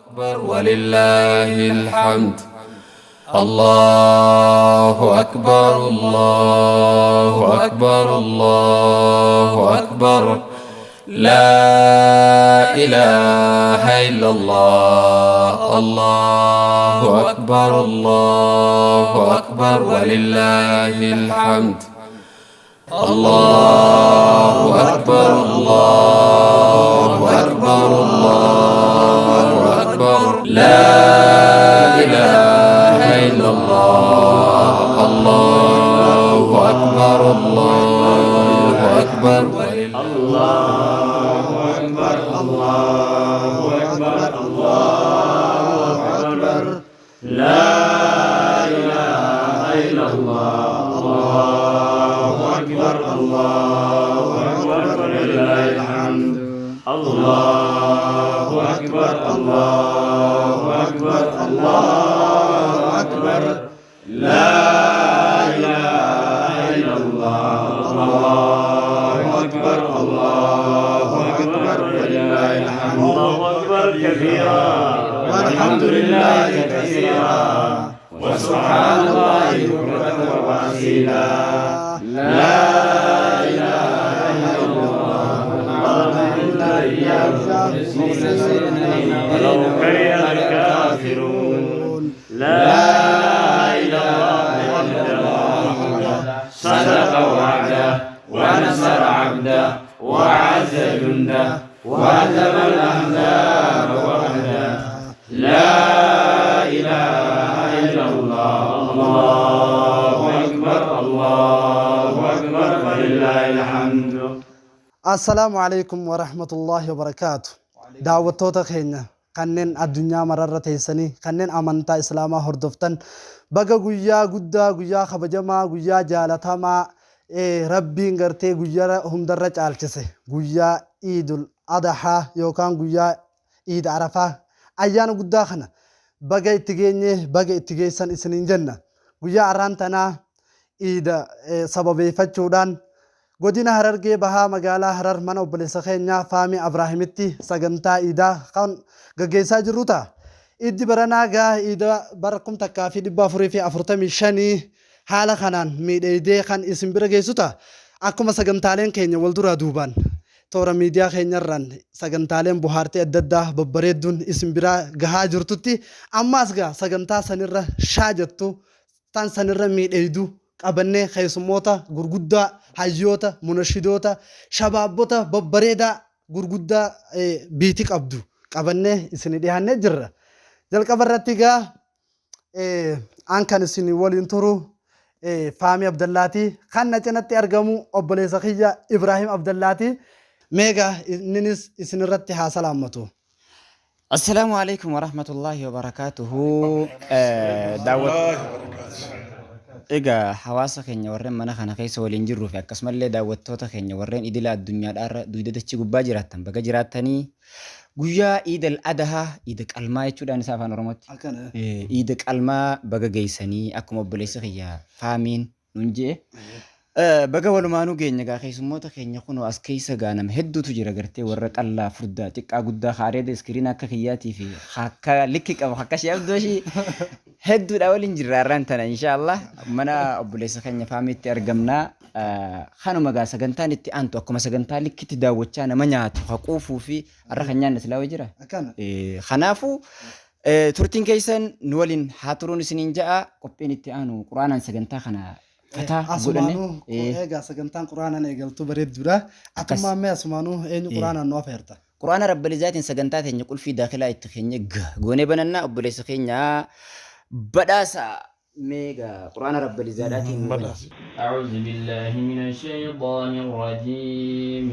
أكبر ولله الحمد. الله أكبر الله أكبر الله أكبر لا إله إلا الله الله أكبر الله أكبر ولله الحمد. الله أكبر الله أكبر الله أكبر لا إله إلا الله الله أكبر الله أكبر. الله أكبر الله أكبر الله أكبر لا إله إلا الله الله أكبر الله أكبر ولله الحمد. الله أكبر الله أكبر الله أكبر لا إله إلا الله الله أكبر الله أكبر ولله الحمد. الله أكبر كثيرا والحمد لله كثيرا وسبحان الله بكرة وأصيلا. لا إله إلا الله إلا إياه ولو كره الكافرون. لا إله إلا الله وحده صدق وعده ونصر عبده وعز جنده وهزم الأحزاب وحده. لا إله إلا الله الله أكبر الله أكبر ولله الحمد. Assalaamu alaikum warahmatullaahi wabarakaatu. Daawwattoota keenya kanneen addunyaa mararra teessanii kanneen amantaa Islaamaa hordoftan, baga guyyaa guddaa, guyyaa kabajamaa, guyyaa jaalatamaa, Rabbiin gartee guyyaa hundarra caalchise, guyyaa Iidul Adahaa yookaan guyyaa Iid Arafaa, ayyaana guddaa kana baga itti geenye, baga itti geessan isiniin jenna. Guyyaa arraan tanaa Iida sababeeffachuudhaan Godina Harargee Bahaa Magaalaa Harar mana obboleessa keenya Faamii Abraahimitti sagantaa Iidaa kan gaggeessaa jirru ta'a. Iiddi baranaa gaa Iida bara 1445 haala kanaan miidheeydee kan isin bira geessu ta'a. Akkuma sagantaaleen keenya wal duraa duubaan toora miidiyaa keenyarraan sagantaaleen bohaartii adda addaa babbareedduun isin biraa gahaa jirtutti, ammaas gaa sagantaa sanirra shaa jettu tan sanirra miidheeydu qabannee keessummoota gurguddaa, hayyoota, munashidoota, shabaabbota babbareedaa gurguddaa biiti qabdu qabannee isin dhiyaannee jirra. Jalqaba irratti gaa an kan isin waliin turu Faamii Abdallaati. Kan na cinatti argamu obboleessa kiyya Ibraahim Abdallaati. Meegaa inninis isin irratti haa salaammatu. Assalaamu alaikum warahmatullaahi wabarakaatuhu. Egaa hawaasa keenya warreen mana kana keessa waliin jirruu fi akkasumallee daawwattoota keenya warreen idila addunyaadhaarra dugda dachii gubbaa jiraattan, baga jiraattanii guyyaa Iid al Adahaa, Iida qalmaa jechuudhaan isaa afaan Oromootti. Akkana. Iida qalmaa baga geessanii akkuma obboleessi kiyya Faamiin nuun je'e. Baga walumaanuu geenya. Gaa keessummoota keenya kunoo as keessa gaa nama hedduutu jira, gartee warra qallaa furdaa, xiqqaa guddaa, haareeda iskiriina akka kiyyaatii fi akka likki qabu akka shee abdooshii hedduudha waliin jirra. Har'aan tana inshaallah mana obboleessa keenya Faamiitti argamna. Kanuma gaa sagantaan itti aantu akkuma sagantaa likkitti daawwachaa nama nyaatu haquufuu fi har'a kan nyaanne silaa wayii jira. Akkana. Kanaafuu turtiin keessan nu waliin haa turuun isiniin ja'a. Qophiin itti aanu quraanaan sagantaa kana fataa godhanne. Asumaanuu eegaa sagantaan quraanaan eegaltu bareedduudha. Akkas. Atummaan mee asumaanuu eenyu quraanaan nu afeerta? Quraana Rabbalizaatiin sagantaa teenya qulfii daakilaa itti keenya goonee banannaa. Obboleessa keenya badhaasa meegaa quraana Rabbalizaadhaatiin nu bani. أعوذ بالله من الشيطان الرجيم.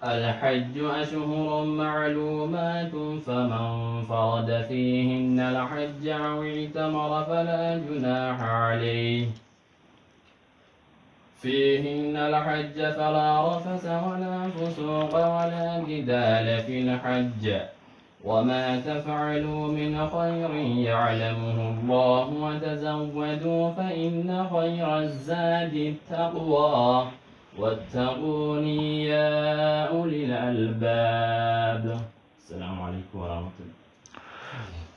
الحج أشهر معلومات، فمن فرض فيهن الحج أو اعتمر فلا جناح عليه فيهن الحج. فلا رفث ولا فسوق ولا جدال في الحج، وما تفعلوا من خير يعلمه الله. وتزودوا فإن خير الزاد التقوى، واتقون يا أولي الألباب. السلام عليكم ورحمة الله.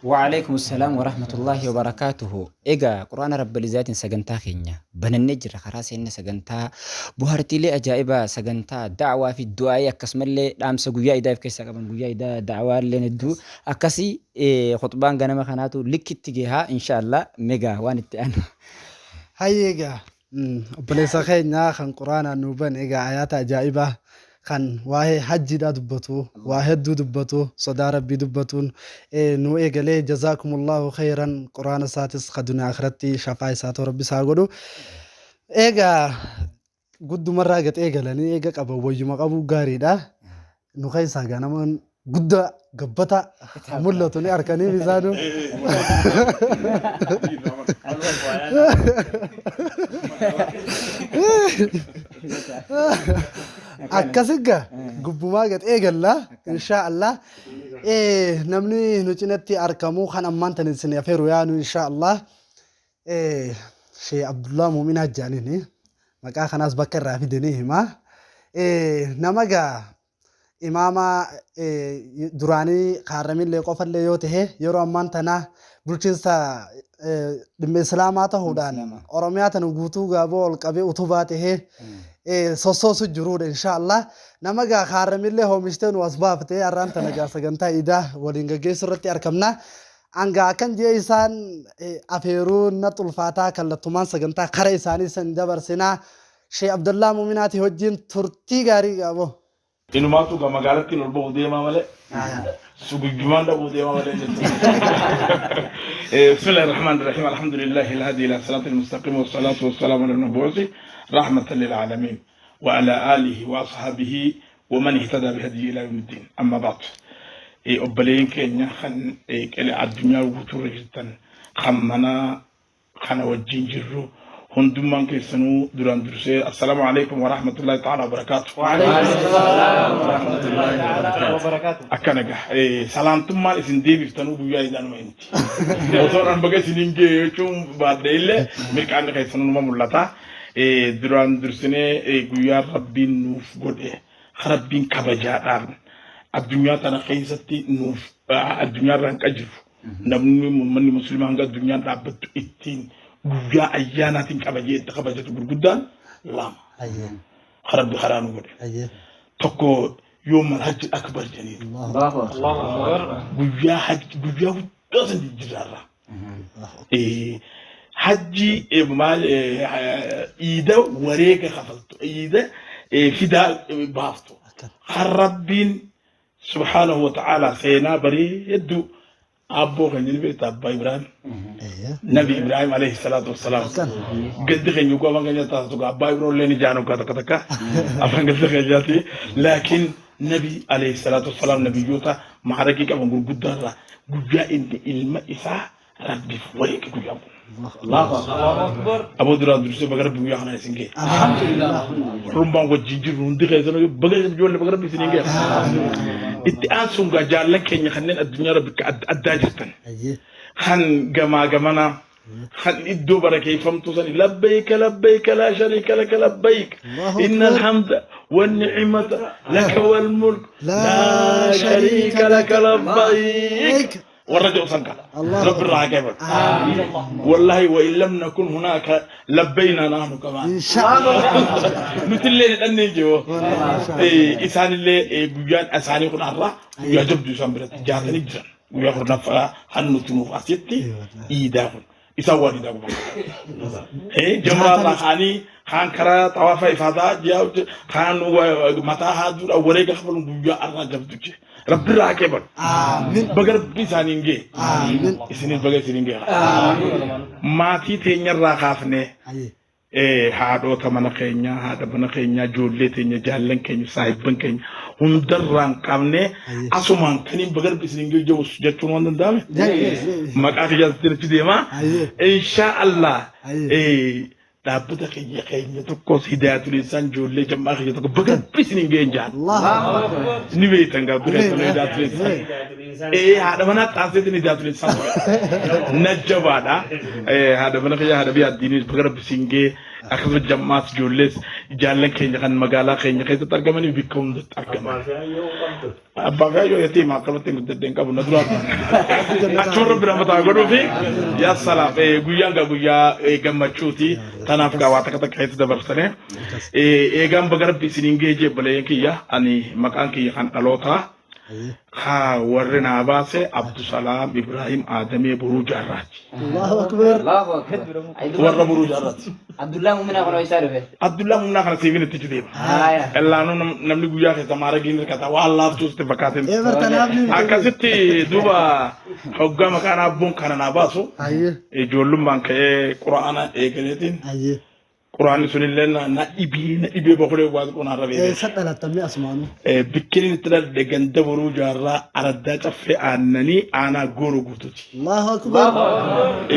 Wa'aleykum salaam wa rahmatullahi wa barakaatuhu. Egaa Qur'aana Rabbal Izzaatiin sagantaa keenya banannee jirra. Karaa seenna sagantaa bohaartiilee ajaa'ibaa, sagantaa da'waa fi du'aa'ii akkasumallee dhaamsa guyyaa idaa of keessaa qaban guyyaa idaa da'waa illee hedduu akkasii khuxbaan ganama kanaatu likkitti gehaa insha Allah megaa waan itti aanu. Hayyee egaa Obboleessa keenya kan Qur'aanaan nuu bane egaa ayaata ajaa'ibaa kan waa'ee hajjiidhaa dubbatu, waa hedduu dubbatu, sodaa Rabbii dubbatuun nuu eegalee jazaakumullahu khayran Qur'aana isaatis ka duniyaa akhiratti shafaa isaa ta'u Rabbi isaa godhu. Egaa guddumarraa gad eegalanii eega qaban wayyuma qabuu gaariidha. Nu keessaa egaa nama guddaa gabbataa mul'atu ni arkanii isaanuu. Akkasigga gubbumaa gad eegalla inshaa Allah. Namni nu cinatti arkamu kan ammaan tan isin afeeru yaanu inshaa Allah. Shee Abdullaa Muuminaa jedhaniini maqaa kanaas bakka irraa fide ni hima. Nama gaa imaama duraanii kaarramillee qofallee yoo tahe yeroo ammaan tana bulchiinsa dhimma islaamaa tahuudhaan Oromiyaa tana guutuu gaaboo ol qabee utubaa tahee sossoosu jiruudha insha Allah. Nama gaa kaarramillee hoomishtee nu as baaftee har'aan tana gaa sagantaa iidaa waliin gaggeessuu irratti argamna. Anga akkan jee isaan afeeruun natti ulfaataa kallattumaan sagantaa kara isaanii san dabarsinaa. Shee Abdallaa Muminaati wajjin turtii gaarii qabu. Inumaatu ga magaalattiin ol bahu deemaa malee suguggumaan dhabuu deemaa malee jechuudha. Bismillahir Rahmanir Rahim. Alhamdulillahi al-hadi ila siratil mustaqim wassalatu wassalamu ala al-mabuusi rahmatan lil alamin wa ala alihi wa ashabihi wa man ihtada bihadihi ila yawmiddin. Amma ba'd. Obboleeyyan keenya kan qile addunyaa guutuu irra jirtan kan mana kana wajjin jirru hundummaan keessanuu duraan dursee assalaamu alaikum wa rahmatullahi ta'ala wa barakaatu. Akkana gaa salaamtummaan isin deebiftanuu guyyaa idaanuma himti. Osoo an baga isiniin ga'e jechuun baadhe illee mirqaanni keessanuu numa mul'ata. Duraan dursinee guyyaa rabbiin nuuf godhe rabbiin kabajaadhaan addunyaa tana keessatti nuuf addunyaa irraan qajiru. Namni uummanni musliimaa hanga addunyaan dhaabbattu ittiin guyyaa ayyaanaatiin kabajee itti kabajatu gurguddaan lama. Ka Rabbi karaa nu godhe. Tokko yoomal hajji akbar jedhaniin. Guyyaa hajji guyyaa guddaa san jijjiirraarra. Hajji maal iida wareega kafaltu iida fidaa baaftu. Kan Rabbiin Subhaanahu wa ta'aalaa seenaa bareedduu aabboo keenya ni beekta abbaa Ibraahim. Nabi Ibraahim alayhi salaatu wassalaam. Gaddi keenya ugguu afaan keenya taasisu abbaa Ibroo illee ni jaan ugguu takka takka afaan gaddi keenyaati. Laakiin Nabi alayhi salaatu wassalaam nabiyyoota maaragii qaban gurguddaa irraa guyyaa inni ilma isaa Rabbiif wareege guyyaan kun. Aboo duraan dursee baga Rabbi guyyaa kanaan isin ga'e. Warrummaan wajjin jirru hundi keessanuu baga ijoollee baga Rabbi isin ga'e. Itti aansuun gaa jaallan keenya kanneen addunyaa rabbi akka adda addaa jirtan. Kan gamaa gamanaa kan iddoo barakeeffamtuu sani labbayka labbayka laa shariika laka labbayk inna alhamda wanni'imata laka wal mulk laa shariika laka labbayk. Warra jedhu san kana rabbi irraa haa qeebalu. Wallahi wa in lam nakun hunaaka labbaynaa nahnu kamaa nuti illee ni dhannee jiru. Isaanillee guyyaan isaanii kun har'a guyyaa jabduu isaan biratti jaatanii jiran guyyaa kurnaffaa han nuti nuuf asitti iidaa kun isaan waan iidaa kun jamraa irraa kaanii kaan karaa xawaafa ifaadaa ji'a kaan mataa haaduudhaan wareega kafaluun guyyaa har'aa jabdu jee. Rabbi irraa haa qeebalu. Aamin. Baga rabbi isaaniin ga'e. Aamin. Isinis baga isiniin ga'e. Maatii teenyarraa kaafnee Ayyee. haadhoota mana keenyaa, haadha mana keenyaa, ijoollee teenya, jaallan keenya, saahibban keenya hundarraan kaafnee Ayyee. asumaan kaniin baga rabbi isiniin ga'e jedhus jechuun waan danda'ame. Maqaa kiyyaatti achi deemaa. Ayyee. Inshaa Allah. Ayyee. Dhaabbata keenya keenya tokkos Hidaayatul Insaan ijoollee jam'aa keenya tokko baga rabbi isiniin ga'een jaan. Allahu Akbar. Ni beektan gaa bira keessan Hidaayatul Insaan. Ee haadha manaa xaanseetiin Hidaayatul Insaan ture. Na jabaadha. Haadha mana kiyya haadha biyya addiinis baga rabbi isiin ga'e. Akkasuma jammaas ijoollees jaallan keenya kan magaalaa keenya keessatti argamanii bikka hundatti argaman. Abbaa fi ayyoo yatiima akkanumatti hin guddadhe hin qabu na duraa achuma rabbi rahmataa godhuu fi yaa salaam guyyaan gaa guyyaa gammachuuti tanaaf gaa waa takka takka keessa dabarsane eegaan baga rabbi isiniin gahee jee obboleeyyan kiyya ani maqaan kiyya kan dhalootaa haa warri naa baase Abdusalaam Ibraahim Aadamee Boruu Jaarraati. Allahu Akbar. Allahu Akbar. Warra Boruu Jaarraati. Abdullaa Muminaa kun eessaa dhufe? Abdullaa Muminaa kana siifin itti deema. Haaya. Ellaanuu namni guyyaa keessa maaragiin hirkata waan laaftuu sitti fakkaatin. Ee bartanaaf ni. Akkasitti duuba hoggaa maqaan abboon kana naa baasu Ayyee. ijoollummaan ka'ee quraana eegaleetiin Ayyee. Quraanni sunillee na na dhibee na dhibee bahulee waa xiqqoo narra beekee. Eessa dhalattan mee asumaanuu? Bikkeen itti dhaladhe ganda boruu jaarraa araddaa caffee aannanii aanaa gooroo guutuuti. Allahu Akbar.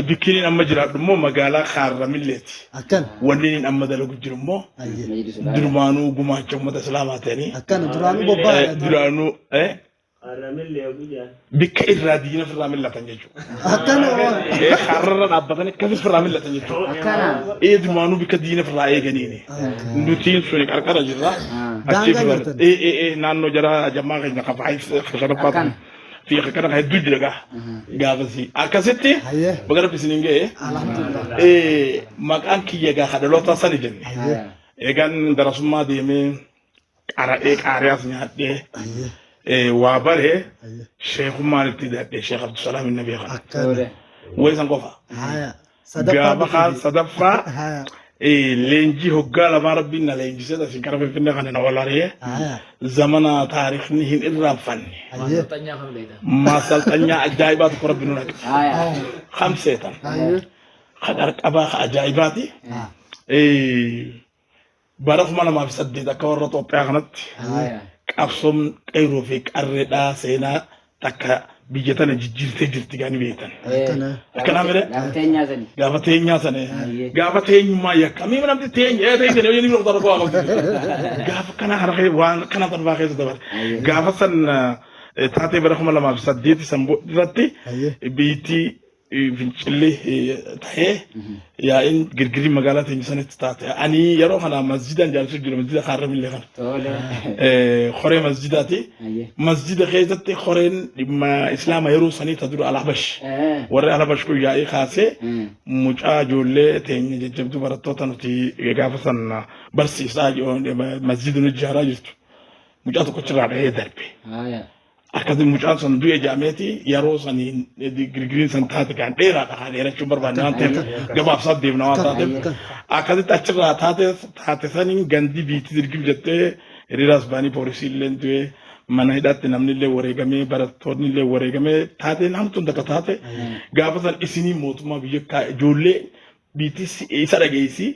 Bikkeen amma jiraadhu immoo magaalaa Kaarramilleeti. Akkana. Wanni inni amma dalagu jiru immoo Ayyee. durumaanuu gumaacha uummata islaamaa ta'anii Akkana duraanuu bobba'aadha. duraanuu Bikka irraa diina ofirraa millatan jechuudha. Akkana waan. Karrarra dhaabbatanii akkasis ofirraa millatan jechuudha. Akkana. Dumaanuu bikka diina ofirraa eeganiini. Nutiin suni qarqara jirra. Achi Daangaa ofirraa jirtan. Naannoo jara jammaa keenya kan fa'aa shanaffaa Akkana. fi kana kan hedduu jira gaa. Gaafasi. Akkasitti Hayyee. baga rabbi isiniin ga'e. Alhamdulillah. Maqaan kiyya gaa kadhaloota sani jenne. Hayyee. Eegaan darasummaa deemee qara'ee qaariyaas nyaadhee waa bare sheekummaan itti hidhadhe Sheekh Abdusalaam inni beekan. Akkana. Way san qofa. Haya. Sadaffaa Gaafa kaan biqilti. sadaffaa Haya. leenjii hoggaa lamaa rabbiin na leenjisee asiin kara Finfinnee kana na walaree Haya. zamana taarikhni hin irraanfanne. Hayyee. Maasalxanyaa ajaa'ibaa tokko rabbi nu naqe. Haya. Kamseetan. Hayyee. Ka qarqabaa ka ajaa'ibaati. Bara 2008 akka warra Itoophiyaa kanatti qabsoon qeerroo fi qarreedhaa seenaa takka biyya tana jijjiirtee jirti gaani beektan. Akkanaa mire? Gaafa teenyaa sani. Gaafa teenyaa sana. Gaafa teenyummaa yakka. Mii namni teenya ee teenya yoo inni dhokta rakkoo qabdi. Gaafa kana kana waan kana tanfaa keessa dabale. Gaafa san taatee bara 2008 san irratti biyyittii fincilli ta'ee yaa'iin girgirii magaalaa teenya sanitti taate. Ani yeroo kana masjidaan jaalachuu jira masjida kaarramillee kana. Tole. Koree masjidaati. Ayyee. Masjida keessatti koreen dhimma islaama yeroo sanii ta dura alhabash. Warri alhabash kun yaa'ii kaasee mucaa ijoollee teenya jajjabduu barattoota nuti gaafa san barsiisaa masjida nu ijaaraa jirtu. Mucaa tokkochirraa dhahee darbe. Haaya. Akkasi mucaan sun du'e jedhameeti yeroo saniin girgiriin san taate kan dheeraadha kan dheerachuun barbaanne waan ta'eef gabaabsaa deemna waan taateef akkasitti achirraa taate taate saniin gandi biitti dirgim jettee hiriiraas ba'anii poolisii illee du'e mana hidhaatti namni illee wareegamee barattoonni illee wareegamee taateen hamtuun takka taate gaafa san isinii mootummaa biyya ijoollee biitti isa dhageessi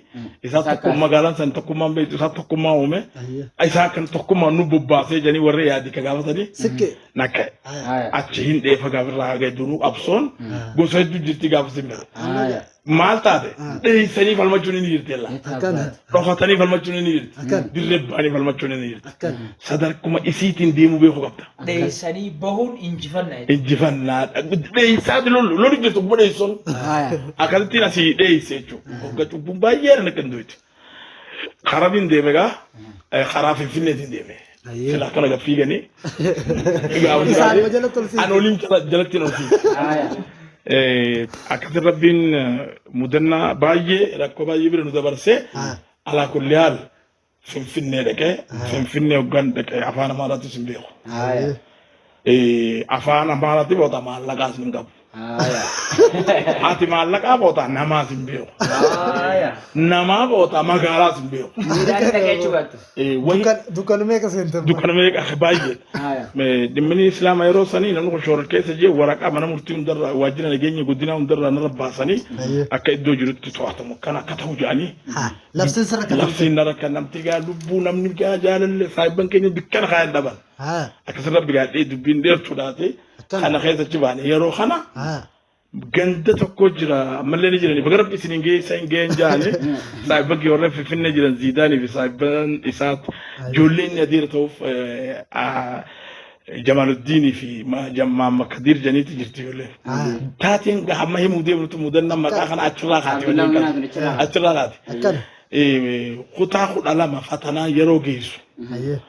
isaa tokko magaalaan san tokkummaan beektu isaa tokkummaa uume isaa kan tokkummaan nu bobbaasee jedhanii warri yaadi ka gaafatanii Sikke. nakka achi hin dheefa gaafirraa haga duruu qabsoon gosa hedduu jirti gaafa simbira. Maal taate dheessanii falmachuun ni jirti yalla. Akkana. Dhokatanii falmachuun ni jirti. Akkana. Dirree ba'anii falmachuun ni jirti. Akkana. Sadarkuma isiitiin deemuu beekuu qabda. Dheessanii bahuun injifanna jechuudha. Injifannaa dheessaa lolu lolu jirtu kuma dheessuun. Akkasittiin asii dheesse jechuudha. Hogga cubbuun baay'ee na qindoiti. Karabiin deeme gaa karaa Finfinneetiin deeme. Sila akkana gad fiiganii. Isaanuma jalatti ol fiige. An oliin jalatti ol fiige. Akkasi rabbiin mudannaa baay'ee rakkoo baay'ee bira nu dabarsee alaa kulli haal Finfinnee dhaqee Finfinnee hoggaan dhaqee afaan Amaaraatis hin beeku. Haaya. Afaan Amaaraatti boota maallaqaas hin qabu. Haaya. Ati maallaqaa boota namaas hin beeku. Haaya. Namaa boota magaalaas hin beeku. Miidhaan dhaqee jechuu baattu. Wahi Dukkana meeqa seentan? dukkana meeqa baay'ee. Haaya. Dhimmini Islaama yeroo sanii namni kun shoora keessa jee waraqaa mana murtii hundarraa waajjira nageenya godinaa hundarraa narra baasanii akka iddoo jirutti to'atamu akkana akka ta'u jedhanii Haa. Labsiin sirra kan Labsiin narra kan namti gaa lubbuu namni gaa jaalalle saahibban keenya dukkana kaayan dhaban. Haa. Akkasirra bigaadhee dubbiin dheertuu dhaate Akkana. kana keessa achi baane yeroo kana Haa. ganda tokko jira ammallee ni jirani baga rabbi isin hin geessa hin geenye jaale saahibban kee warra finfinnee jiran ziidaanii fi saahibban isaa ijoollee inni adeera ta'uuf Jamaaluddiinii fi Maamma Kadiir janiitti jirti ijoolleen. Taateen hamma himuu deemnutu mudannaa maqaa kana achirraa kaate. Abdullaa Munaa tun achirraa kaate. Achirraa kaate. Akkana. Kutaa 12 fatanaa yeroo geessu. Hayyee.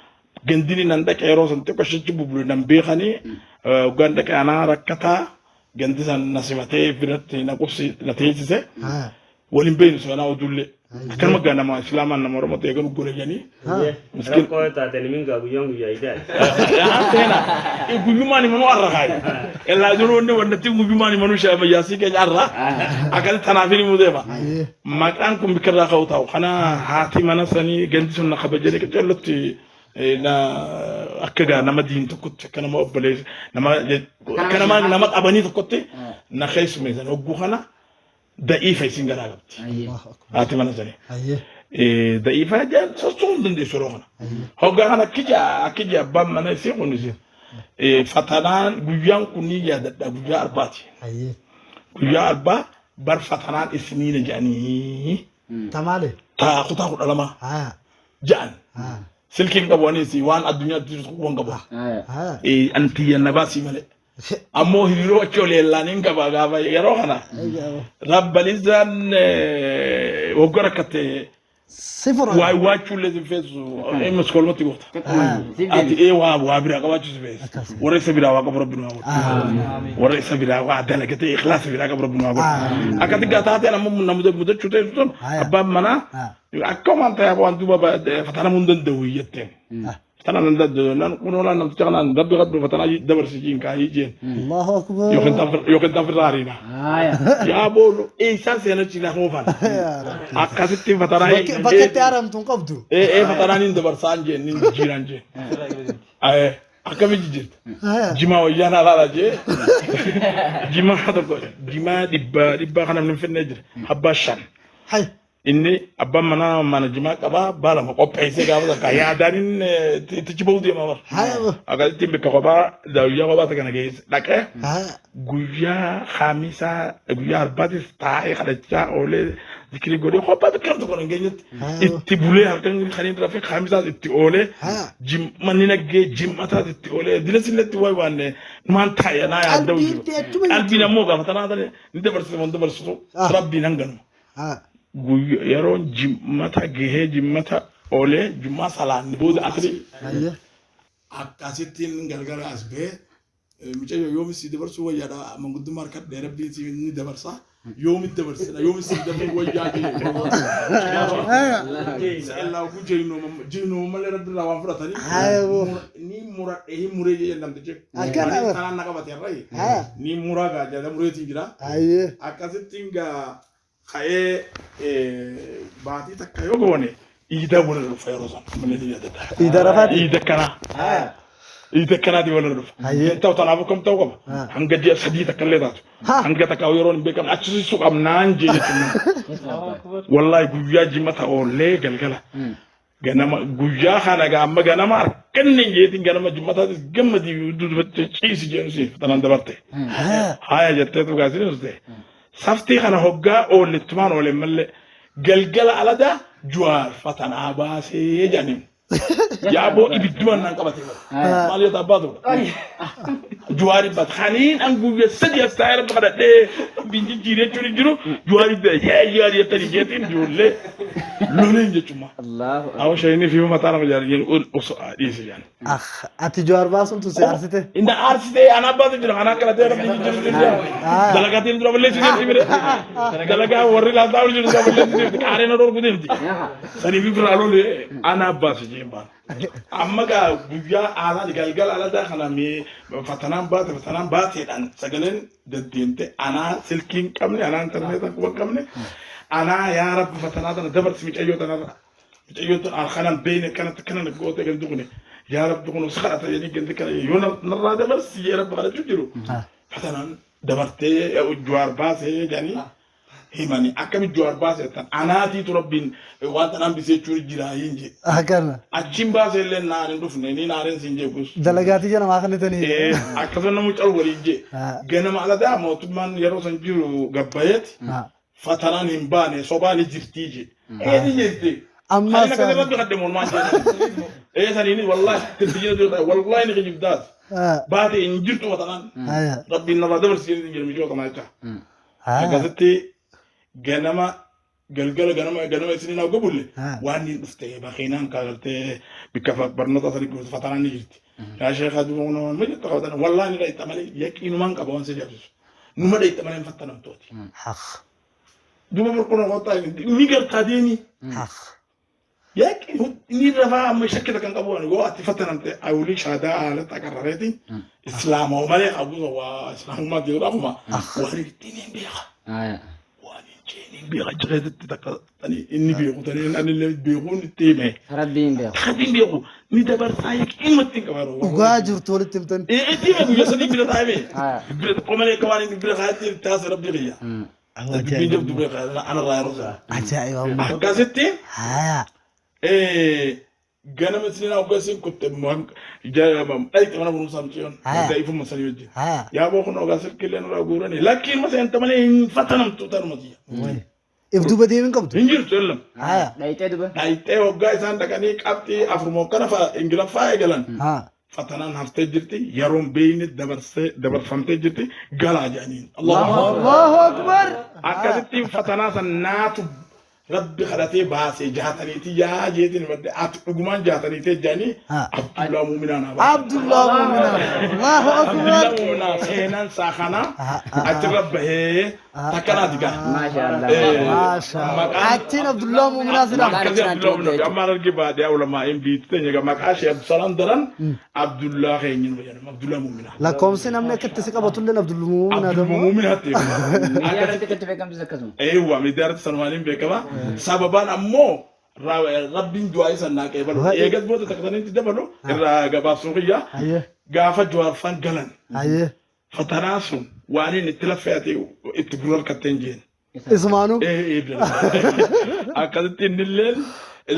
Gandini nan dhaqe yeroo san xiqqoo shichi bubule nan beekanii hoggaan dhaqe anaa rakkataa gandi san na simatee biratti na qubsi na teessise. Haa. Waliin beeknu seenaa oduullee. Akkanuma gaa nama Islaamaan nama Oromoo ta'e garuu gore jedhanii. Miskiin. Rakkoo taate nimin gaa guyyaan guyyaa idaati. Seenaa guyyummaan himanuu arra kaayi. Illaa jiru wanni wannatti guyyummaan himanuu shaamayyasii keenya arra. Akkasi tanaaf hin himuu deema. Maqaan kun bikka irraa ka'u ta'u kana haati mana sanii gandi sun na kabajanii qacellotti na akka gaa nama diin tokkotti akka nama obboleessa nama akka nama nama qabanii tokkotti na keessumeessan hogguu kana da'iifa isin garaa qabdi. Allahu akbar. Haati mana sanii. Hayyee. Da'iifa jaan socho'uu hin dandeessu yeroo kana. Hoggaa kana akki jaa abbaan mana isii kun isin fatanaan guyyaan kun ni yaadadha guyyaa arbaati. Hayyee. Guyyaa arbaa bar fatanaan isiniina jedhanii Tamaale. taa kutaa 12 Haa. ja'an. Haa. Silkiin qabu anis waan addunyaatti jirtu quban qabu. Haa. Anti yannabaasii malee. Ammoo hiriiroo achi ol yeellaaniin qaba gaafa yeroo kana. Rabbalizaan waggaa rakkatte Si fura. waa waachuullee si feessu inni iskoolumatti goota. Ati ee waa waa biraa qabaachuu si feessu. Warra isa biraa waa qabu rabbi nu haa godhu. Warra isa biraa waa dalagatee ikhlaasa biraa qabu rabbi nu haa godhu. Akkatti gaa taateen ammoo nama mudachuu ta'e sun abbaan manaa akka waan ta'eef waan duuba fatanamuu hin danda'u jetteen. Tana nan daddo nan kunoo lan namticha kanaan rabbi kadhu fatana dabarsi jiin kaayii jeen. Allahu akbar. Yookiin tan yookiin tan firraa ariina. Yaa boolu eessaan seena cinaa hoofan. Yaa Rabbi. Akkasitti fatanaa Bakka itti haramtu hin qabdu. ee ee fatanaan hin dabarsaan jeen hin jijjiiraan jeen. Akkami jijjiirta? Jimaa wayyaa naa laala jee. Jimaa tokko jimaa dhibba dhibba kana namni finnee jira. Abbaa shan. Hay. Inni abbaan manaa mana jimaa qabaa abbaa lama qopheessee gaafa takka yaadaan inni itti ba'uu deema bara. Haya. Akkasitti bakka kophaa daawwiyyaa kophaa kana keessa dhaqee Haya. guyyaa kaamisaa guyyaa arbaatis taa'ee kadhachaa oolee zikirii godhee kophaa bakka tokko hin geenyetti itti bulee halkan kan hin rafee kaamisaas itti oolee Haya. manni naggee jimmataas itti oolee dinas illee itti wayi waan maan taa'e naa yaadda'u Qalbiin jiru. tee achuma jirti. Qalbiin ammoo gaafa tanaa tane ni dabarsite waan dabarsitu Ah. rabbiin hanganuma. Haa. Guyya yeroon jimmata gahee jimmata oolee jummaa salaanni booda asrii. Hayyee. Akkasittiin galgala as bahee mucayyoo yoomi sii dabarsuu wayyaadha manguddummaa harkadhee rabbiin sii ni dabarsa yoomi dabarsina yoomi sii dabarsuu wayyaa jee Sa'ellaa oguu jeynoo malee rabbi irraa waan fudhatanii ni muradhee hin muree jee namtichi. Akkana Ani tanaan na qabate har'ayi. Ni muraa gaa jala mureetiin jira. Hayyee. Akkasittiin gaa ka'ee baatii takka yoo goone iidaa walirra dhufa yeroo sana malee ni yaadadha. Iida Arafaati? Iida akkanaa. Iida akkanaati walirra dhufa. Hayyee. Ta'u tanaaf akkam ta'u qaba. Hanga ji'a sadii takka illee taatu. Hanga takka yeroon hin beekamne achi sisu qabnaan jee jechuudha. Wallaahi guyyaa jimata oollee galgala. Ganama guyyaa kana gaa amma ganama harkanne jeetiin ganama jimmataatis gammadii dudubatti ciisi jedhu tanaan dabarte. Haaya jetteetu gaasiin uste. Saftii kana hoggaa oollettumaan oolen mallee galgala aladaa juwaar fatanaa baasee jedhaniin. Yaaboo ibiddumaan naan qabatee bara. Maal yoo abbaa ta'udha. Juwaari bat kaniin an guyya sadi as taa'ee rabbi kadhadhee rabbiin jijjiiree jechuun hin jiru. Juwaari bee yee juwaari jettanii jeetiin ijoollee loleen jechuudha. Allahu Awwa shayinii fi mataa nama jaalladhu osoo dhiisi jaan. Ah, ati Jawaar baasuun tun si aarsite. Inda aarsitee ana abbaatu jira kana akkana ta'e rabbi jijjiiru jira. Dalagaatiin dura balleessu deemti bire. Dalagaa warri laataa jiru dura balleessu deemti qaaree na dhorku deemti. Saniif biraa lolee ana abbaasi jeen baana. Amma gaa guyyaa aalaa galgala aladaa kana mee fatanaan baate fatanaan baateedhaan sagaleen deddeemte anaa silkii hin qabne anaa intarneeta quba hin qabne anaa yaa rabbi fatanaa tana dabarsi micayyoo tanarra micayyoo tana kanan beeyne kanatti kana goote gandi kuni yaa rabbi kun si kadhata jedhanii gandi kana yoo narraa dabarsi jee rabbi kadhachuu jiru fatanaan dabartee juwaar baasee jedhanii himani akkami Jawaar baase jettan anaatiitu rabbiin waan tan hambisee jechuun jira hin jee Akkana. achiin baase illee naan hin dhufne ni naareen siin jeekus Dalagaatii jala maa kennitanii. Akkasuma namni cal waliin jee Ah. ganama aladaa mootummaan yeroo san jiru gabbayeeti Ah. fatanaan hin baane sobaan ni jirtii jee ee ni jirti Ammas Ani akkasii rabbi kadhe mormaan jee ee saniini wallahi tiltijina jiru wallahi ni kijibdaas Ah. baate hin jirtu fatanaan Haya. rabbiin narraa dabarsee hin jiru michoo tanaa jecha Ah. Akkasitti ganama Galgala ganama ganama isiniin haa gobulle Haa. waan niin dhufte makiinaan kaa galtee bikka barnoota sanii gurgurtu fatanaan ni jirti. Yaa sheekhaa duuba kun ma jettu qabatan wallaahi ni dhayxa malee yaqiinumaan qaba waan si jaabsisu. Numa dhayxa malee hin fattanamtooti. Haq. Duuba burquna kottaa ni gartaa deemi. Haq. Yaaqi ni rafaa amma shakki takka hin qabu ani yoo ati fattanamte awulii shaadaa haalatti aqarrareetiin islaamoo malee abuusa waa islaamummaa jedhu akkuma waan ittiin hin beeka. Waan hin jeeniin beeka achi keessatti takka tani inni beeku tani ani illee beekuun itti hime. Rabbiin hin beeku. Rabbiin beeku ni dabarsaa yaqiinumatti hin qaba yeroo. Dhugaa jirtu walitti himtan. Ee itti hime guyyaa sadii bira taa'ee Haya. bira tokko malee akka waan inni bira kaa'etti taasise rabbi kiyya. Dubbiin jabdu beeka anarraa yeroo sana. Ajaa'iba amma. Akkasitti Haya. Ganama isiniin hoggaa isin kutte dhayxe mana barumsaa mucayyoon Haa. da'ifumma sanii wajjin. Haa. Yaa boo kun hoggaa silkiillee nurraa guuranii lakkiin ma seenta malee hin fatanamtu tanuma tiyya. Way. If duuba deemin qabdu. Hin jirtu ellam. Haa. Dhayxee duba. Dhayxee hoggaa isaan dhaqanii qabxii afurmoo kana fa'a Ingiliffaa eegalan. Haa. Fatanaan haftee jirti yeroon beeyne dabarsee dabarfamtee jirti galaa jedhaniin. Allahu Akbar. Allahu Akbar. Akkasitti fatanaa san naatu Rabbi kadhatee baasee jaataniiti yaa jeetiin madde ati dhugumaan jaataniitee jaanii Haa. Abdullaa Muuminaa naa baase. Abdullah Muuminaa. Allahu Akbar. Abdullaa Muuminaa seenaan isaa kana achirra bahee takkanaati gaa. Maasha Allah. Maasha Allah. Maqaan Achiin Abdullah Muuminaa si dhaama. Maqaan akkasii cinaan Abdullaa Muuminaa jechuudha. ammaan argi baadiyyaa ulamaa'in biitti teenya gaa maqaa ishee Abdusalaam daran Abdullaa keenya nu fayyadamu Abdullaa Muuminaa. Lakkoofsi namni akka itti si qabatullee Abdul Muuminaa Abdul dammoo. Muuminaa ta'e. Miidiyaa irratti akkatti beekamtus akkasuma. Eewwa miidiyaa irratti sanumaan hin beekama. Sababaan ammoo rabbiin du'aa isa naa qeebalu. Waa'ee. Eegas booda takka sanitti dabalu irraa gabaabsuun kiyya. Hayyee. Gaafa jawaarfaan galan Hayyee. fatanaa sun waan inni itti laffeate itti gurra harkattee hin jeen. Isumaanuu. Akkasitti innilleen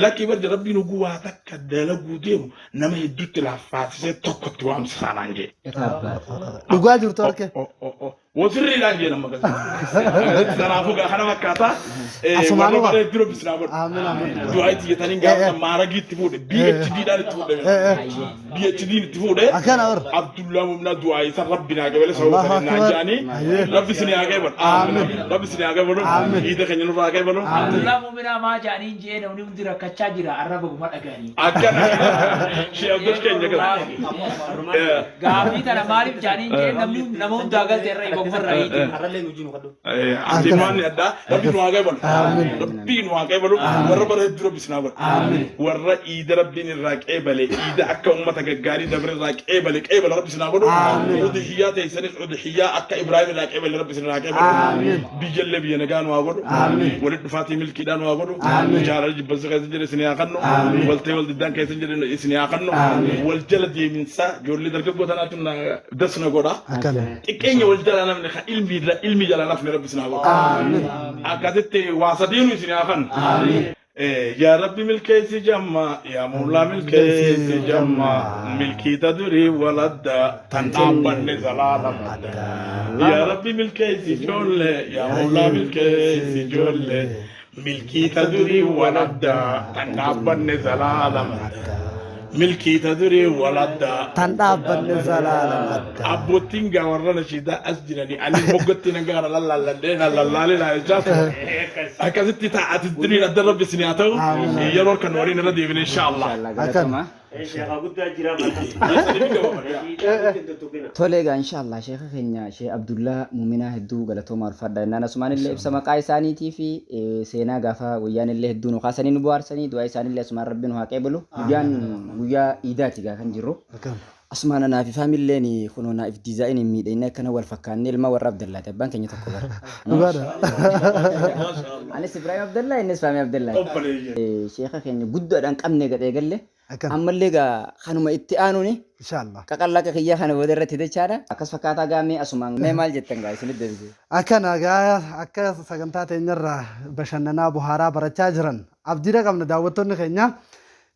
lakkii barja rabbiin oguu waa takka dalaguu deemu nama hedduutti laaffaasisee tokkotti waamsisaa naan jee. Dhugaa jirtu harka. Wasirriidhaan jee nama akkasitti. Kanaafuu gaa kana fakkaata. Asumaanuu Warra bara dura bisinaa godhu. Aamin aamin. Du'aa itti jetanii gaafa maaragii itti fuudhe BHD dhaan itti fuudhe. BHD itti fuudhe. Akkana warra. Abdullaa Mumnaa du'aa isa rabbi naa qabele sababa Allahu saniin naa Akbar. jaanii Ayyee. rabbi isin haa qabalu. Aamin. Rabbi isin haa qabalu. Aamin. Iida keenya nurraa haa qabalu. Abdullaa Muuminaa maa jaaniin jee namni hundi rakkachaa jira arraba guma dhaga'anii. Akkana. Shee Abdul keenya kana. Gaafii tana maaliif jaaniin jee namni nama hundaa galte irra iboguma irraa hiite. Ati maanni addaa rabbi nu haa qabalu. Rabbi nu haa qabalu. Warra bara hedduu rabbi isin haa godhu. Warra iida rabbiin irraa qeebale iida akka ummata gaggaarii dabre irraa qeebale qeebala rabbi isin haa godhu. Udhiyyaa teessanis udhiyyaa akka Ibraahim irraa qeebale rabbi isin haa qeebalu. Biyyallee biyya nagaa nu haa godhu. Walitti dhufaatii milkiidhaa nu haa godhu. Jaalala jibbansa keessa jira isin haa kennu. Waltee wal diddaan keessa jira isin haa kennu. Wal jala deeminsa ijoollee dargaggoo tanaatu na das na godha. Akkana. Xiqqeenya wal jala namni kan ilmi irra ilmi jala nafni rabbi isin haa godhu. Akkasitti waa sadiinu isin haa kennu. Yaa Rabbi milkeessi jamma yaa Mawlaa milkeessi jamma milkii ta durii waladda tan dhaabbanne zalaalam adda. Yaa Rabbi milkeessi ijoollee yaa Mawlaa milkeessi ijoollee milkii ta durii waladda tan dhaabbanne zalaalam adda. Milkii ta durii waladda. Tan dhaabbanne zalaalam adda. Abboottiin gaa warra nashiidaa as jiranii ani moggatti nan gara lallaalladhee na lallaalee naa jechaa ture. Akkasitti taa'ati diriin adda rabbi isin haa ta'u yeroo kan waliin irra deebine insha Allah. Galatooma. Sheekha guddaa jira bakka. Tole egaa inshallah sheekha keenya Sheekh Abdullaa Muuminaa hedduu galatoomaa ulfaadha jennaan asumaan illee ibsa maqaa isaaniitii fi seenaa gaafa guyyaan illee hedduu nu kaasanii nu bohaarsanii du'aa isaanii asumaan rabbi nu haa qeebalu guyyaan guyyaa iidaati gaa kan jirru asumaan anaa fi faamilleen kunoo naa if diizaayiniin miidhagnee akkana wal fakkaannee ilma warra Abdallaati abbaan keenya tokko bara. Dhugaadha. Anis Ibrahim Abdallaa innis Faamii Abdallaa. Obboleeyyan. Sheekha keenya guddaadhaan qabne gadhee galle Akkana. ammallee gaa kanuma itti aanuuni Inshallah. qaqallaa akka kiyyaa kana booda irratti dachaadha. Akkas fakkaataa gaa mee asumaan mee maal jettan gaa isinitti deebisee. Akkana gaa akka sagantaa teenyarraa bashannanaa bohaaraa barachaa jiran abdiidha qabna daawwattoonni keenya.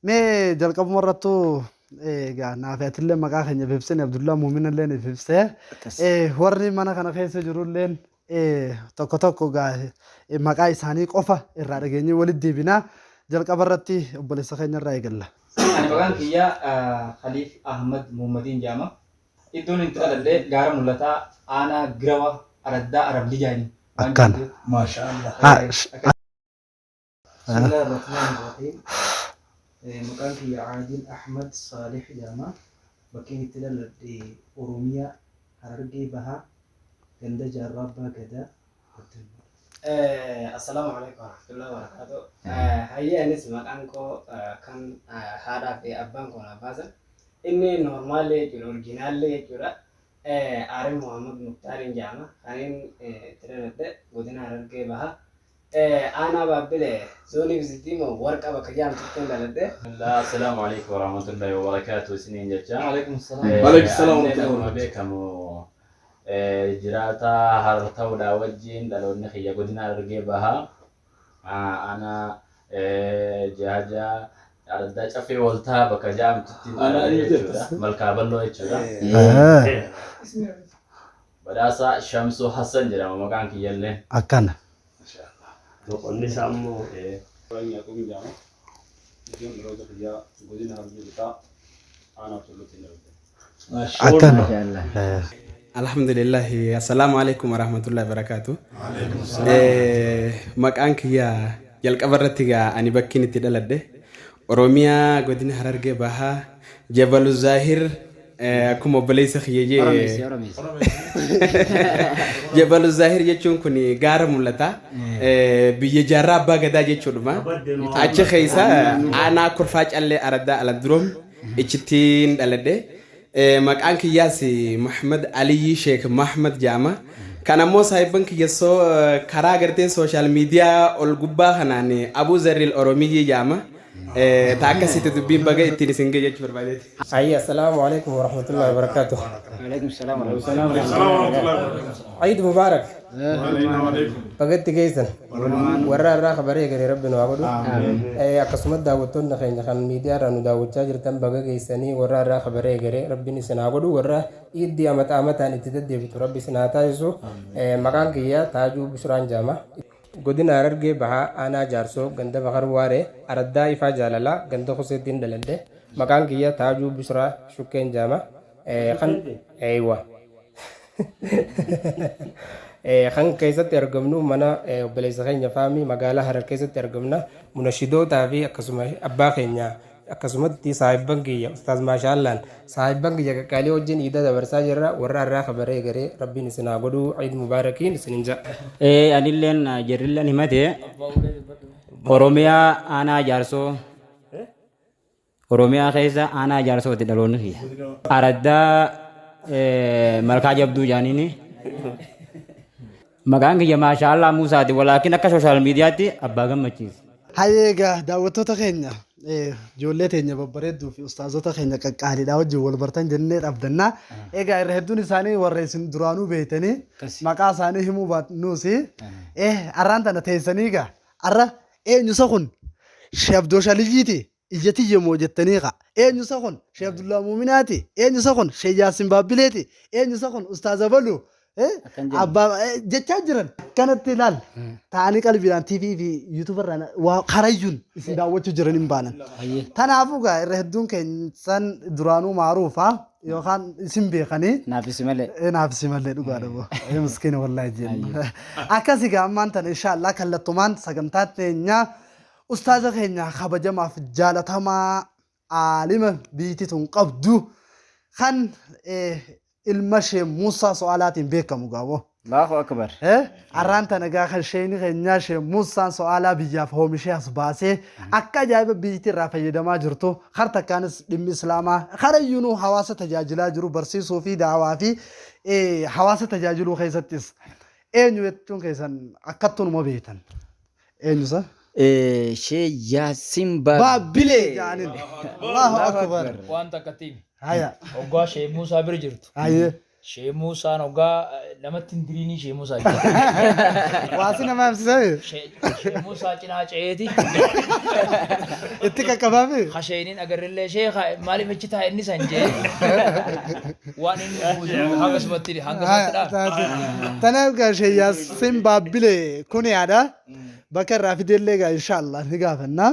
Mee jalqabuma irrattuu egaa naaf atillee maqaa keenya if ibsine Abdullaa Muuminallee if ibsee warri mana kana keessa jirulleen tokko tokko gaa maqaa isaanii qofa irraa dhageenyee walitti deebina. Jalqaba irratti obboleessa keenya irraa eegalla. Ani maqaan kiyya Khaliif Ahmad Muhammadiin jedhama. Iddoon itti dhaladhe gaara mul'ataa aanaa Girawa araddaa Arab Lijaani. Akkana. Maasha Allah. Bismillaahi Rahmaani Rahiim. Maqaan kiyya Aadil Ahmad Saalih jedhama. Bakki itti dhaladhe Oromiyaa, Harargee Bahaa, ganda Jaarraa Abbaa Gadaa, Baddannoo. Assalaamu alaikum warahmatullahi wabarakatuh. Hayyee anis maqaan koo kan haadhaa fi abbaan koo naaf baasan inni noormaalii jechuudha orjinaalli jechuudha. Aarif Muhammad Muktaariin jedhama. Kanin itti dhaladhe godina Harargee Bahaa. Aanaa Baabbile zoonii Bizittiimoo Warqa bakka jedhamtutti dhaladhe. Assalaamu alaikum warahmatullahi wabarakatuh isiniin jecha. Waalaikum salaam. Waalaikum salaam Anneen warahmatullahi akkuma beekamu jiraataa Harar ta'uudhaa wajjin dhaloonni kiyya godina Harargee Bahaa aanaa Jaajaa Araddaa Caffee Waltaa bakka jedhamtutti Aanaa dhaladhe eenyu jechuudha. Malkaa Balloo jechuudha. Badhaasaa Shamsuu Hassan jedhama maqaan kiyyallee. Akkana. Boqonni isaa immoo Ibrahim Yaquub jedhama. Iddoon dhaloota kiyyaa godina Harargee Lixaa aanaa Tulluutti dhaladhe. Akkana. Alhamdulillah. Assalaamu alaikum warahmatullahi wabarakatuh. Maqaan kiyya jalqaba irratti egaa ani bakkiin itti dhaladhe Oromiyaa godina Harargee Bahaa Jabalu Zaahir akkuma obboleessa kiyya jee Oromeessi Oromeessi. Jabalu Zaahir jechuun kun gaara mul'ata. Biyya jaarraa abbaa gadaa jechuudhuma. Achi keessa aanaa kurfaa callee araddaa aladduroom ichittiin dhaladhe. Maqaan kiyyaas Muhammad Aliyyi Sheekh Muhammad jedhama. Kan ammoo saahibban kiyya karaa gartee sooshaal miidiyaa ol gubbaa kanaan Abuu Zarriil Oromiyyi jedhama. Ta akkasitti dubbiin baga ittiin isin ga'e jechuu barbaadeeti. Hayya assalaamu alaikum warahmatullahi wabarakatuh. Waalaikum salaam warahmatullahi. Eid Mubarak. Waalaikum alaikum. Bagatti geessan. Warra irraa kabaree gadi rabbi nu haa godhu. Akkasumas daawwattoonni keenya kan miidiyaa irraa nu daawwachaa jirtan baga geessanii warra irraa kabaree gadi rabbiin isin haa godhu. Warra iiddii amata amataan itti deddeebitu rabbi isin haa taasisu. Maqaan kiyya Taajuu Bushraan jedhama. Godina Harargee Bahaa Aanaa Jaarsoo ganda Bakar Waaree Araddaa Ifaa Jaalalaa ganda Kuseettiin dhaladhe. Maqaan kiyya Taajuu Bushraa Shukkeen jedhama. Kan eeywa. Kan keessatti argamnu mana obboleessa keenya Faamii magaalaa Harar keessatti argamna. Munashidootaa fi akkasuma abbaa keenya akkasumatti saahibban kiyya Ustaaz Maashaallaan saahibban kiyya qaqqaalii wajjin iida dabarsaa jirra. Warra irraa kabaree garee rabbiin isin haa godhu. Eid Mubaarakiin isinin ja'a. Anilleen jarrilleen himate Oromiyaa aanaa Jaarsoo Oromiyaa keessa aanaa Jaarsooti dhaloonni kiyya. Araddaa Malkaa Jabduu jaaniini. Maqaan kiyya Maashaallaa Muusaati walaakin akka sooshaal miidiyaatti abbaa gammachiisa. Hayyee egaa daawwattoota keenya ijoollee teenya babbareedduu fi ustaazota keenya qaqqaaliidhaa wajjin wal bartan jennee dhabdanna. Egaa irra hedduun isaanii warra isin duraanuu beektanii maqaa isaanii himuu baannuusi. Arraan tana teessanii egaa arra eenyu isa kun Shee Abdoosh Aliyyiiti ija tiyya moo jettanii kaa eenyu isa kun Shee Abdullaa Muuminaati eenyu isa kun Shee Yaassin Baabbileeti eenyu isa kun Ustaaz Abalu abbaa jechaa jiran akkanatti ilaal ta'anii qalbiidhaan TV fi YouTube irraan waa karayyuun isin daawwachuu jiran hin baanan. Kanaafuu gaa irra hedduun keessan duraanuu maaruufa yookaan isin beekanii. Naafisi malee. Naafisi malee dhugaadha boo. Miskiina wallaahi jenna. Akkasi gaa ammaan tana inshaallah kallattumaan sagantaa teenyaa Ustaaza keenya kabajamaaf jaalatamaa aalima biiyti tun qabdu kan ilma shee Muusaa So'aalaatiin beekamu gaaboo. Allahu akbar. Arraan tana gaa kan sheeyni keenyaa shee Muusaan So'aalaa biyyaaf hoomishee as baasee akka ajaa'iba biyyatti irraa fayyadamaa jirtu kar takkaanis dhimmi islaamaa karayyuunuu hawaasa tajaajilaa jiru barsiisuu fi daawaa fi hawaasa tajaajiluu keessattis eenyu jechuun keessan akkattunuma beektan. Eenyu isa? Shee Yaasin Baabbilee Baabbilee. jedhaniin. Allahu akbar. Waan takka itti himi. Haya. Hoggaa Shee Muusaa bira jirtu. Hayyee. Shee Muusaan hoggaa namatti hin diriinii Shee Muusaa jira. Waasi nama himsisee? Shee Muusaa cinaa ce'eeti. Itti qaqqabaame? Kasheeniin agarrillee sheekha maaliif achi taa'e inni san jee waan inni buuse hangasumatti hangasumatti dha. Tanaaf gaa Shee Yaasin Baabbilee kun yaada. Bakka irraa fidellee gaa inshaallah ni gaafanna.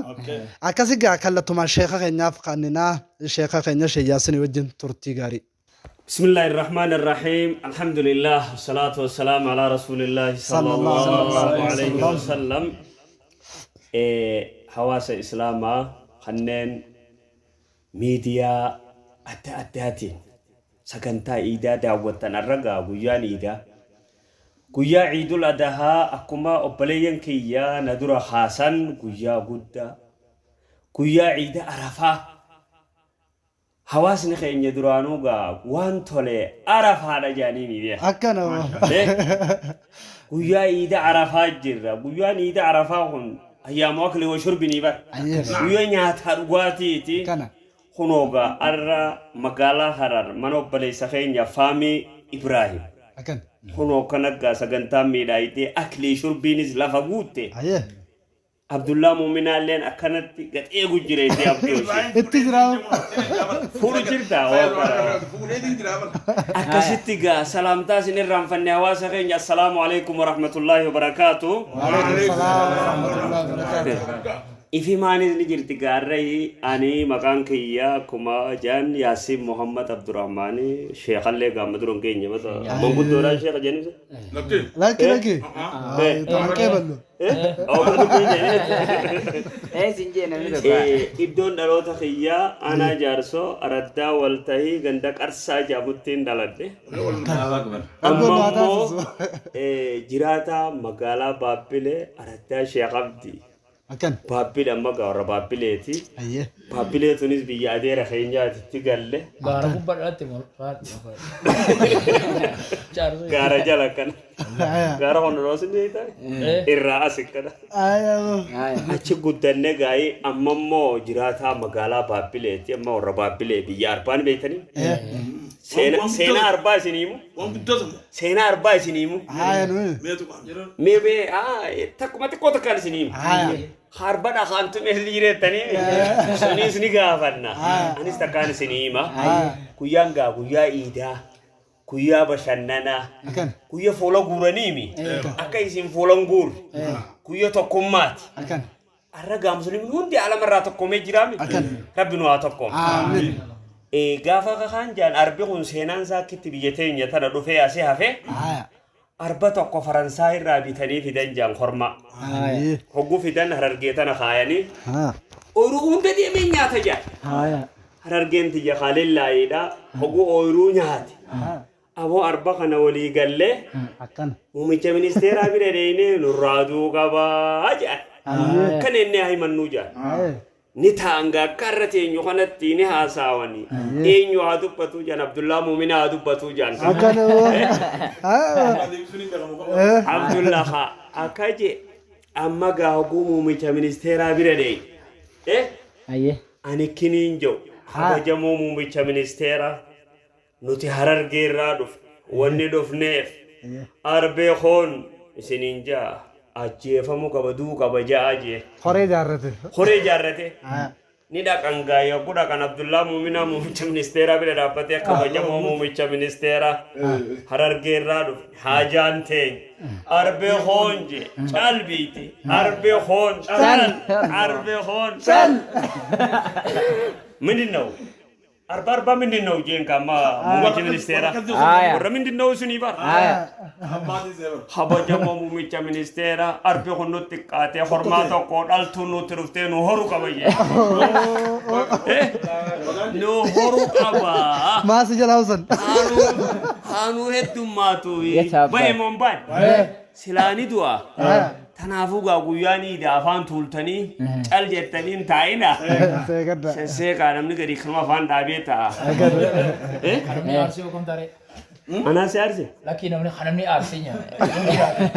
Akkasi gaa kallattumaan sheeka keenyaaf kanninaa sheeka keenya Shee Yaasin wajjin turtii gaarii. بسم الله الرحمن الرحيم الحمد لله والصلاة والسلام على رسول الله صلى الله عليه وسلم. Hawaasa Islaamaa kanneen miidiyaa adda addaatiin sagantaa iidaa daawwattan arra gaa guyyaan iidaa guyyaa iidul adahaa akkuma obboleeyyan kiyya na dura kaasan guyyaa guddaa guyyaa iida arafaa Hawaasni keenya duraanuu gaa waan tole Arafaadha jedhanii ni beekan. Akkana. Guyyaa iida Arafaa jirra. Guyyaan iida Arafaa kun ayyaamu akli wa shurbi ni bara. Guyyaa nyaataa dhugaatiiti. Kunoo gaa arra magaalaa Harar mana obboleessa keenya Faamii Ibraahim. Kunoo kana gaa sagantaan miidhaayitee aklii shurbiinis lafa guutte. Abdullaa Muuminaalleen akkanatti gad eegu jira itti abdooshi. Itti jira. Fuudhu jirta Akkasitti gaa salaamtaa isin irraanfanne hawaasa keenya assalaamu alaikum warahmatullaahi wabarakaatu. Ifi maanis ni jirti gaarrayi ani maqaan kiyya akkuma jaan Yaasiin Muhammad Abdurrahmaani sheekallee gaamma duran keenya mata manguddoodhaan sheeka jenisa. Lakki lakki. Tanaan qeeballu. Iddoon dhaloota kiyyaa aanaa jaarsoo araddaa waltahii ganda qarsaa jedhamuttiin dhaladhe. Amma immoo jiraataa magaalaa Baabbilee araddaa Sheekh Abdii. Akkan. Baabbile amma gaa warra Baabbileeti. Ayyee. Baabbilee tunis biyya adeera keenyaatitti galle. Gaara gubbaa dhalatte moo? Jaarsoo. Gaara jala kana. Gaara hondoroos ni ta'e. Irraa as akkana. Achi guddanne gaa'ii amma immoo jiraataa magaalaa Baabbileeti. Amma warra Baabbilee biyya Arbaa ni beektanii? Seenaa Arbaa isin himu? Seenaa Arbaa isin himu? Mee mee takkuma xiqqoo takkaan isin himu. Harba dhakaan tumee jireettanii sunis ni gaafanna. Anis takkaan isin hima. Guyyaan gaa guyyaa iidaa. Guyyaa bashannanaa. Guyya fuula guuraniimi. Akka isin fuulan guurre. Guyya tokkummaati. Arra gaa musliimni hundi alamarraa tokkoomee jiraami. Rabbi nu haa tokkoomu. Amiin. Gaafa kakaan jaan arbi kun seenaan isaa akkitti biyya teenya tana dhufee asii hafe. Arba tokko Faransaay irraa bitanii fidan jaan kormaa. Hogguu fidan harargee tana kaayanii. Ooyiruu hunda deemee nyaata jaan. Harargeen tiyya kaalellaayiidha. Hogguu ooyiruu nyaate. Aboo arba kana walii gallee muummicha ministeeraa bira deemnee nurraa du'uu qabaa jedhan. Kan inni haa himannuu jedhan. Ni ta'an gaa akka irra teenyu kanatti ni haasaawani. Eenyu haa dubbatuu jedhan Abdullaa Muuminaa haa dubbatuu jedhan. Abdullaa haa akka je amma gaa hogguu muummicha ministeeraa bira deemu. Ani kiniin jedhu kabajamoo muummicha ministeeraa. Nuti Harargee irraa dhufne. Wanni dhufneef arbee koon isiniin ja'a ajjeefamuu qaba du'uu qaba ja'a jee. Horee ijaarrate. Horee ijaarrate. Ni dhaqan gaa yogguu dhaqan Abdullaa Muuminaa muummicha ministeeraa bira dhaabbatee kabajamoo muummicha ministeeraa Harargee irraa dhufne haajaan teenya arbee koon jee cal biiti arbee koon cal arbee koon cal. ምንድን ነው Arba arba ምንድን ነው jeen ka amma muummicha ministeera. Warra ምንድን ነው isinii bara. Kabajamoo muummicha ministeera arbi kun nutti xiqqaatee hormaa tokko dhaltuu nutti dhuftee nu horu qaba jee. Nu horu qaba. Maasi jalaa usan. Haanuu heddummaatu. Bahe moo hin baane? Silaa ni du'a. Tanaafuu gaa guyyaan iida afaan tuultanii cal jettanii hin taa'ina. Seeqadda. Sesseeqaa namni gadi kanuma afaan dhaabee taa'a. Namni aarsee hoo kam taaree? Anaa si aarse? Lakkii namni kan namni aarsee nyaata.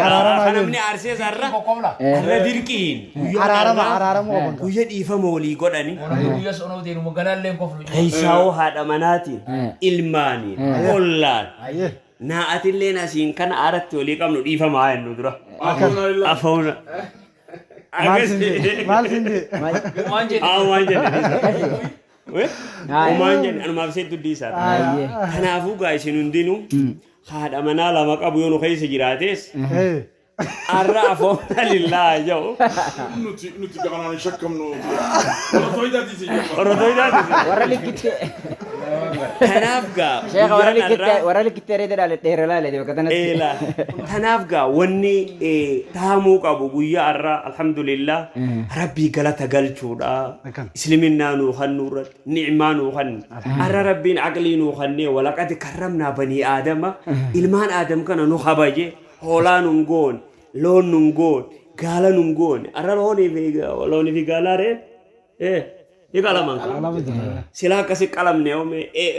Kan namni aarsee sarara. Kokkoobla. Har'a dirqiin. Guyyaa Araarama har'aa araaramuu qaban. Guyya dhiifama walii godhani. Namni guyyaa sonoo deemu ganaallee hin koflu. Keessaawoo haadha manaatiin, ilmaaniin, ollaan. Naa atilleen asiin kana aaratti walii qabnu dhiifama haa jennu dura. Afoona. Maal siin jee? Maal siin jee? Waan jedhe. Haa waan jedhe. Umaan jedhe anumaaf seettu dhiisaa. Kanaafuu gaa isin hundinuu haadha manaa lama qabu yoo nu keessa jiraates arra afoona lillaa jedhu. Nuti nuti gamanaan hin shakkamnu. Ortoidaati si jedhama. Ortoidaati si. Warra likkitti. Tanaaf gaa Sheekha warra guyyaan likkitti har'aa warra likkitti areeda dhaale dheera laale bakka tanatti. Eela. Tanaaf gaa wanni tahamuu qabu guyyaa har'aa alhamdulillah rabbii galata galchuudha. Isliminnaa nuu kannuu irratti ni'maa nuu kanne. Har'a rabbiin aqlii nuu kannee walaqad karramnaa banii aadama ilmaan aadam kana nu kabaje hoolaa nun goone loon nun goone gaala nun goone har'a loonii fi loonii fi gaalaa ree eh ni qalaman silaa akkasi qalamne yoome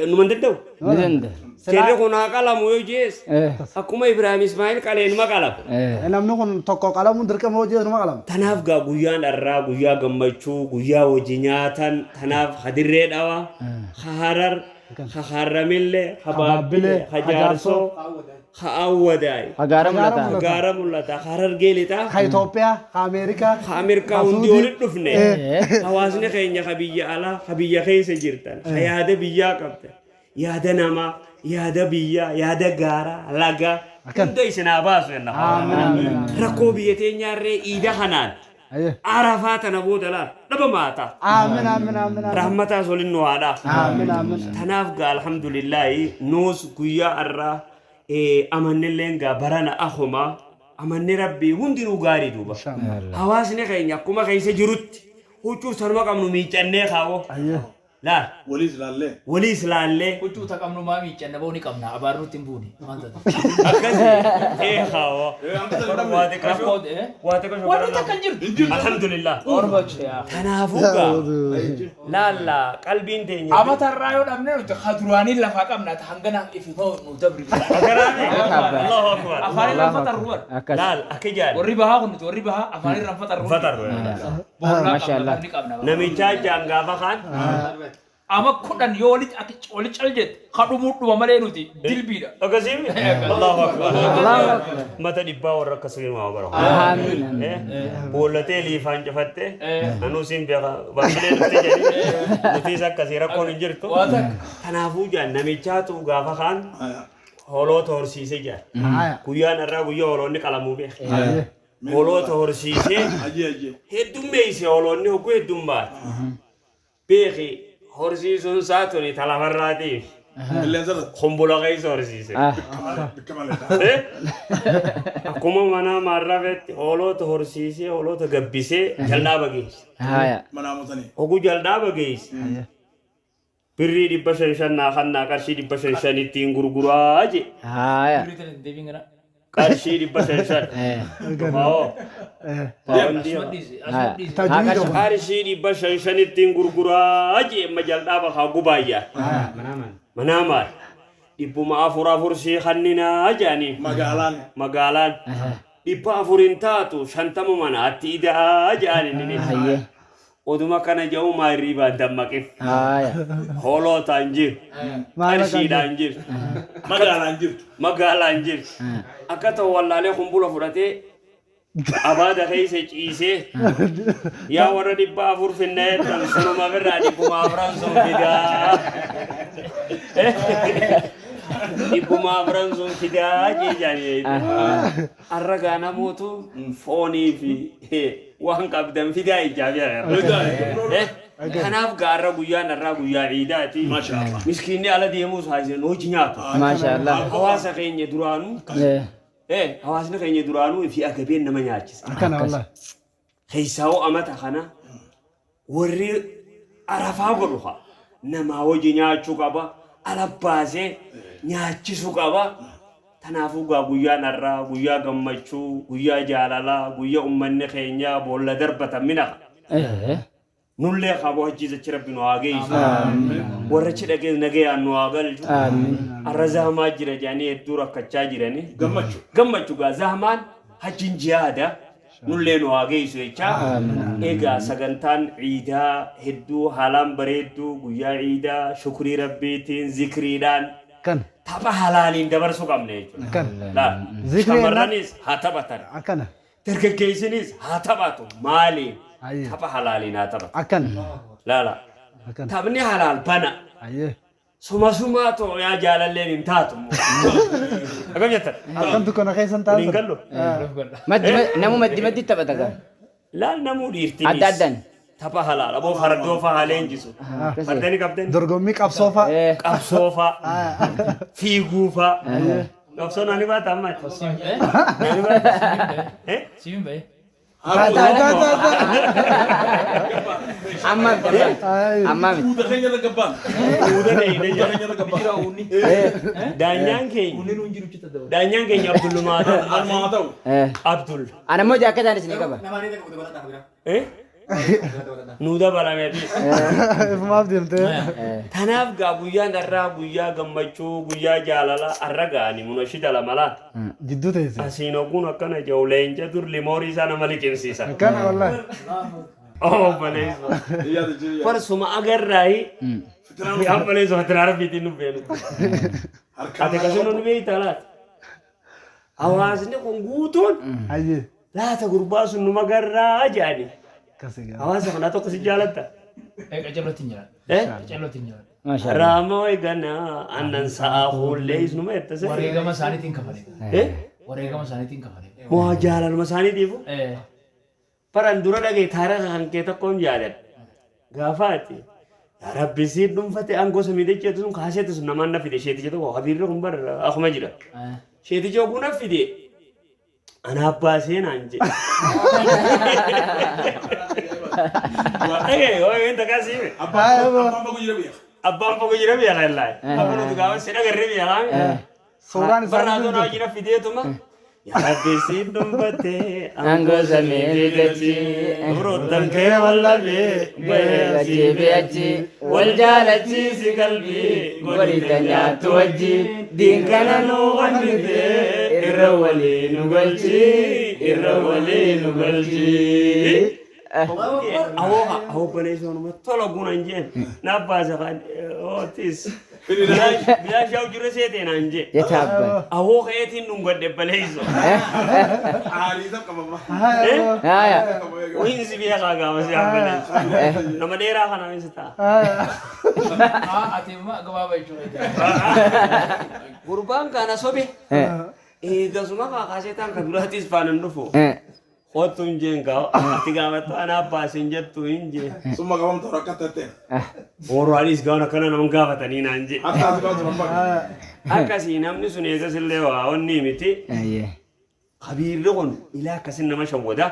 numa hin danda'u. Ni danda'a. Seerri kun haa qalamu yoo jees akkuma Ibraahim Ismaa'il qalee numa qalama. Namni kun tokko qalamuun dirqama hojii numa qalama. Tanaaf gaa guyyaan dharraa guyyaa gammachuu guyyaa hojii nyaatan tanaaf ha dirree dhawa ha harar ha harramille ha baabbile ha jaarsoo ha awwadaay Ha gaara mul'ata. ha gaara mul'ata ha harargee lixaa Ka Itoophiyaa, ka Ameerikaa, ha Ameerikaa ka hundi Suudii. walitti dhufne hawaasni keenya ka biyya alaa ka biyya keessa jirtan ka yaada biyyaa qabdan yaada namaa yaada biyyaa yaada gaaraa lagaa hunda isin haa baasu jenna. Rakkoo biyya teenyaarree iida kanaan arafaa tana booda laal dhaba maataa. Aamin aamin aamin aamin. Rahmataas waliin nu haadhaa. Aamin aamin. Tanaaf gaa alhamdulillaahi nuus guyyaa har'aa amannilleen gaa barana akuma amanni rabbii hundinuu gaarii duuba. Hawaasni keenya akkuma keessa jirutti huccuu sanuma qabnu miiccannee kaawoo. Laal. Waliis laallee. Waliis laallee. Huccuu ta qabnu maa miiccanna boo ni qabna abaar nutti hin buune. Maal taate? Akkasi. Ee kaawoo. Rakkoo eh? Warri takka hin jirtu. Alhamdulillah. Orbacha. Kanaafuu gaa laalla qalbiin teenya. Amata irraa yoo dhabne nuti ka duraanii lafaa qabna ta hangana ifi hoo nu dabri. Allahu akbar. Afaan irraan faxarru bar. Laal akka jaal. Warri bahaa kun nuti warri bahaa afaan irraan faxarru. Faxarru. Boorraa Masha qabna Allah. ni qabna. Namichaa jaan gaafa kaan. Ama 10 yoo walitti akka wali cal jette ka dhumuu dhuma malee nuti dilbiidha. Akkasiin Allahu akbar. Allahu akbar. Mata dhibbaa warra akkasii maa bara. Amiin amiin. Boollatee liifaan cifatte anuu siin beeka baasilee dhufte jedhee nutiis akkasii rakkoon hin jirtu. Waa takka. Kanaafuu jaan namichaatu gaafa kaan hooloota horsiise jaan. Guyyaan har'aa guyyaa hooloonni qalamuu beeka. Hooloota horsiisee heddummeesse hooloonni hogguu heddummaate. Beeki horsiisuun isaa tuni ta lafarraatiif. Kumbula keessa horsiise. Akkuma manaa maarrafetti hooloota horsiisee hooloota gabbisee jal'aaba geesse. Oguu jal'aaba geesse. Birrii 500 shan naa kannaa qarshii 500 shan ittiin gurguraa jee. Qarshii 500 shan. Dhufaa Qarshii 500 shan ittiin gurguraa jee amma jal'aaba kaa gubaayyaa. Manaa maal? 400 afur sii kanninaa jaanii. Magaalaan. Magaalaan. 400 hin taatu 50 manaatti ida'aa jaan inni. Oduma kana ja'uu maa hirriibaan dammaqin. Hoolootaan jiru. Qarshiidhaan jiru. Magaalaan jirtu. Magaalaan jirtu. Akka ta'u wallaalee kumbula fudhatee abaada keessa ciisee yaa warra 400 finna jettan sunuma birraa 400 sun fidaa. 400 sun fidaa jechaanii. Arra gaa namootu foonii fi waan qabdan fidaa ijaa fi agarra. Kanaaf gaa arra guyyaan arraa guyyaa ciidaati. Miskiinni ala deemuus haa isin hojii nyaatu. Maasha Allah. Hawaasa keenya duraanuu hawaasni keenya duraanuu fi agabeen nama nyaachisa. Akkana wallahi. Keessaawoo amata kana warri arafaa godhu haa namaa hojii nyaachuu qaba ala baasee nyaachisuu qaba. Tanaafuu gaa guyyaan har'aa guyyaa gammachuu guyyaa jaalalaa guyyaa ummanni keenya boolla darbatan minaqa. Nullee kaaboo hajjii achi rabbi nu haa geessu. Warra achi dhaqees nagayaan nu haa galchu. Har'a zahmaa jira jedhanii hedduu rakkachaa jiranii. Gammachuu. Gammachuu gaa zahmaan hajjiin jihaada. Nullee nu haa geessu jechaa. Egaa sagantaan ciidaa hedduu haalaan bareedduu guyyaa ciidaa shukrii rabbiitiin zikriidhaan Kan. tapha halaaliin dabarsuu qabna jechuudha. Kan. Laal. Zikrii Shamarranis haa taphatan. Akkana. Dargaggeessinis haa taphatu. Maaliin? Ayyee. Tapha halaaliin haa taphatu. Akkana. Laala. Akkana. Taphni halaal bana. Ayyee. Suma sumaa too yaa jaalalleen hin taatu. Akkam jettan? Akkam dukkana keessa hin Waliin taasisan. gallu? Maddi namu maddi maddi taphata gaa. Laal namuu dhiirtinis. Adda addaan. Tapha halaal aboo fardoo faa haa leenjisu. Farda ni qabdan? Dorgommii qabsoo faa. Qabsoo faa. Fiiguu faa. Qabsoo naani baata amma. Naani baata. Simin ba'e. Amma miti amma miti. Uuda keenya irra gabbaan. Uuda dheeyne Uuda keenya irra gabbaan. Daanyaan keenya. Daanyaan keenya Abdullumaa ta'u. Almaa ta'u. Abdul. Ana immoo jaakketaan isinii qaba. Eh? Nuu dabalame atis. Ifumaaf deemtee. Tanaaf gaa guyyaan har'aa guyyaa gammachuu guyyaa jaalala har'a gaani munashida lama laata. Jidduu teesse. Asiin ogguun akkana jedhu leenca dur limoorii isaa nama liqimsiisa. Akkana wallahi. Oh baleessa. Farsuma agarraayi. Amma leessa fatinaa rabbiitiin nu beenu. Ati akkasuma nu beektaa laata? Hawaasni kun guutuun laata gurbaa sun numa garraa jedhani. Hawaasa kanaa tokko si jaalatta. Qacarrootti hin jiran. Eh? Qacarrootti hin jiran. Raamoo eeganaa aannan sa'aa huullee isnuma jette sirrii. Wareegama isaaniitiin kafale. Eh? Wareegama isaaniitiin kafale. Moo jaalaluma isaaniitiifu? Eh. Baran dura dhagaye taarika kan kee tokkoon jaaladha. Gaafa ati yaa rabbi siin dhuunfate aangoo samii dacheetu sun kaaseetu sun namaan na fide sheeticha tokko kabiirri kun bar akkuma jira. Sheeticha oguu na fide ana abbaa seenaan jedhe. Dhagaye waa wanta kaasii. Abbaan fagoo jira biyya. Abbaan fagoo jira biyya kan laay. Abbaan nuti gaafa si dhagarree biyya kaan. Suuraan isaanii Barnaa sun toonaa jiru. jira fideetuma. Yaa Rabbi siin dhuunfate Aangoo samii dachee. Firoottan kee wallabee bahee Achii fi achi wal jaalachiisi qalbii godhita nyaattu wajji diinkana nu wannite irra walii nu galchi irra walii nu galchi. Awoo awoo baleesoo numa tola gunan jeen na baasa kan ootis. Bilaashaa ujjure seetee naan jee. Jeta abbaan. Awoo ka'eetiin dhungadhe baleesoo. Aariisa qabama. Haaya. Wiinsi beekaa gaafa si abbaleessu. Nama dheeraa kana wiinsi ta'a. Ati immoo gabaabaa jechuudha. Gurbaan kana sobe. Eegasuma kaakaasee taan kan duraatis faana hin dhufu. Kottu hin jeen kaa ati gaafattu anaa baasin jettu hin jeen. Summa qabamtu rakkata ta'e. Waraanis gaan akkana nama gaafatanii naan jee. Hatta as baatu nama. Akkasii namni sun eegas illee waa onni miti. Kabiirri kun ilaa akkasin nama shawwada.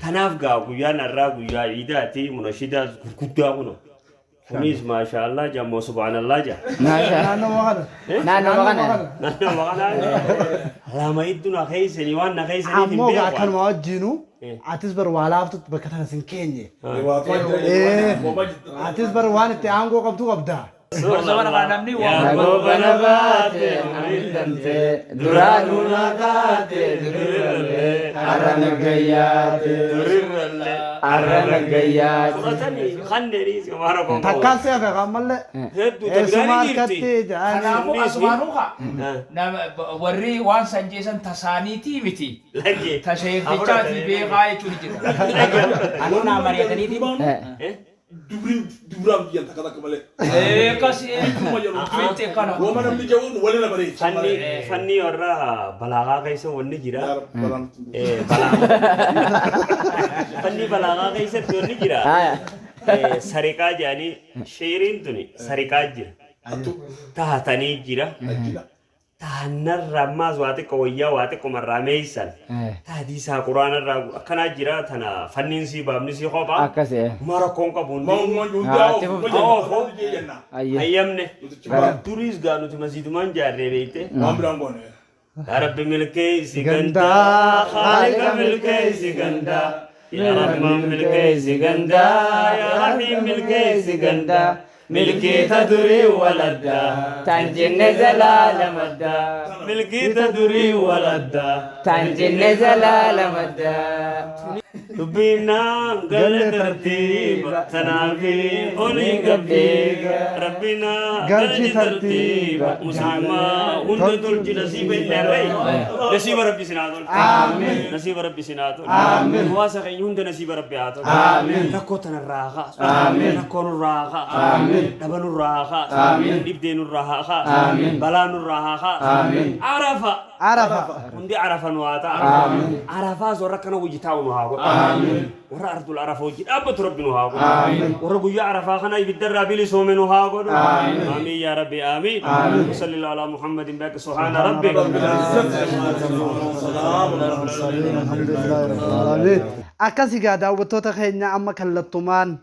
Tanaaf gaa guyyaan har'aa guyyaa iidaati munashidaa gurguddaa kuno. Kunis maashaallah jammoo subhaanallah jaa. Naannoo kana. Naannoo kana. Naannoo kana. Lama iddoo na keessanii waan na keessaniif hin Ammoo gaa beeku. akkanuma wajjinu atis bar waa laaftutti bakka tana sin keenye. Atis bar waan itti aangoo qabdu qabda. Barsooma kana namni waan Goobana baate amiltamte duraanuu na taate durirralle har'a nagayyaate Durirralle har'a nagayyaate. Fudhatanii kanneenis maara bomboo. Takkaan si hafe ammallee. Hedduu Eessuma tajaajila jirti. harkatti jedhanii. Kanaafuu asumaanuu kaa nama warri waan san jeesan tasaaniitii miti. Lagi. Tasheektichaatii beekaa jechuun jira. Anuu naa mari'ataniitiin Dubriin dubraa biyyan takka takka malee. Akkas fiixee kana. Wama namni jedhuun walirra bareecha. Fanni fanni warra balaagaa keessa wanni jira. Fanni balaagaa keessatti wanni jira. Sariqaa jedhanii sheeriin tuni sariqaa jira. Tahatanii jira. Tahannarra ammaas waa xiqqoo wayyaa waa xiqqoo marraa meeysan. Tahadiisaa quraanarraa akkanaa jira tana fanniin sii baafni sii kophaa. Akkas ee. Uma rakkoon qabu hundi. Haa, Oofo. Ayyee. Hayyamne. Duriis gaa nuti masiidumaan jaarree beekte. Waan biraan goone. Yaa Rabbi milkeessi gandaa, Khaalika milkeessi gandaa. Yaa Rahmaan milkeessi gandaa, Yaa Rahiim milkeessi gandaa. Milkiita durii waladdaa. Tan jenne zalaalamaddaa. Milkiita durii waladdaa. Tan jenne zalaalamaddaa. Dubbinaan galee tartiiba tanaafi olii gabbiiga rabbinaa galchi tartiiba musliimaa hunda tolchi nasiiba inni arree nasiiba rabbi sinaa tolchi nasiiba rabbi sinaa tolchi hawaasa keenya hunda nasiiba rabbi haa tolchi rakkoo tanarraa haa kaasu rakkoo nurraa haa kaasu dhaba nurraa haa kaasu dhibdee nurraa haa kaasu balaa nurraa haa kaasu arafa Arafa. Hundi arafa nu haa ta'a. Arafaas warra akkana wajji taa'u nu haa godhu. Warra ardul arafa wajji dhaabbatu rabbi nu haa godhu. Warra guyyaa arafaa kana ibiddarraa bilisoome nu haa godhu. Aamiin yaa rabbi aamiin. Sallallahu alaa Muhammadin baaqi subhaana rabbi. Akkas egaa daawwattoota keenya amma kallattumaan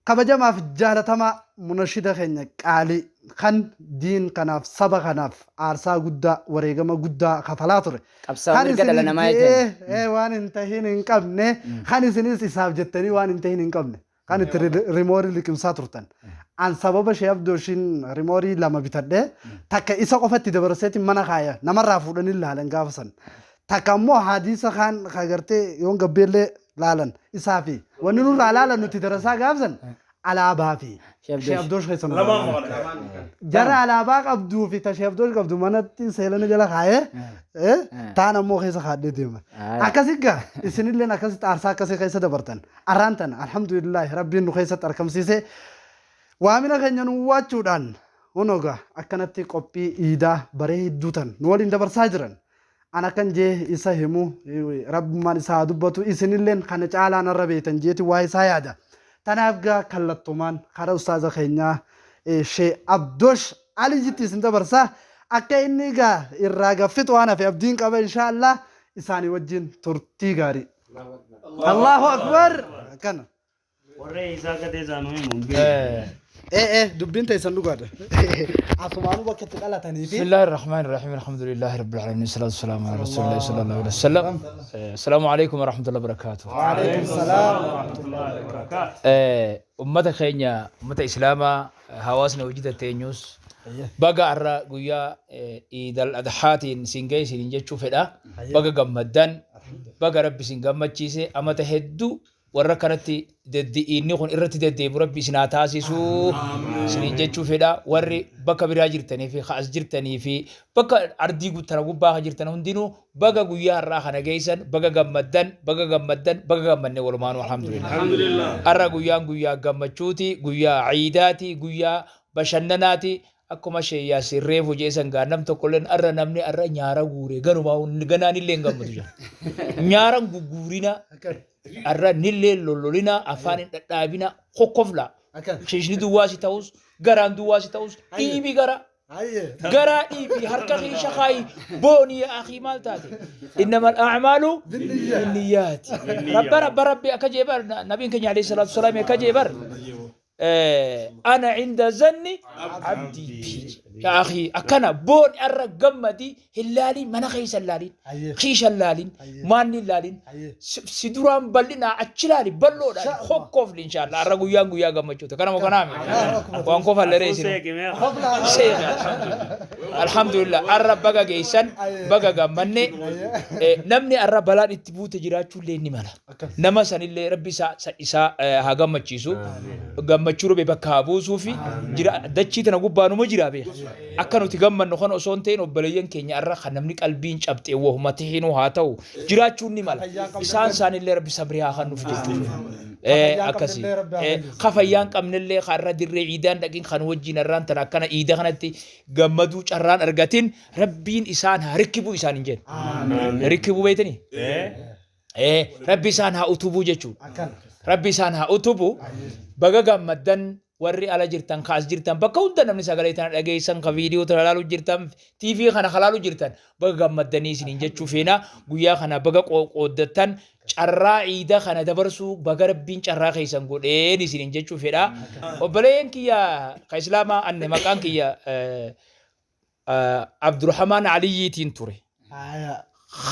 Kabajamaaf jaalatamaa munashida keenya qaalii kan diin kanaaf saba kanaaf aarsaa guddaa wareegama guddaa kafalaa ture. Qabsaa'aa Kan mirga dhala isiniif namaa je'ee jechuun. waan hin tahin hin qabne kan isinis isaaf jettanii waan hin tahin hin qabne kan itti rimoorii liqimsaa turtan. An sababa Shee Abdooshiin rimoorii 2 bitadhe takka isa qofa itti dabarseetiin mana kaaya namarraa fuudhanii laalan gaafa san. Takka ammoo hadiisa kaan ka gartee yoon gabbeellee laalan isaa fi wanni nurraa laalan nuti darasaa gaafsan alaabaa fi Shee Abdoosh keessa nu laalan. Jara alaabaa qabduu fi ta Shee Abdoosh qabdu manatti seelana jala kaayee taan ammoo keessa kaadhee deema. Akkasi gaa isinilleen akkasitti aarsaa akkasii keessa dabartan. Arraan tana alhamdulillah rabbiin nu keessatti arkamsiisee waamina keenya nu waachuudhaan hunoo gaa akkanatti qophii iidaa bareedduu tan nu waliin dabarsaa jiran. An akkan jee isa himu Rabbummaan isa haa dubbatu isinilleen kana caalaa narra beeytan jeeti waa isaa yaada. Tanaaf gaa kallattumaan kara ustaaza keenyaa Shee Abdosh Aliyyitti isin dabarsa. Akka inni gaa irraa gaffixu waan hafe abdiin qaba inshaa Allah isaanii wajjin turtii gaarii. Allahu Akbar! Akkana. Warree isaa akka ta'e isaan himu hin beeku. Ee ee dubbiin teessan dhugaadha. Asumaanuu bakka itti dhalatanii fi. بسم الله الرحمن الرحيم الحمد لله رب العالمين الصلاة والسلام على رسول الله صلى الله عليه وسلم السلام عليكم ورحمة الله وبركاته وعليكم السلام ورحمة الله وبركاته. Ummata keenya ummata islaamaa hawaasni hojii tatteenyus baga har'a guyyaa iidal adhaatiin isin ga'e isiniin jechuu fedha baga gammaddan baga rabbi isin gammachiise amata hedduu Warra akkanatti deddi iinni kun irratti deddeebi'u Rabbi isin haa taasisu isiniin jechuu fedha. Warri bakka biraa jirtanii fi ka as jirtanii fi bakka ardii tana gubbaa ka jirtan hundinuu baga guyyaa har'aa kana geessan, baga gammaddan, baga gammaddan, baga gammanne walumaanuu alhamdulillah. Alhamdulillah. Har'a guyyaan guyyaa gammachuuti, guyyaa ciidaati, guyyaa bashannanaati. Akkuma Sheeh Yaasiin reefu je'e san gaa nam tokkolleen arra namni arra nyaara guure ganumaa ganaan illee hin gammadu jedha. Nyaara hin gugguurinaa. Arra nillee lollolinaa afaan hin dhadhaabinaa kokkoflaa. Shiishni duwwaa si ta'us garaan duwwaa si ta'us dhiibi garaa. Garaa dhiibi harka kiisha kaayi booni yaa akii maal taate. Innamal a'maalu binniyyaati. Rabba rabba rabbi akka jee bar nabiin keenya alayhi salaatu wasalaam akka jee bar. Ana inda zanni abdii bi. Yaa akii akkana booni arra gammadi hin laaliin mana keessa hin laaliin kiisha hin laaliin maanni hin laaliin si duraan bal'inaa achi laali bal'oodhaan kokkoofli inshaallah arra guyyaan guyyaa gammachuuta kana moo kanaa miti waan kofalleree isin seeqe alhamdulillah arra baga geessan baga gammanne namni arra balaan itti buute jiraachuu illee ni mala Nama sanillee rabbi isaa isaa haa gammachiisu. Gammachuu rabbi bakka haa buusuufi jira dachii tana gubbaa numa jira beeka. Akka nuti gammannu kana osoo hin ta'in obboleeyyan keenya irra kan namni qalbiin cabxee wahuma tahinuu haa ta'u jiraachuun ni mala. Isaan isaanillee rabbi sabrii haa kennuuf jechuudha. Akkasi. Ka fayyaan qabnellee ka irra dirree iidaan dhaqin kan wajjin irraan tana akkana iida kanatti gammaduu carraan argatin rabbiin isaan haa rikkibuu isaan hin jennu. Rikkibuu beektanii? Rabbi isaan haa utubuu jechuudha. Rabbi isaan haa utubu. Baga gammaddan warri ala jirtan ka as jirtan bakka hunda namni sagalee tana dhageessan ka viidiyoo tana ilaalu jirtan TV kana ka ilaalu jirtan baga gammaddanii isiniin jechuu feena guyyaa kana baga qooddattan carraa iida kana dabarsuu baga rabbiin carraa keessan godheen isiniin jechuu fedha. Obboleeyyan kiyya ka islaamaa anne maqaan kiyya Abdurhamaan Aliyyiitiin ture.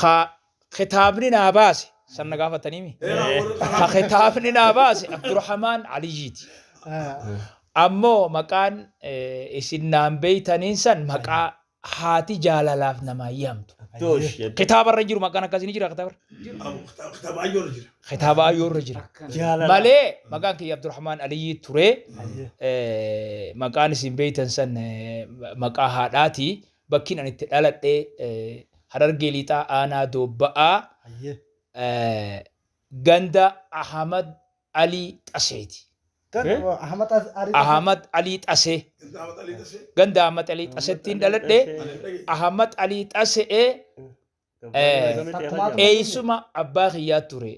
Ka kitaabni naa baase san na gaafataniimi. Ka kitaabni naa baase Abdurhamaan Aliyyiiti. Ammoo maqaan isin naan beeytaniin san maqaa haati jaalalaaf namaa yaamtu. Kitaaba irra hin jiru maqaan akkasii ni jira kitaaba irra. Kitaaba ayyoo irra jira. Kitaaba ayyoo irra jira. Malee maqaan kiyya Abdurrahmaan Aliyyii ture. Maqaan isin beeytan san maqaa haadhaati. Bakkiin ani itti dhaladhe Harargee Lixaa Aanaa Doobba'aa ganda Ahmad Alii Xaseeti. Ahmad Alii Xasee. Ganda Ahmad Alii Xasettiin dhaladhe. Ahmad Alii Xasee eessuma abbaa kiyyaa ture.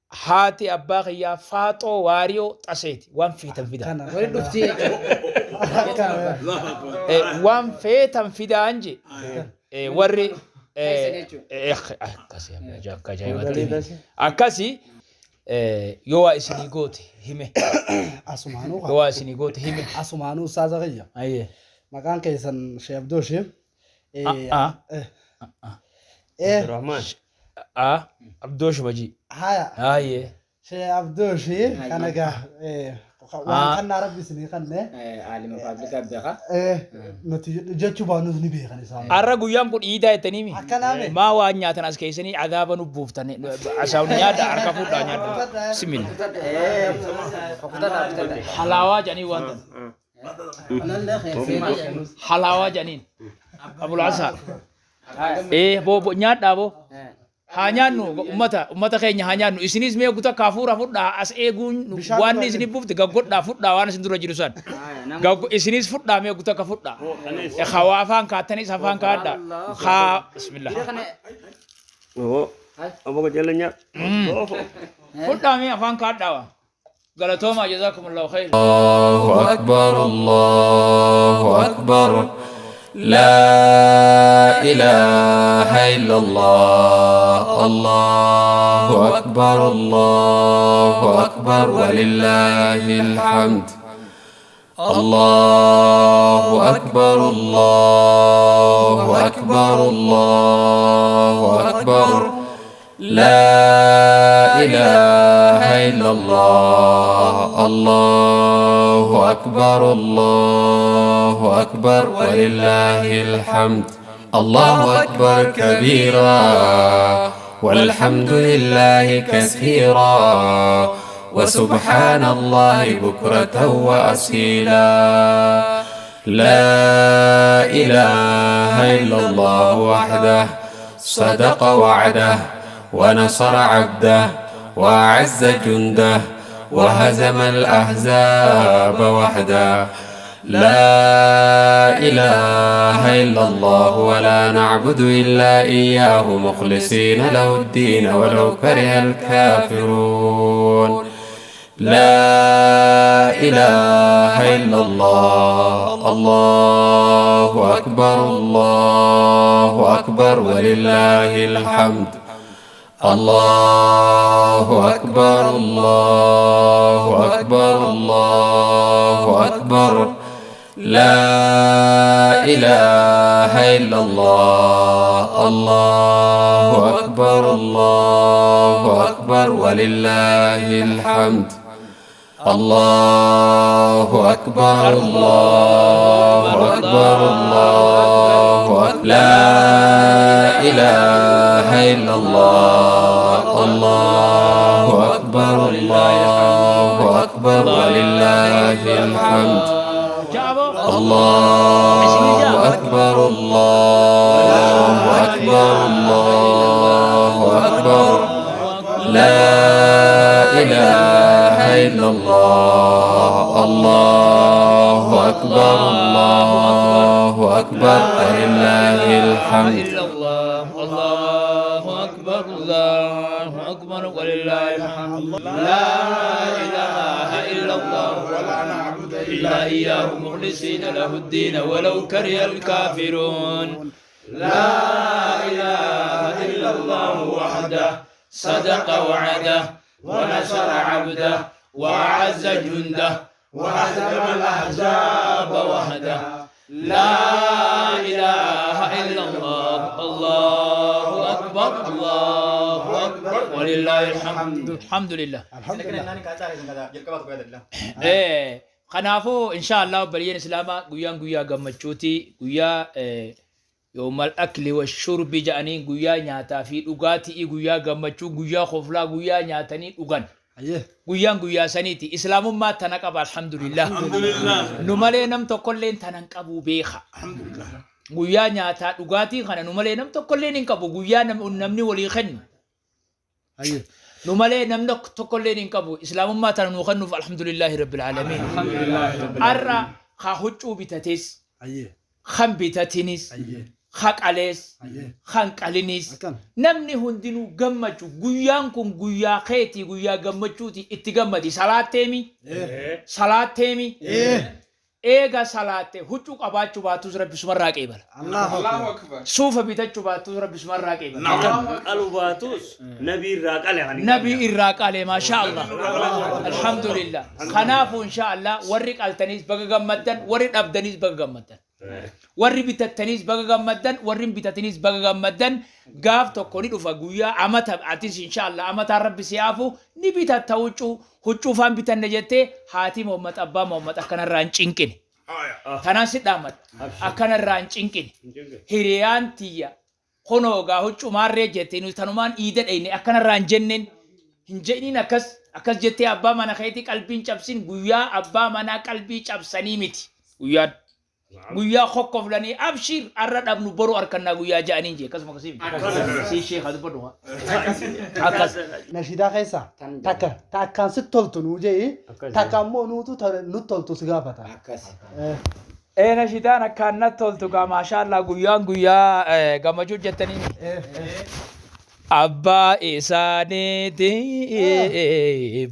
Haati abbaa kiyyaa Faaxoo Waariyoo Xaseeti. Waan feetan fidaa. Wali dhuftii jechuudha. Waan feetan fidaan je. Warri Keessan jechuudha. Akkasi akka ajaa'ibatti. Akkasi yoo waa isinii goote hime. Asumaanuu Yoo waa isinii goote hime. Asumaanuu ustaaza kiyya. Ayyee. Maqaan keessan Sheekh Abdooshi. Ah. Abdurrahman. Ah. Abdoosh Bajii. Haya. Ayyee. Sheekh Abdooshi kana egaa waan kannaa rabbi isinii kanne. Aalima paablikaa beekaa. Nuti jechuu baannus ni beekan isaan. Har'a guyyaan kun iidaa jettanii mi? Akkanaame. Maa waan nyaatan as keessanii adaaba nu buuftan. Asaawni nyaadha harka fuudhaa nyaadha. Similla. Halaawaa jedhanii waan tan. Halaawaa jedhaniin. Abulaasaa. Ee boo boo nyaadhaa boo. Haa nyaannu ummata ummata keenya haa nyaannu isinis mee kuta kaafuura fudhaa as eeguun waan isin buufte gaggodhaa fudhaa waan isin dura jiru san. Gaggo isinis fudhaa mee kuta ka fudhaa. Hawaa afaan kaattanis afaan kaadhaa. Haa bismillah. Aboo jala nyaat. Fudhaa mee afaan kaadhaa waa. Galatoomaa jazakumullahu khayr. الله أكبر الله أكبر لا إله إلا الله الله أكبر الله أكبر ولله الحمد الله أكبر الله أكبر الله أكبر لا إله إلا الله الله أكبر الله أكبر ولله الحمد الله أكبر كبيرا والحمد لله كثيرا وسبحان الله بكرة وأصيلا لا إله إلا الله وحده صدق وعده ونصر عبده وأعز جنده وهزم الأحزاب وحده لا إله إلا الله ولا نعبد إلا إياه مخلصين له الدين ولو كره الكافرون لا إله إلا الله الله أكبر الله أكبر ولله الحمد الله أكبر الله أكبر الله أكبر لا إله إلا الله الله أكبر الله أكبر ولله الحمد الله أكبر الله أكبر الله أكبر لا إله إلا الله الله أكبر الله أكبر ولله الحمد الله أكبر الله أكبر الله أكبر لا إله إلا الله الله أكبر الله أكبر ولله الحمد الله أكبر الله أكبر ولله الحمد لا إله إلا الله ولا نعبد إلا إياه مخلصين له الدين ولو كره الكافرون لا إله إلا الله وحده صدق وعده ونصر عبده وأعز جنده وهزم الأحزاب وحده لا إله إلا الله الله أكبر الله أكبر ولله الحمد الحمد لله الحمد لله. Kanaafuu insha Allah obboleeyyan islaamaa guyyaan guyyaa gammachuuti guyyaa yoomal akli wa shurbi jedhanii guyyaa nyaataa fi dhugaatii guyyaa gammachuu guyyaa koflaa guyyaa nyaatanii dhugan. Guyyaan guyyaa saniiti. Islaamummaa tana qaba alhamdulillah. Nu malee nam tokkolleen tana hin qabu beeka. Guyyaa nyaataa dhugaatii kana nu malee nam tokkolleen hin qabu. Guyyaa namni walii kennu. Nu malee namni tokkolleen hin qabu. Islaamummaa tana nuu kennuuf alhamdulillahi rabbil aalamiin. Har'a ka huccuu bitates kan bitatinis Ka qalees, kan qaliniis, namni hundinuu gammachu. Guyyaan kun guyyaa keetii, guyyaa gammachuuti itti gammadi. Salaatteemi? Salaatteemi? Eega salaatte huccuu qabaachuu baattus Rabbi sumarraa qeebala. Allahu Akbar. Suufa bitachuu baattus Rabbi sumarraa qeebala. Qalu baatus nabii irraa qale kan hin Nabii irraa qale maashaa Allah. Alhamdulillah. Kanaafuu inshaa Allah warri qaltaniis baga gammaddan warri dhabdaniis baga gammaddan. Warri bitattaniis baga gammaddan warri hin bitatiniis baga gammaddan gaaf tokko ni dhufa guyyaa amata atis inshaa Allah amataan Rabbi si haafu ni bitatta huccuu Huccuu faan bitanne jettee haatii Mohammad abbaa Mohammad akkana irraa hin cinqine. Tanaan si dhaammadha. Akkana irraa hin cinqine. Hiriyaan tiyya kunoo gaa huccuu maarree jette nuti tanumaan iida dheyne akkana irraa hin jenneen. Hin jedhiniin akkas akkas jettee abbaa mana keetii qalbii hin cabsin guyyaa abbaa manaa qalbii cabsanii miti. Guyyaan. Guyyaa kokkoflanii abshiir arra dhabnu boru arkannaa guyyaa ja'aniin jee akkasuma akkasii miti. Sii sheekha dubbadhu haa. Akkas. Nashiidaa keessaa takka ta akkaan sitti toltu nuu je'i takka ammoo nuutu ta nutti toltu si gaafata. Ee nashiidaan akkaan natti toltu gaa maashaallah guyyaan guyyaa gammachuu jettanii. Abbaa isaaniiti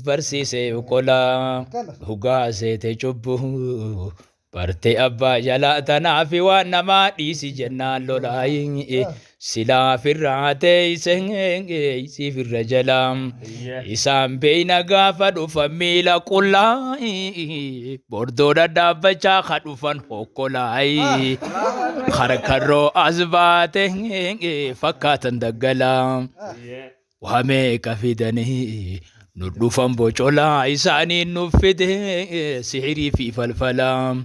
barsiisee qola dhugaa seete cubbuu Barte abbaa jalaa tanaafi waan namaa dhiisi jennaan lolaayi silaa firraa teeyse siif irra jalaa isaan beeyna gaafa dhufan miila qullaa bordoo dhadhaabbachaa ka dhufan hokkolaayi harkarroo as baate fakkaatan daggalaa. Waa meeqa fidanii nu dhufan bocolaa isaaniin nu fide sihirii fi falfalaa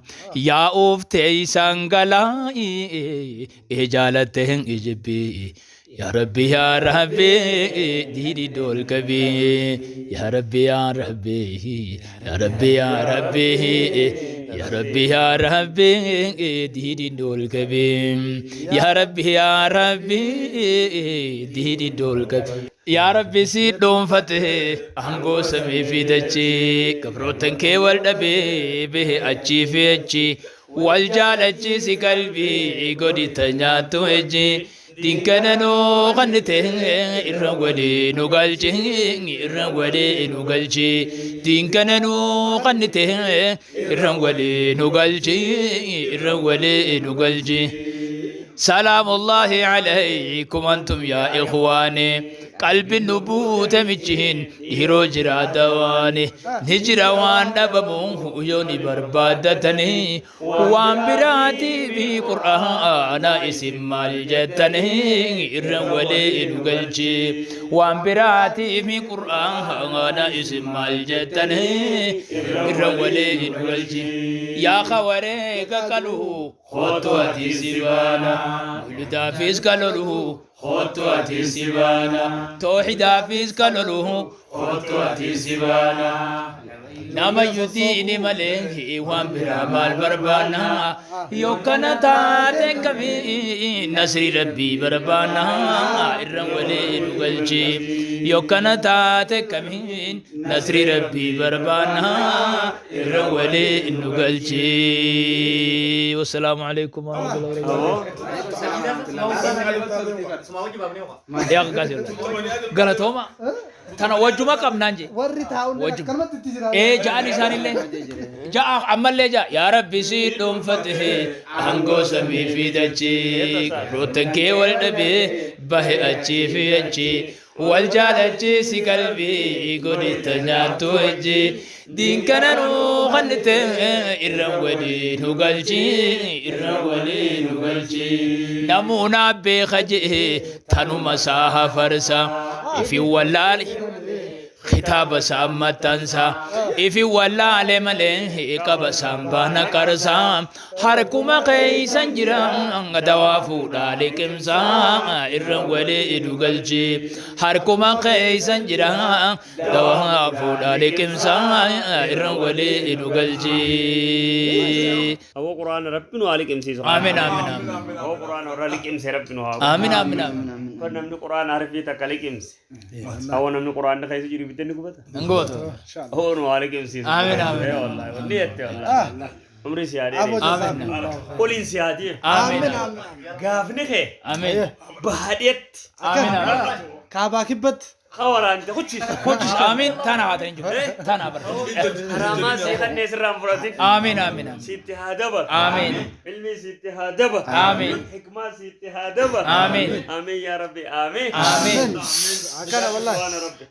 yaa'uuf teeysan galaa ee jaalatte hin ijibbii yaa rabbi yaa rabbi diini doolkabii yaa rabbi yaa rabbi yaa rabbi yaa rabbi yaa rabbi yaa rabbi diini doolkabii Yaa Rabbi yaa Rabbi diidi dolgabi. Yaa Rabbi si dhuunfate aangoo samii fi dachii gabroottan kee wal dhabee bahe achii fi achi wal jaalachiisi qalbii godhi ta nyaattu ejji dinkana nuu kannite irra walii nu galchi irra walii nu galchi dinkana nuu kannite irra walii nu galchi irra walii nu galchi salaamullaahi alaykum antum yaa ikhwaani qalbi nu buute michiin dhiiroo jira dawaani ni jira waan dhabamu yoo ni barbaaddatanii waan biraatii fi qur'aana isin maal jettanii irra walii nu galchi waan biraatii fi qur'aana isin maal jettanii irra walii nu galchi yaa kawareega qalu kottu ati si baana muludaafis kalolu kottu ati si baana toohidaafis kalolu kottu ati si baana Namayyu diini malee waan biraa maal barbaanna yokkana taate kamii nasrii rabbii barbaanna irra walee nu galchi yokkana taate kamiin nasrii rabbii barbaanna irra walee nu galchi. Wassalaamu alaikum warahmatullahi wabarakatuh. Galatooma. Tana wajjuma qabnaan jee. Warri taa'ullee Wajjuma. akkanumatti itti jira. Ee ja'an isaanillee. Ja'a ammallee ja'a. Yaa Rabbi si dhuunfate aangoo samii fi dachii gabroottan kee wal dhabee bahe achii fi achii wal jaalachiisi qalbii godhitta nyaattu wajji diin kana nuu kannite irra walii nu galchi irra walii nu galchi namuunaa beeka jee tanuma isaa hafarsa ifi wallaale kitaaba isaa maxxansa ifi wallaale malee qaba isaan baana qarsa harkuma keeysan jira dawaa fuudhaa liqimsa irra walii nu galchi harkuma keeysan jira dawaa fuudhaa liqimsa irra walii nu galchi. Awoo quraana rabbi nu haa liqimsiisu. Aamin aamin aamin. Awoo quraana warra liqimse rabbi nu haa godhu. Aamin aamin aamin. Kan namni quraana harfii takka liqimse. Awoo namni quraanni keessa jiru ibidda ni gubata. Hin gubatu. Awoo nu haa liqimsiisu. Aamin aamin. Ee wallaahi wanni jette wallaahi. Umrii si haa Aboo dheeressu. jazaakumullahu Oliin si haa deemu. Amiin amiin. Gaafni kee Amiin. baadheetti Amiin amiin. Kaabaa kibbatti. ka waraante kuchis. Kuchis amiin tana haa ta'in jiru. Tana barta. Haraamaa sii kannee sirraan fudhatin. Amiin amiin amiin. Sitti haa dabalu. Amiin. Ilmi sitti haa dabalu. Amiin. Hikmaa sitti haa dabalu. Amiin. Amiin yaa Rabbi amiin. Amiin. Akkana wallahi. Subhaana Rabbi.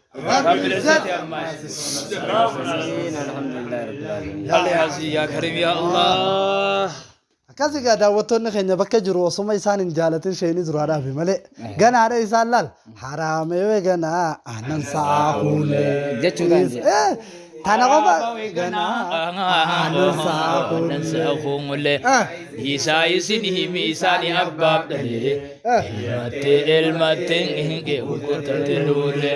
Rabbil izzati ammaa yasifuun. Alhamdulillah rabbil alamin. Alhazi yaa Karim yaa Allah. Akkas egaa daawwattoonni keenya bakka jiru osuma isaan hin jaalatin sheeni duraa dhaabe malee ganaadha isaan laal haraamee ganaa aannan sa'aa kuulee Jechuudhaan jedhe. Tana qofa ganaa aannan sa'aa kuulee. Isaa isin himi isaani abbaaf dhalee ilmattee elmattee gurgurtatte duule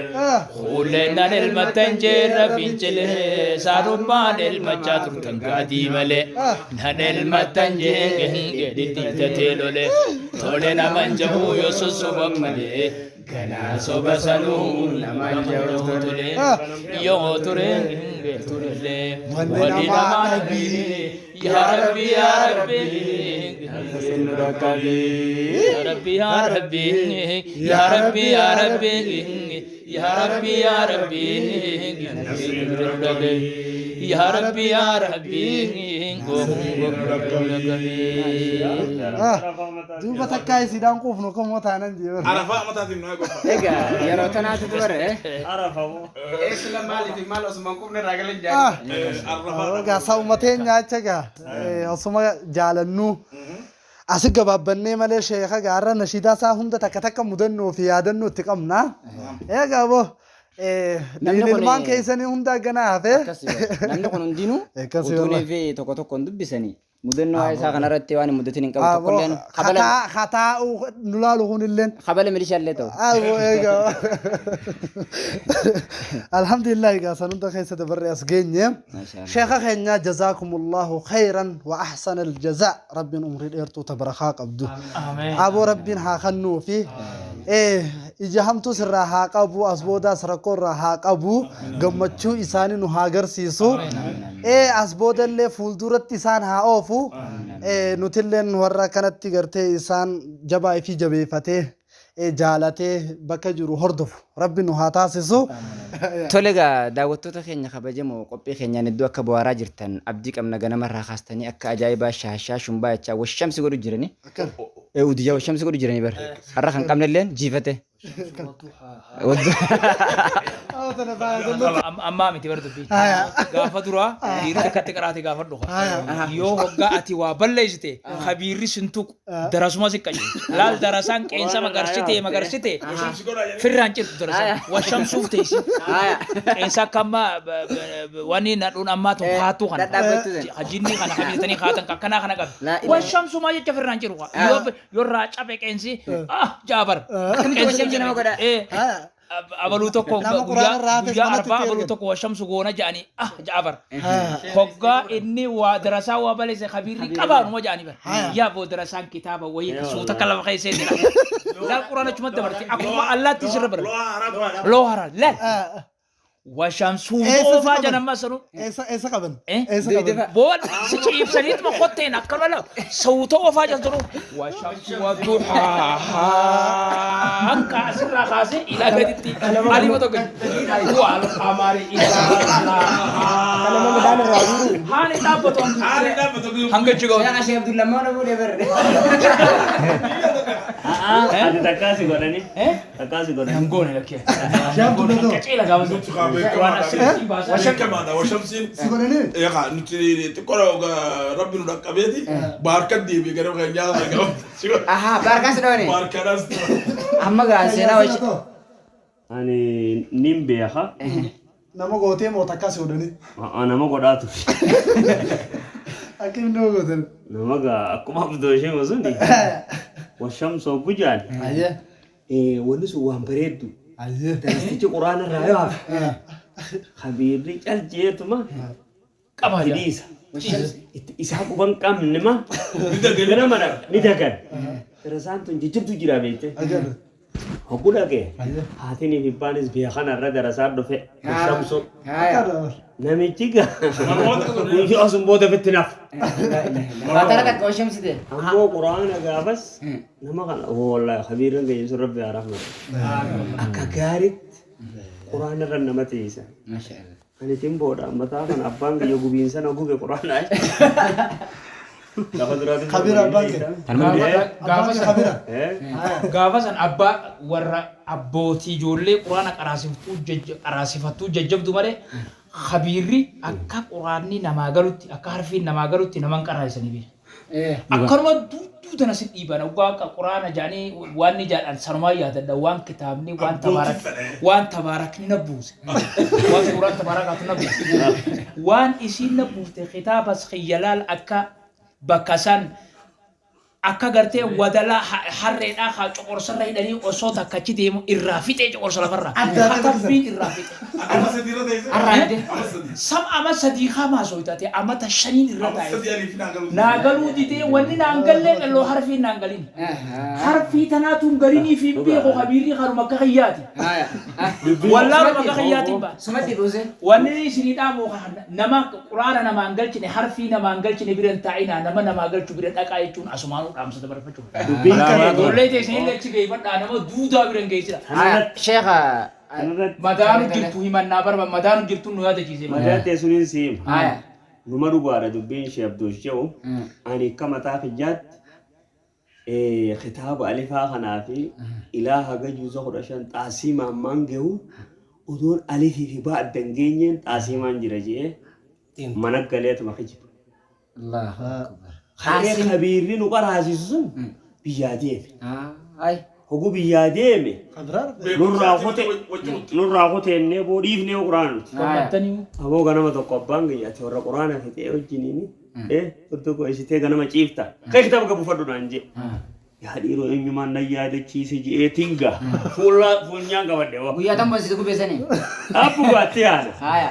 kuulee nan elmattan jeerra fincilee saadummaan elmachaa turtan gaadii malee nan elmattan jee dhidhiitatee lole tole naman jabuu yoo sossoban malee ganaa soba sanuu naman jabuu tole yoo ture turellee wali namaa dhabii yaa rabbi yaa rabbi yaa rabbi yaa rabbi yaa rabbi yaa rabbi yaa rabbi yaa rabbi yaa rabbi yaa rabbi Duuba takkaa isiidhaan quufnu kammoo taanan jee. Arafaa mataatiin nu eegofa. Egaa yeroo tanaatu dubara. Arafamoo. Eessila maaliif maal osuma hin qubne irraa galan jaali. Egaa sa'uma teenya acha gaa osuma jaalannuu asi gabaabbannee malee sheeka gaarra nashiidaa isaa hunda takka takka mudannoo fi yaadannoo itti qabna. Egaa boo Namni kun- ilmaan keessanii hunda ganaa hafee. Akkasi bara. Namni kun hundinuu Akkasi utuunii wallahi. fi tokko tokkoon dubbisanii mudannoo isaa kanarratti waan hin mudatin hin qabu tokkolleen kabala Kataa kataa'uu nu laalu kunilleen. kabala milishaallee ta'u. Aboo egaa. Alhamdulillah egaa san hunda keessa dabarree as geenye. Maashaa Sheekha keenya jazaakumullahu khayran wa ahsana aljazaa rabbiin umrii dheertuu ta barakaa qabdu. Ameen. Aboo rabbiin haa kennuu fi ija hamtuus irraa haa qabu as boodaas rakkoo irraa haa qabu gammachuu isaanii nu haa garsiisu. As boodallee fuulduratti isaan haa oofu. Nutilleen warra kanatti gartee isaan jabaa fi jabeeffatee jaalatee bakka jiru hordofu rabbi nu haa taasisu. Tole egaa daawwattoota keenya kabajamoo qophii keenyaan iddoo akka bohaaraa jirtan abdii qabna ganamarraa kaastanii akka ajaa'ibaa shaashaa shumbaa jechaa washamsi godhu jiranii. Udiyyaa washamsi godhu jiranii bara. Har'a kan qabnelleen jiifate. Ammaa miti bara dubbii. Gaafa duraa dhiirri akkatti qaraate gaafa dhufa. Yoo hoggaa ati waa balleessite kabiirri sin tuqu darasuma si qajeelcha. Laal darasaan qeensa magarsite magarsite firraan cirtu darasaan washamsuuf teessi. Qeensa akka ammaa wanni nadhuun ammaa tun haatuu kana. Hajinni kana kabiirtanii haatan akkanaa kana qabdi. Washamsumaa jecha firraan ciru. Yoo irraa cabe qeensi ah jaabar. Akkamitti washamsi nama godha? Abaluu tokko Nama quraana irraa hafe guyyaa manatti arbaa itti abaluu ergan. tokko washamsu goona jedhanii ah jaabar. Hoggaa inni waa darasaa waa baleesse kabiirri qabaanuma jedhanii bara. Yaa boo darasaan kitaaba wayii suuta akka lafa keessee jira. Laal quraana achumatti dabarte akkuma allaatti sirra bara. Loo haraa laal. Washamsuu Eessa si oofaa qaban? jedhan amma sanuu. Eessa eessa qaban? Eessa qaban? Boon si ciibsaniituma kotteen akkana la sawuta oofaa jedhan sanuu. Washamsu waduhaa hanka asirraa kaasee ilaa gaditti alima tokko wal qamari isaa Kana midhaan irraa guuru. haani dhaabbatu hanga jigaa Seera Sheekh Abdullammaan fuudhee barre. Ati takkaa si godhani. Takkaa si godhani. Hangoone lakkee. Qaceela gaafa Waan asirratti baasaa. Washamsiin. Washamsiin. Si godhanii? Egaa nuti xiqqoo rabbi nu dhaqqabeeti baarkan deebi'e gara keenyaa sana qabu. Ahaa baarkaas dhoone. Baarkaadhaas. Amma gaa seenaa wash. Ani nin beeka. Nama gootee moo takkaa si godhanii? Nama godhaa ture. Akkamiin nama gootan? Nama gaa akkuma abdoo ishee suni. Washamsoo gujaan. Ayyee. Wanni sun waan bareeddu. Ayyee. Darastichi quraana irraa yoo hafe. Kabiirri caljeetuma. Qaba Itti dhiisa. Itti isaa quban qabne ma. Ganama dhaqa ni dagan. Darasaan tun jijjibtu jira beekte. Hogguu dhaqee haatinii fi abbaanis biyya kanarra darasaan dhufe. Shamsu. Namichi gaa guyyaa sun booda fitti naaf. Faatara takka washamsite. Ammoo quraana gaafas nama kana wallahi kabiirran keenya sun rabbi haa rahmatu. Akka gaaritti quraana irra nama tiisa. Ani timboodha mataa kana abbaan kiyya gubiinsa na gube quraana. Lafa duraatti Kabira abbaan kee. Gaafa san Kabira. Gaafa san abbaa warra abbootii ijoollee quraana qaraasiftuu qaraasifattuu jajjabdu malee Khabiirri akka quraanni namaa galutti, akka harfiin namaa galutti nama hin qaraasisanii beeki. Akkanuma duudduu tana si dhiiban hoggaa akka quraana jedhanii waan ni jedhan sanumaan yaadadha waan kitaabni waan tabaarak waan tabaarakni na buuse waan suuraan tabaarakaatu na buuse waan isiin na buufte kitaabas kiyya laal akka bakka san Akka gartee wadalaa harreedhaa kaa coqorsarra hidhanii osoo takka achi deemu irraa fixee coqorsa lafarraa. Katabbiin irraa fixe. Ama sadii irra teessee? Arraadde. Sam ama sadii kaa maasoytate amata shaniin irra Ama taa'e. sadii alii fi naa galuu Naa galuu didee wanni naan gallee qelloo harfiin naan galin. Harfii tanaatu hin galinii fi hin beeku kabiirri kanuma akka kiyyaati. Wallaaluma akka kiyyaatiin ba'a. Sumatti buuse. Wanni isinii dhaamu nama Qur'aana namaa hin galchine, harfii namaa hin galchine bira hin taa'inaa, nama namaa galchu bira dhaqaa jechuun asumaanuu dhaamsa dabarfachuu fedha. Dubbiin Ijoollee teessanillee achi geeffadhaa, nama duudaa bira hin geessinaa. Tanarratti Sheekha tanarratti Madaanu jirtu himannaa barba madaanu jirtu nu yaadachiise. madaa ta'e suniin si hima. Haya. Numa dhugaadha dubbiin ishee Abdoosh jedhu ani akka mataa kiyyaatti Kitaaba alifaa kanaa fi ilaa haga juuza 15 xaasiimaan maan gehu odoon alifii fi baa adda hin geenyeen xaasiimaan jira je'ee mana galeetuma kijiba. Ka'ee kabiirri nu qaraasisu sun biyyaa deeme. Hogu biyyaa deeme nurraa kute nurraa kuteennee boo dhiifnee quraana nuti. Aboo ganama tokko abbaan kiyya ati warra quraana fixee wajjiniini Eh, tokko ishitee ganama ciifta. Kee kitaaba gabbifadhu naan jee. Yaa dhiiroo eenyumaan na yaadachiise je'eetiin gaa. Fuula funyaan qabadhe wa. Guyyaa tan bonsitu gubeessanii. Abbu gaatti yaana. Haya.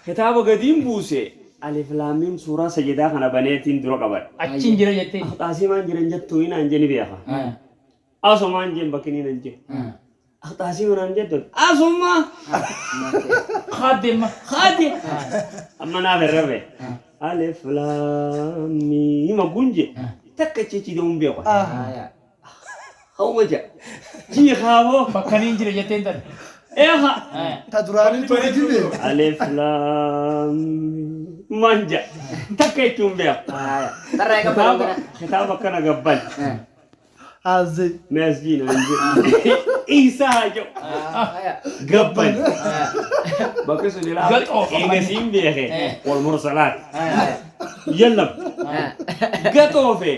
Kitaaba gadiin buuse alif laam miim suuraa sajadaa kana baneetiin dura qabadhe. Achiin jira jettee. Axaasii maan jiran jettu hinaan jee ni beeka. Asumaan jeen bakki ni nan jee. Aqxaasii manaan jettu asuma. Khaadde amma. Khaadde. Amma naaf hin rafe. Alif laam miim agguun jee. Takka jechi deemuun beeku. Hauma jaa. Jii kaaboo. Bakka niin jira jetteen tana. Eeha. Ta duraanii tole jibe. Alif laam miim maan jaa. Takka jechuun beeku. Tarraa eega Kitaaba akkana gabban. Haazee. Meesjii naan jedhe. Isaa haa jedhu. Gabban. Bakki sun ilaa Gaxoo. eegasiin beeke. Wal mursalaat. Yallam. Gaxoo fe.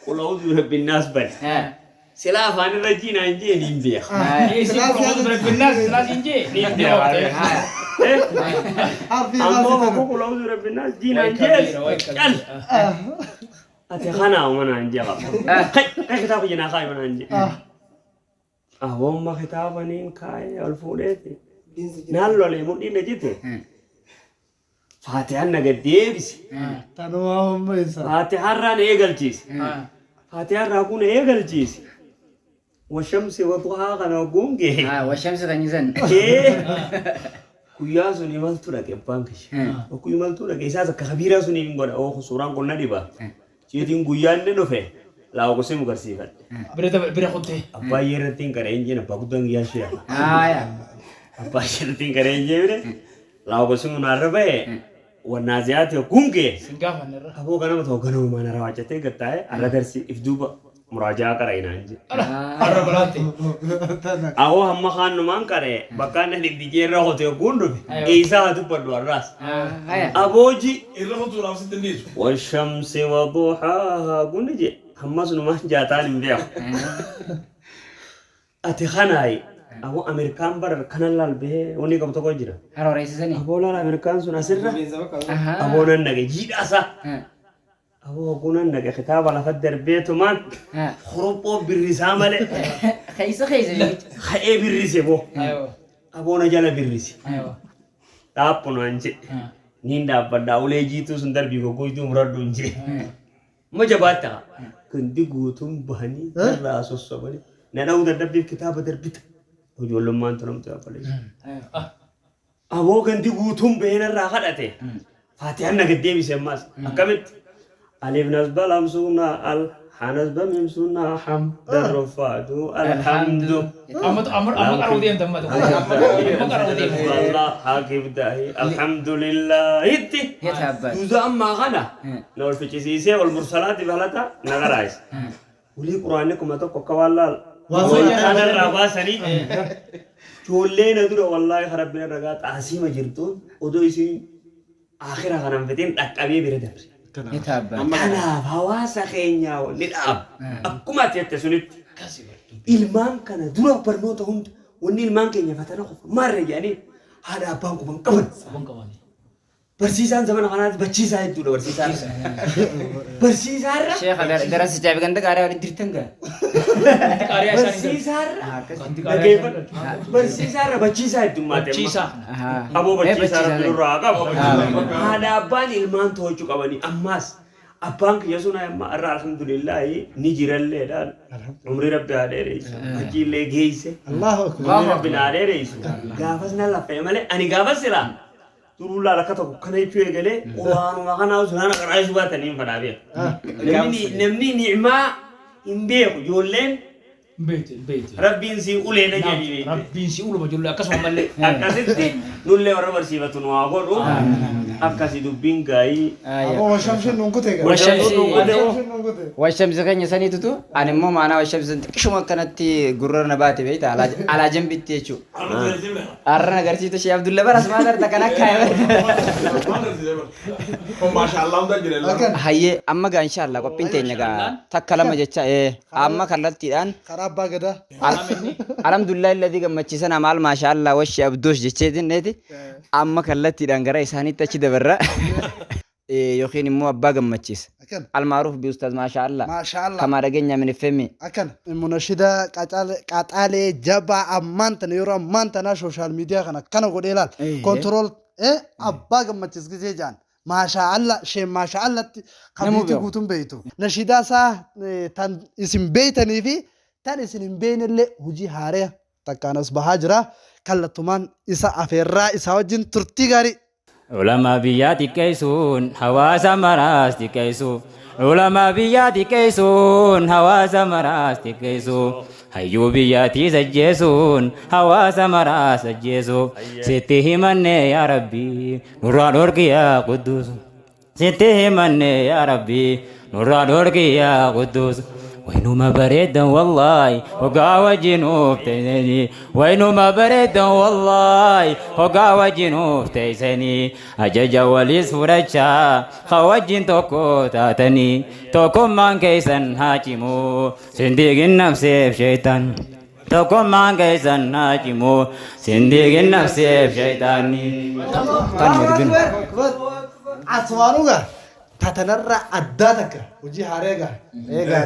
Qul a'uudhu birabbin naas bane. Silaa afaan irra jii naan jee niin beeka. Isin qul a'uudhu birabbin naas silaa siin jee. Niin beeka. Harfii Ammoo haazee tana. qul a'uudhu birabbin naas jii naan jee. Cal. Ati kanaa uma naan jee qaba. Kai kai kitaaba kiyya naa kaa'i naan jee. Aboo kitaaba niin kaa'ee ol fuudheeti. Naan lolee mudhiin na jite. Faatihaan na gad deebise. Tanumaa humna isaa. Faatihaarraa na eegalchiise. Faatihaarraa kun na eegalchiise. Washamsi waduhaa kana hogguun gahe. Washamsi kan jisan. Guyyaa sun imaltuu dhaqe abbaan kiyya. Okkuu imaltuu dhaqe isaas akka kabiiraa suniif hin godha. Oo suuraan kun na dhiba. Jeetiin guyyaa inni dhufe laawqosee mugarsiifadhe. Bira bira kuttee. Abbaa iyyee irratti hin qareen jeen abbaa guddaan guyyaa ishee hafa. Haaya. Abbaa iyyee irratti hin qareen jee bire laawqosee munaarra bahe wannaaziyaati hogguun gahe. Sin gaafanne irra. Aboo ganama tokko ganamumaan hara waacatee gad taa'ee arra darsi if duuba muraajaa qara'i naan jedhe. Arra balaatti. Ahoo hamma kaannumaan qara'e bakkaan na dhibdijee irra hote hogguun dhufe eeysaa haa dubbadhu har'aas. Abooji. Irra hotuudhaaf sitti hin dhiisu. Washamsi waduhaahaa guni je hammas numaan jaataan hin beeku. Ati kanaayi aboo Ameerikaan bara kanan laal bahee wanni qabu tokko jira. Harooreessisanii. Aboo laal Ameerikaan sun asirra aboo nan dhaqe jiidhaasaa. Aboo hogguu nan dhaqe kitaaba lafa darbeetumaan horophoo birrisaa malee Keessa keessa jechuudha. ka'ee birrise boo. Aboo na jala birrise. Dhaaphu naan jedhe. Niin dhaabbadhaa ulee jiituu sun darbii goggoytuu muradhu hin jedhe. Ma jabaatta kaa. Gandi guutuun bahanii irraa sossobanii na dha'uu dadhabbiif kitaaba darbita. Ijoollummaan tun hamtuu obboleessa. Aboo gandi guutuun bahee narraa kadhate. Faatiyaan na gad deebise ammaas. Akkamitti? Alif nasba lam suuna al ha nasba mim suuna ham dal rofaatu alhamdu. Amma amma amma qara'uu deemta amma tokko. Amma qara'uu deemta. Allah haakif dahi alhamdulillahitti. Juuza ammaa kana na ol ficcisiisee ol mursalaati balata na qaraayise. Wly quraanni 1000 akka waan laal kanarraa baasanii ijoollee na dura wallaahi rabbiin ragaa xaasiima jirtuun odoo isiin aakhira kana hin fixin dhaqqabee bira dabre. Kanaaf hawaasa keenyaa wanni dhaabu akkuma ati jette sunitti ilmaan kana dura barnoota hunda wanni ilmaan keenya fatana qofa maarree jedhanii haadha abbaan quban qaban. Barsiisaan zamana kanaatti bachiisaa hedduudha barsiisaan. Barsiisaarra. Sheekha darasichaa fi ganda qaaraa walitti dirtan gaa. Barsiisaarra. Dhaggeeffadhu. Barsiisaarra bachiisaa heddummaate amma. Bachiisaa. Aboo bachiisaa rabbi nurraa haa qabu. Haa. Haadha abbaan ilmaan to'achuu qabanii ammaas abbaan kiyya sun amma irra alhamdulillaahi ni jiralleedhaan umrii rabbi haa dheereysu achiillee geeyse Allahu akbar. umrii rabbi naa dheereysu gaafas na laffa'e malee ani gaafas silaa Duruu laal akka tokko kana jechuu eegalee quraanuma kanaa osoo na qaraayisuu baatanii hin fadhaa beeku. Namni namni ni'maa hin beeku ijoolleen Hin beektu hin beektu. rabbiin sii ulee na jedhii beekte. Rabbiin si uluma ijoollee akkasuma mallee. Akkasitti nullee warra barsiifatu nu haa godhu. Akkasi dubbiin gaayii. Aboo washamshin nuun kute gaa. Washamsi Washamshin nuun kute. Washamsi keenya saniitutu ani immoo maanaa washamsi san xiqqishuma akkanatti gurra na baate beekta alaa jambitti jechuudha. Arra na agarsiifte Shee Abdulla bara asumaan arta kan akka Hayyee amma gaa inshaallah qophiin teenya gaa takka lama jecha ee amma kallattiidhaan Karaa abbaa gadaa. Alhamdulillah illadii gammachiisan amaal maashaallah washee abdoosh jecheetiin neeti amma kallattiidhaan gara isaaniitti achi dabarra. yookiin immoo abbaa gammachiisa. Akkana. Almaaruuf bi ustaaz maashaa Allah. Maashaa Allah. Kamaa dhageenya min FM. Akkana. Munashida qaxalee jabaa ammaan tana yeroo ammaan tanaa sooshaal miidiyaa kana akkana godhee laal. Kontirool abbaa gammachiis gisee jaan. Maashaa Allah sheen maashaa Allahtti kan Namuu biitii beeku. guutuun beeytu. Nashidaa isaa tan isin beeytanii fi tan isin hin beeynellee hojii haaraya takkaan as bahaa jira. Kallattumaan isa afeerraa isaa wajjin turtii gaarii. Ulamaa biyyaa xiqqeessuun hawaasa maraas xiqqeessu. Ulamaa biyyaa xiqqeessuun hawaasa maraas xiqqeessu. Hayyuu biyyaatiis ajjeesuun hawaasa maraas ajjeesu. Sitti himanne yaa Rabbi nurraa dhorki yaa Qudduus. Sitti himanne yaa Rabbi nurraa dhorki yaa Qudduus. Waynuma bareedan wallaahi hogaa wajjin nuuf teessanii. Waynuma bareedan wallaahi hogaa wajjin nuuf teessanii. Ajaja waliis fudhachaa ka wajjin tokko taatanii. Tokkummaan keessan haa cimu sindiigin nafseef sheeytan. Tokkummaan keessan haa cimu sindiigin nafseef sheyxaanni. Tanuma dubbinu. Asumaanuu gaa tatanarra addaa takka hojii haaree gaa eegaa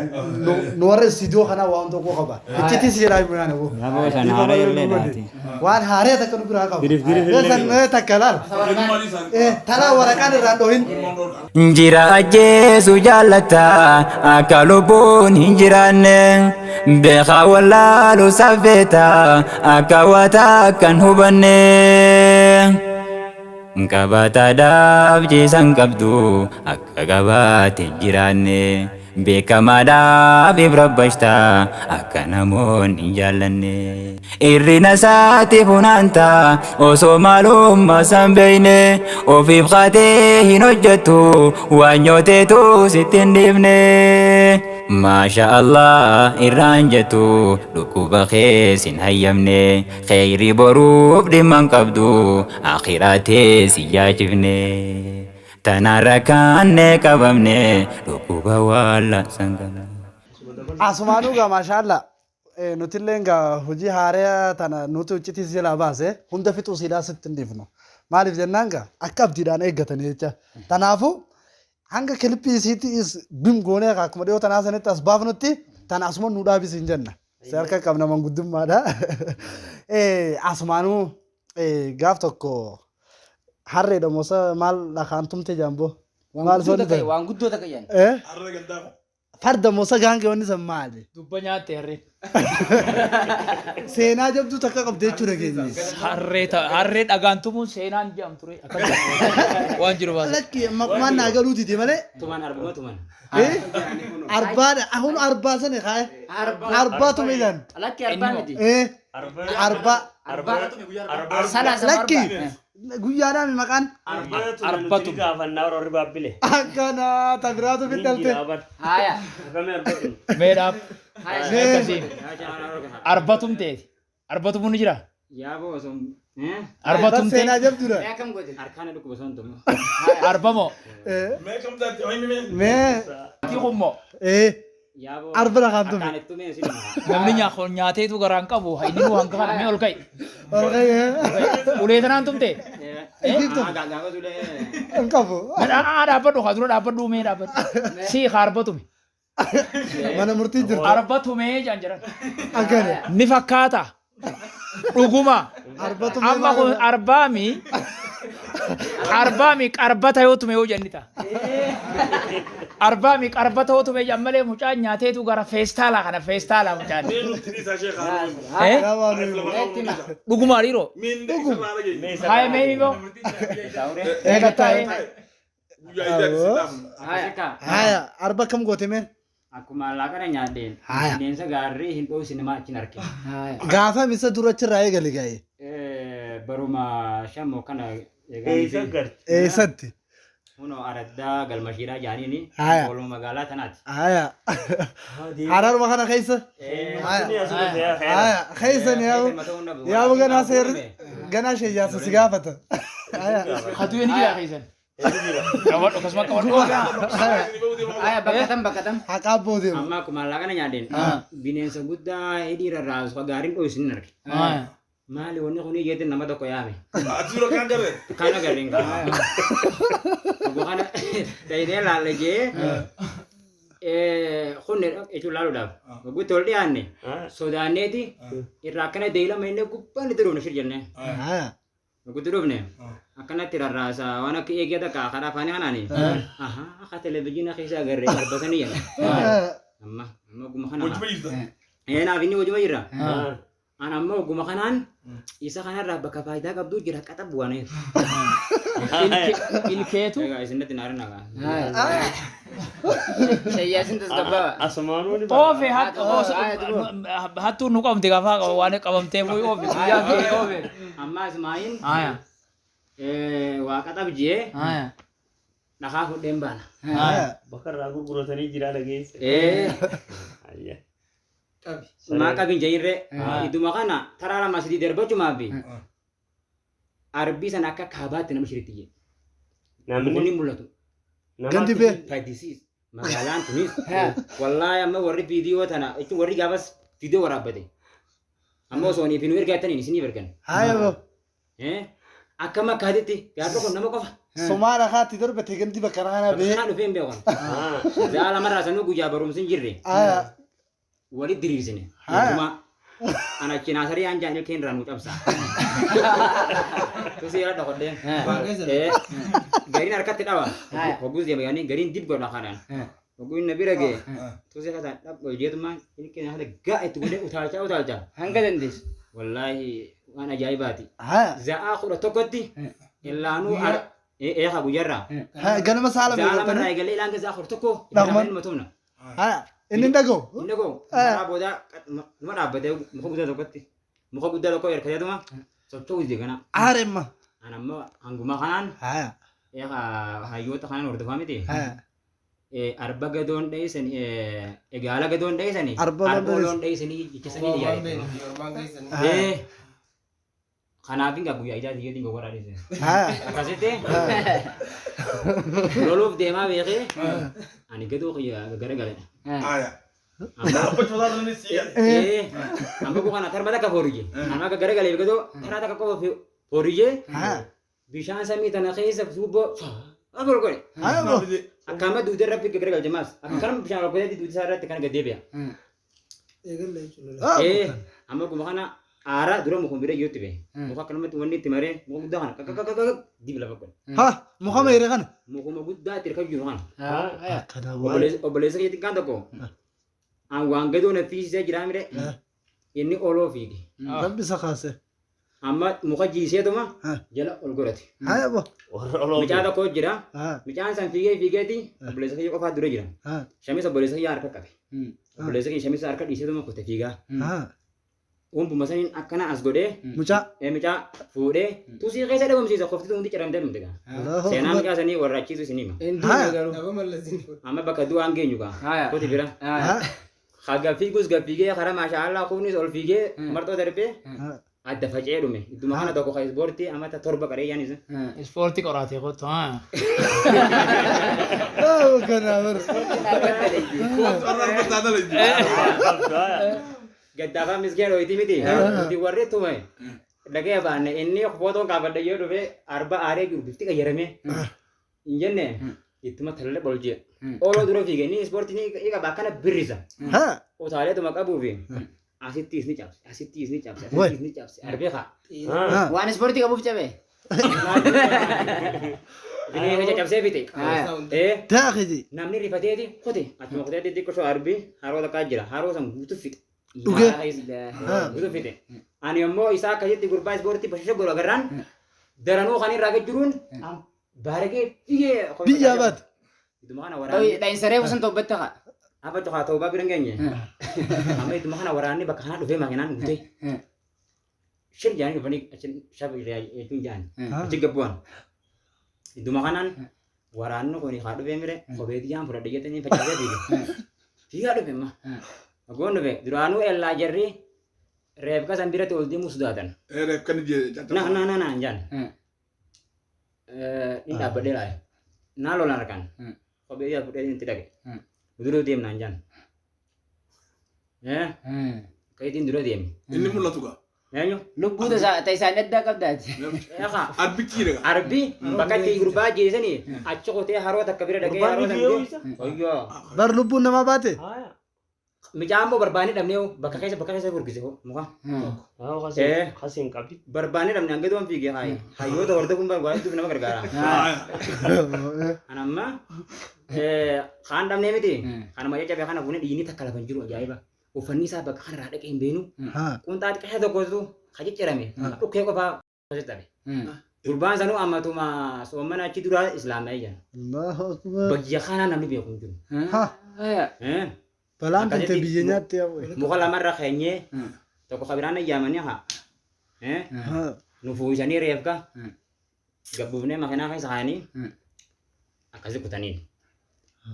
nu warra istiidiyoo kanaa waan tokko qaba. Iccitii si jedhaa himu yaana boo. Aboo san haaree illee taate. Waan haaree takka nu biraa qaba. Girif girif illee. San takka laal. Tanaa waraqaan irraan dhohin. Jira ajjeesu jaallata akka lubbuun hin jiraanne beekaa wallaalu safeeta akka waa takka hin hubanne. Qabaataadhaaf ciisan qabdu akka qabaate hin jiraanne beekamaadhaaf if rabbashta akka namoonni hin jaallanne. Irrina isaati funaanta osoo maalummaa isaan beekne ofiif kaatee hin hojjettu waan nyooteetu sitti hin dhiifne. Maasha Allah irraan jettu dhukkuba kees hin hayyamne kheyri boruuf dhimma hin qabdu akhiraa tees hin yaachifne. Tanaan rakkaanne qabamne dhukkuba wallaansa hin qabne. Asumaanuu gaa maashaallaa Nutilleen gaa hojii haaraya tana nutu iccitii si jalaa baase hunda fixuu siidhaa sitti hin dhiifnu. Maaliif jennaan gaa akka abdiidhaan eeggatanii jecha. Tanaafuu hanga kilippii isiitti is bim goonee akkuma dhiyoo tanaa sanitti as baafnutti tana asuma nu dhaabi siin jenna. Si harka qabna manguddummaadha. Asumaanuu gaaf tokko harreedha mosa maal dhakaan tumte jaamboo. Waan Maal guddoo soonni takka ta'e? waan guddoo takka jedhan. Farda moo isa gaangee wanni san maali? Dubba nyaatte harreen. Seenaa jabduu takka qabdi jechuudha keenya. Harree ta- harree dhagaan tumuun seenaan jedhamu ture. Akkas waan jiru baasa. Lakki maqumaan naa galuu dide malee. Tuman arbuma tuman. Eh? Arbaadha. Ahun arbaa sana kaa'e. Arbaa tume jedhan. Lakki arbaa miti. Eh? Arbaa. Salaasa Lakki guyyaadhaan maqaan. Arbatu gaafannaa warri baabbile. Akkana tabiraatu fiddalte. Haya. Meedhaaf. Mee. Akkasiin. Arbatum teeti. Arbatumu ni jira. Yaaboo osoo Arbatum Seenaa teeti. jabduudha. Mee akkam goote? Harkaan dhukkuba osoo hin tumu. Arbamoo. Eh? Mee kam taate? Ho'i mee? Mee. Ati kummoo. Eh? Yaaboo Arba dhagaan tume. harkaan itti tumee si dhuma. Namni nyaateetu garaan qabu. Inni nu hanga kana mee ol ka'i. Ol ka'i. Eh? Ulee tanaan tumte. Ifiif tume. Gaafa sulee. Hin qabu. Haa dhaabbadhu haa dura dhaabbadhu mee dhaabbadhu. Sii haa arba tume. Mana murtii jirti. Arba tumee jedhan jedhan. Akkana. Ni fakkaata. Dhuguma. Arba tumee Amma kun arbaami. Arbaami qarbata yoo tume yoo jenni ta'a. Arbaami qarbata yoo tume jedhan malee mucaan nyaateetu gara feestaalaa kana feestaalaa mucaan. Mee nutti dhiisaa sheekh Haruun. Eh? Dhuguma. Dhuguma hariiroo. Miin isarraa dhageenye. Haaya mee himmoo. Eega taa'e. Guyyaa ijaarsi silaamna. Akkasika. Haya arba kam goote mee? Akkuma laaqana nyaadheen Haya. bineensa gaarree hin dhoosine maa achiin arge. Gaafa misa dura achirraa eegale gaa'e. Baruma shamoo kana Eessa garte? Eessatti? Kunoo araddaa galmashiidhaa jaaniini Haya. ooluma magaalaa tanaati. Haya. Hararuma kana keessa? Haya. Haya. Keessa ni yaabu. Yaabu ganaa seerri ganaa sheeyyaasa si gaafata. Haya. Hatuu ni jira keessan. Qabadhu akkasuma qabadhu. Haya bakka tam bakka tam. Haqaa boodeemu. Amma akkuma laaqana nyaadheen bineensa guddaa hidhii rarraasu ka gaariin dhoosine arge. Maali wanni kun jeetiin nama tokko yaame. Ati dura kan garee? Kan agarreen kan. Obbo kana dhayinee laalle jee kun jechuun laaluudhaaf. Wagguutti ol dhiyaanne sodaanneeti irraa akkana deelama inni gubbaan itti dhufne shir jennee. Haya. Wagguutti dhufne akkanatti rarraasa waan akka eegee takka karaa afaanii kanaani. Ahaa akka televizyiina keessa agarree darbasanii jenna. Amma amma oguma kana. Wajjuma jirta. Naaf inni wajjuma jira. An ammoo oguma kanaan isa kanarraa bakka faayidaa qabdu jira qaxab bu'aneef. Ilkeetu. Egaa isinitti naarin nagaa. Shayyaasin tasgabbaa. Asumaanuu ni Oofe hattuun nu qabamte gaafa waan qabamtee fuyi oofe guyyaa kee oofe. Amma Ismaa'iin Haya. waa qaxab jee Haya. dhakaa fudheen baana. Haya. Bakka irraa gurguratanii jira dhageesse. Maa qabin jayirree idduma kana taraa lama sadii darbachumaaf arbii sana akka kaabaatti nama shiritti jee. Namni Namni mul'atu. Gandi bee. Fayyisiis magaalaan tunis wallaahi amma warri viidiyoo tana jechuun warri gaafas viidiyoo waraabbate. Amma osoo hin nu ergaa jettaniin isiniif ergan. Haya boo. Akka makkaatitti gaarri kun nama qofa. Somaa dhakaatti darbate gandi bakka kanaa bee. Bakka dhufee hin beekan. Za'a lamarraa sanuu guyyaa barumsi hin jirre. Haya. Walitti diriirsine. Haya. Mootummaa. Ana achi naasarii aan jaan ilkeen irraa nu cabsa. Tusii irra dhokodheen. Gariin harkatti dhawa. Hogguus deema yaani gariin dib godha kanaan. Hogguu inni bira ga'e. Tusii kasaan dhab hojjetumaan ilkeen haala ga'a itti godhee utaalchaa utaalchaa. Hanga dandeessu. Wallaahi waan ajaa'ibaati. Haya. Za'aa 11tti illaanuu eeqa guyyaarraa. Haya ganama saala Za'aa lamarraa beekamtanii. eegalee ilaan za'aa 11 Dhaqman. ilma tumna. Haya. Inni hin dhaga'u. Inni koo karaa boodaa numa dhaabbatee muka guddaa tokkotti muka guddaa tokko hirkateetuma socho'uu dide kana. Aaremma. An ammoo hanguma kanaan Haya. eeqa hayyoota kanaan hordofaa miti. Haya. Arba gadoon dheeysan egaala gadoon dheeysani Arba loon loon dheeysanii jechasanii yaa'e. Kanaaf hin guyyaa ijaa xiyyeetiin gowwaraa dheeysan. Haya. Akkasitti loluuf deemaa beekee ani gadoo kiyya garagaledha. Haya. Dhaabbachuu isaarra si Amma kana tarma takka fooriyye. Amma akka garagalee gadoo taraa takka qofa fooriyye. Bishaan samii tana keessa suubboo afur godhe. Haya boo. Akkama duuda irratti garagalche maas. Akkanuma bishaan ol godhee duuda isaa irratti kan gad deebi'a. Amma guma kana aara dura mukuma bira iyyootti ba'e. Muka akkanumatti wanni itti maree muka guddaa kana kakakakakak dib lafa godhe. Ha muka meeyre kana. Mukuma guddaa itti hirkatu jiru kana. Akkana waan. Obboleessa keetti kaan tokko An waan gadoo na fiisisee jiraa mire. Inni oloo fiige. Rabbi isa kaase. Amma muka jiiseetuma jala ol godhate. Haya bo. Mucaa tokko jira. Mucaan san fiigee fiigeeti obboleessa kiyya qofaa dura jira. Shamisa obboleessa kiyya harka qabe. Obboleessa kiyya shamisa harka dhiiseetuma kute fiigaa. Umbuma saniin akkana as godhee. Mucaa. Mucaa fuudhee tusii keessa dhabamsiisa qofti hundi ciramtee dhumte gaa. Allahu Seenaa Akbar. mucaa sanii warra achiitu isin hima. Amma bakka du'aan geenyu gaa. Kuti bira. Haga fiigus gad fiigee karaa maashaa Allah kunis ol fiigee marxoo darbee adda faca'ee dhume. Idduma kana tokko kan ispoortii amata 7 qaree yaan isa. Ispoortii qoraatee kottu haa. Gaddaafaa miskiina dhoyti miti. Nuti warri tume dhagee baanne inni footoon kaafadhe yoo dhufe arba aaree jiru bifti qayyaramee. Hin jenne ittuma talalle ol jee. Ooloo dura fiige inni ispoortii ni qaba akkana birrisa. Utaaleetuma qabuufi asitti isni cabse asitti isni cabse asitti isni cabse arbee kaa. Waan ispoortii qabuuf cabe. Bineensa caccabsee fixe. Daakiti. Namni rifateeti kute achuma kutee xixiqqoo shoo arbi haroo takkaa jira haroo san guutuu fixe. Dhugee. Guutuu fixe. Ani immoo isaa akkasitti gurbaa ispoortii bashasha godhu agarraan daranuu kan irraa gad jiruun baaragee fiigee. Biyyaa baate. Idduma kana waraanni. Dha'iinsa reefu sun toobbatta kaa. Abba cukaa toobaa bira hin geenye. Amma idduma kana waraanni bakka kana dhufee makiinaan guutee. Shir jaanii dhufanii achi shaf jechuun jaan achi gabbu'an. Idduma kanaan waraanni kun haa dhufee mire kophee tiyyaan fudhadhe jettanii facaasee fiige. Fiigaa dhufe amma. Goon dhufe duraanuu ellaa jarri reefka san biratti ol deemuu sodaatan. Reefka ni jee. Na na na na jaan. Ni dhaabbadhee laale. Naa lolaan harkaan. Kophee yaa fudhee itti dhaqe. Dura deemnaan jaan. Kayitiin dura deeme. Inni mul'atu gaa. Eenyu? Lubbuu ta isaan addaa qabdaati. Arbichi jedha. Arbi bakka itti gurbaa ajjeesanii achi qotee haroo takka bira dhaqee haroo sana ga'e. Oyyoo. Bar lubbuun namaa baate. Micaa immoo barbaannee dhabnee hoo bakka keessa bakka keessa furgise hoo muka. Kasiin qabdi. Barbaannee dhabne hanga du'an fiige haayi. Hayyoota hordofuun barbaadu hedduuf nama gargaara. An amma kaan dhabnee miti. Kanuma caccabe kana fuunee dhiigni takka lafa hin jiru ajaa'iba. Uffanni isaa bakka kanarraa dhaqee hin beenu. Qunxaa xiqqaa tokkotu ka ciccirame dhukkee qofaa caccabe. Gurbaan sanuu ammatuma soommana achi duraa islaama'ee jira. Allahu akbar. Biyya kanaa namni beeku hin jiru. Ha. Balaan tante Akkasitti biyya nyaatte yaa wayi. Muka lamarra keenyee tokko kabiraan ayyaamanii haa. Nu fuusanii reefka gabbuufnee makiinaa keessa kaayanii akkasi kutaniin.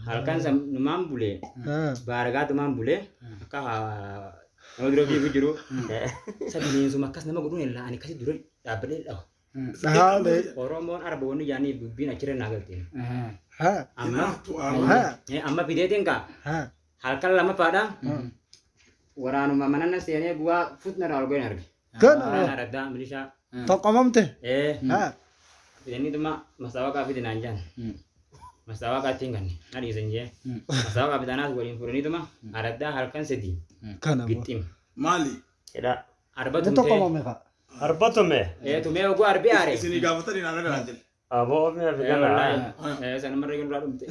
Halkan san numaan bulee baaragaa tumaan bulee akka nama dura fiigu jiru. Isa bineensuma akkas nama godhuun illaa ani akkasi dura dhaabbadhee dhawa. Dhahaa lee. Oromoon arba wanni jaanii dubbiin achirra naa galte. Ha. Amma Ha. amma fideetiin kaa halkan lamaffaadha. Waraanuma manana seenee bu'aa futna irraa ol godhan arge. Kana. Waraana raddaa milishaa. Toqqamamte. Ha. Fidaniituma mastaawaqaa fidi naan jaan. Mastaawaqaa ittiin kanne na dhiisan jee. Mastaawaqaa fidanaas waliin fuudhaniituma araddaa halkan 3. Kana. Gixxim. Maali? Hidhaa. Arba Ni tumtee. toqqamame kaa. Arba tume. Ee tumee oguu arbi aare. Isinii gaafatanii naan agaraan jedhe. Aboo ofii Ee fidana. wallaahi. Ee sanumarra eegalu dhumte.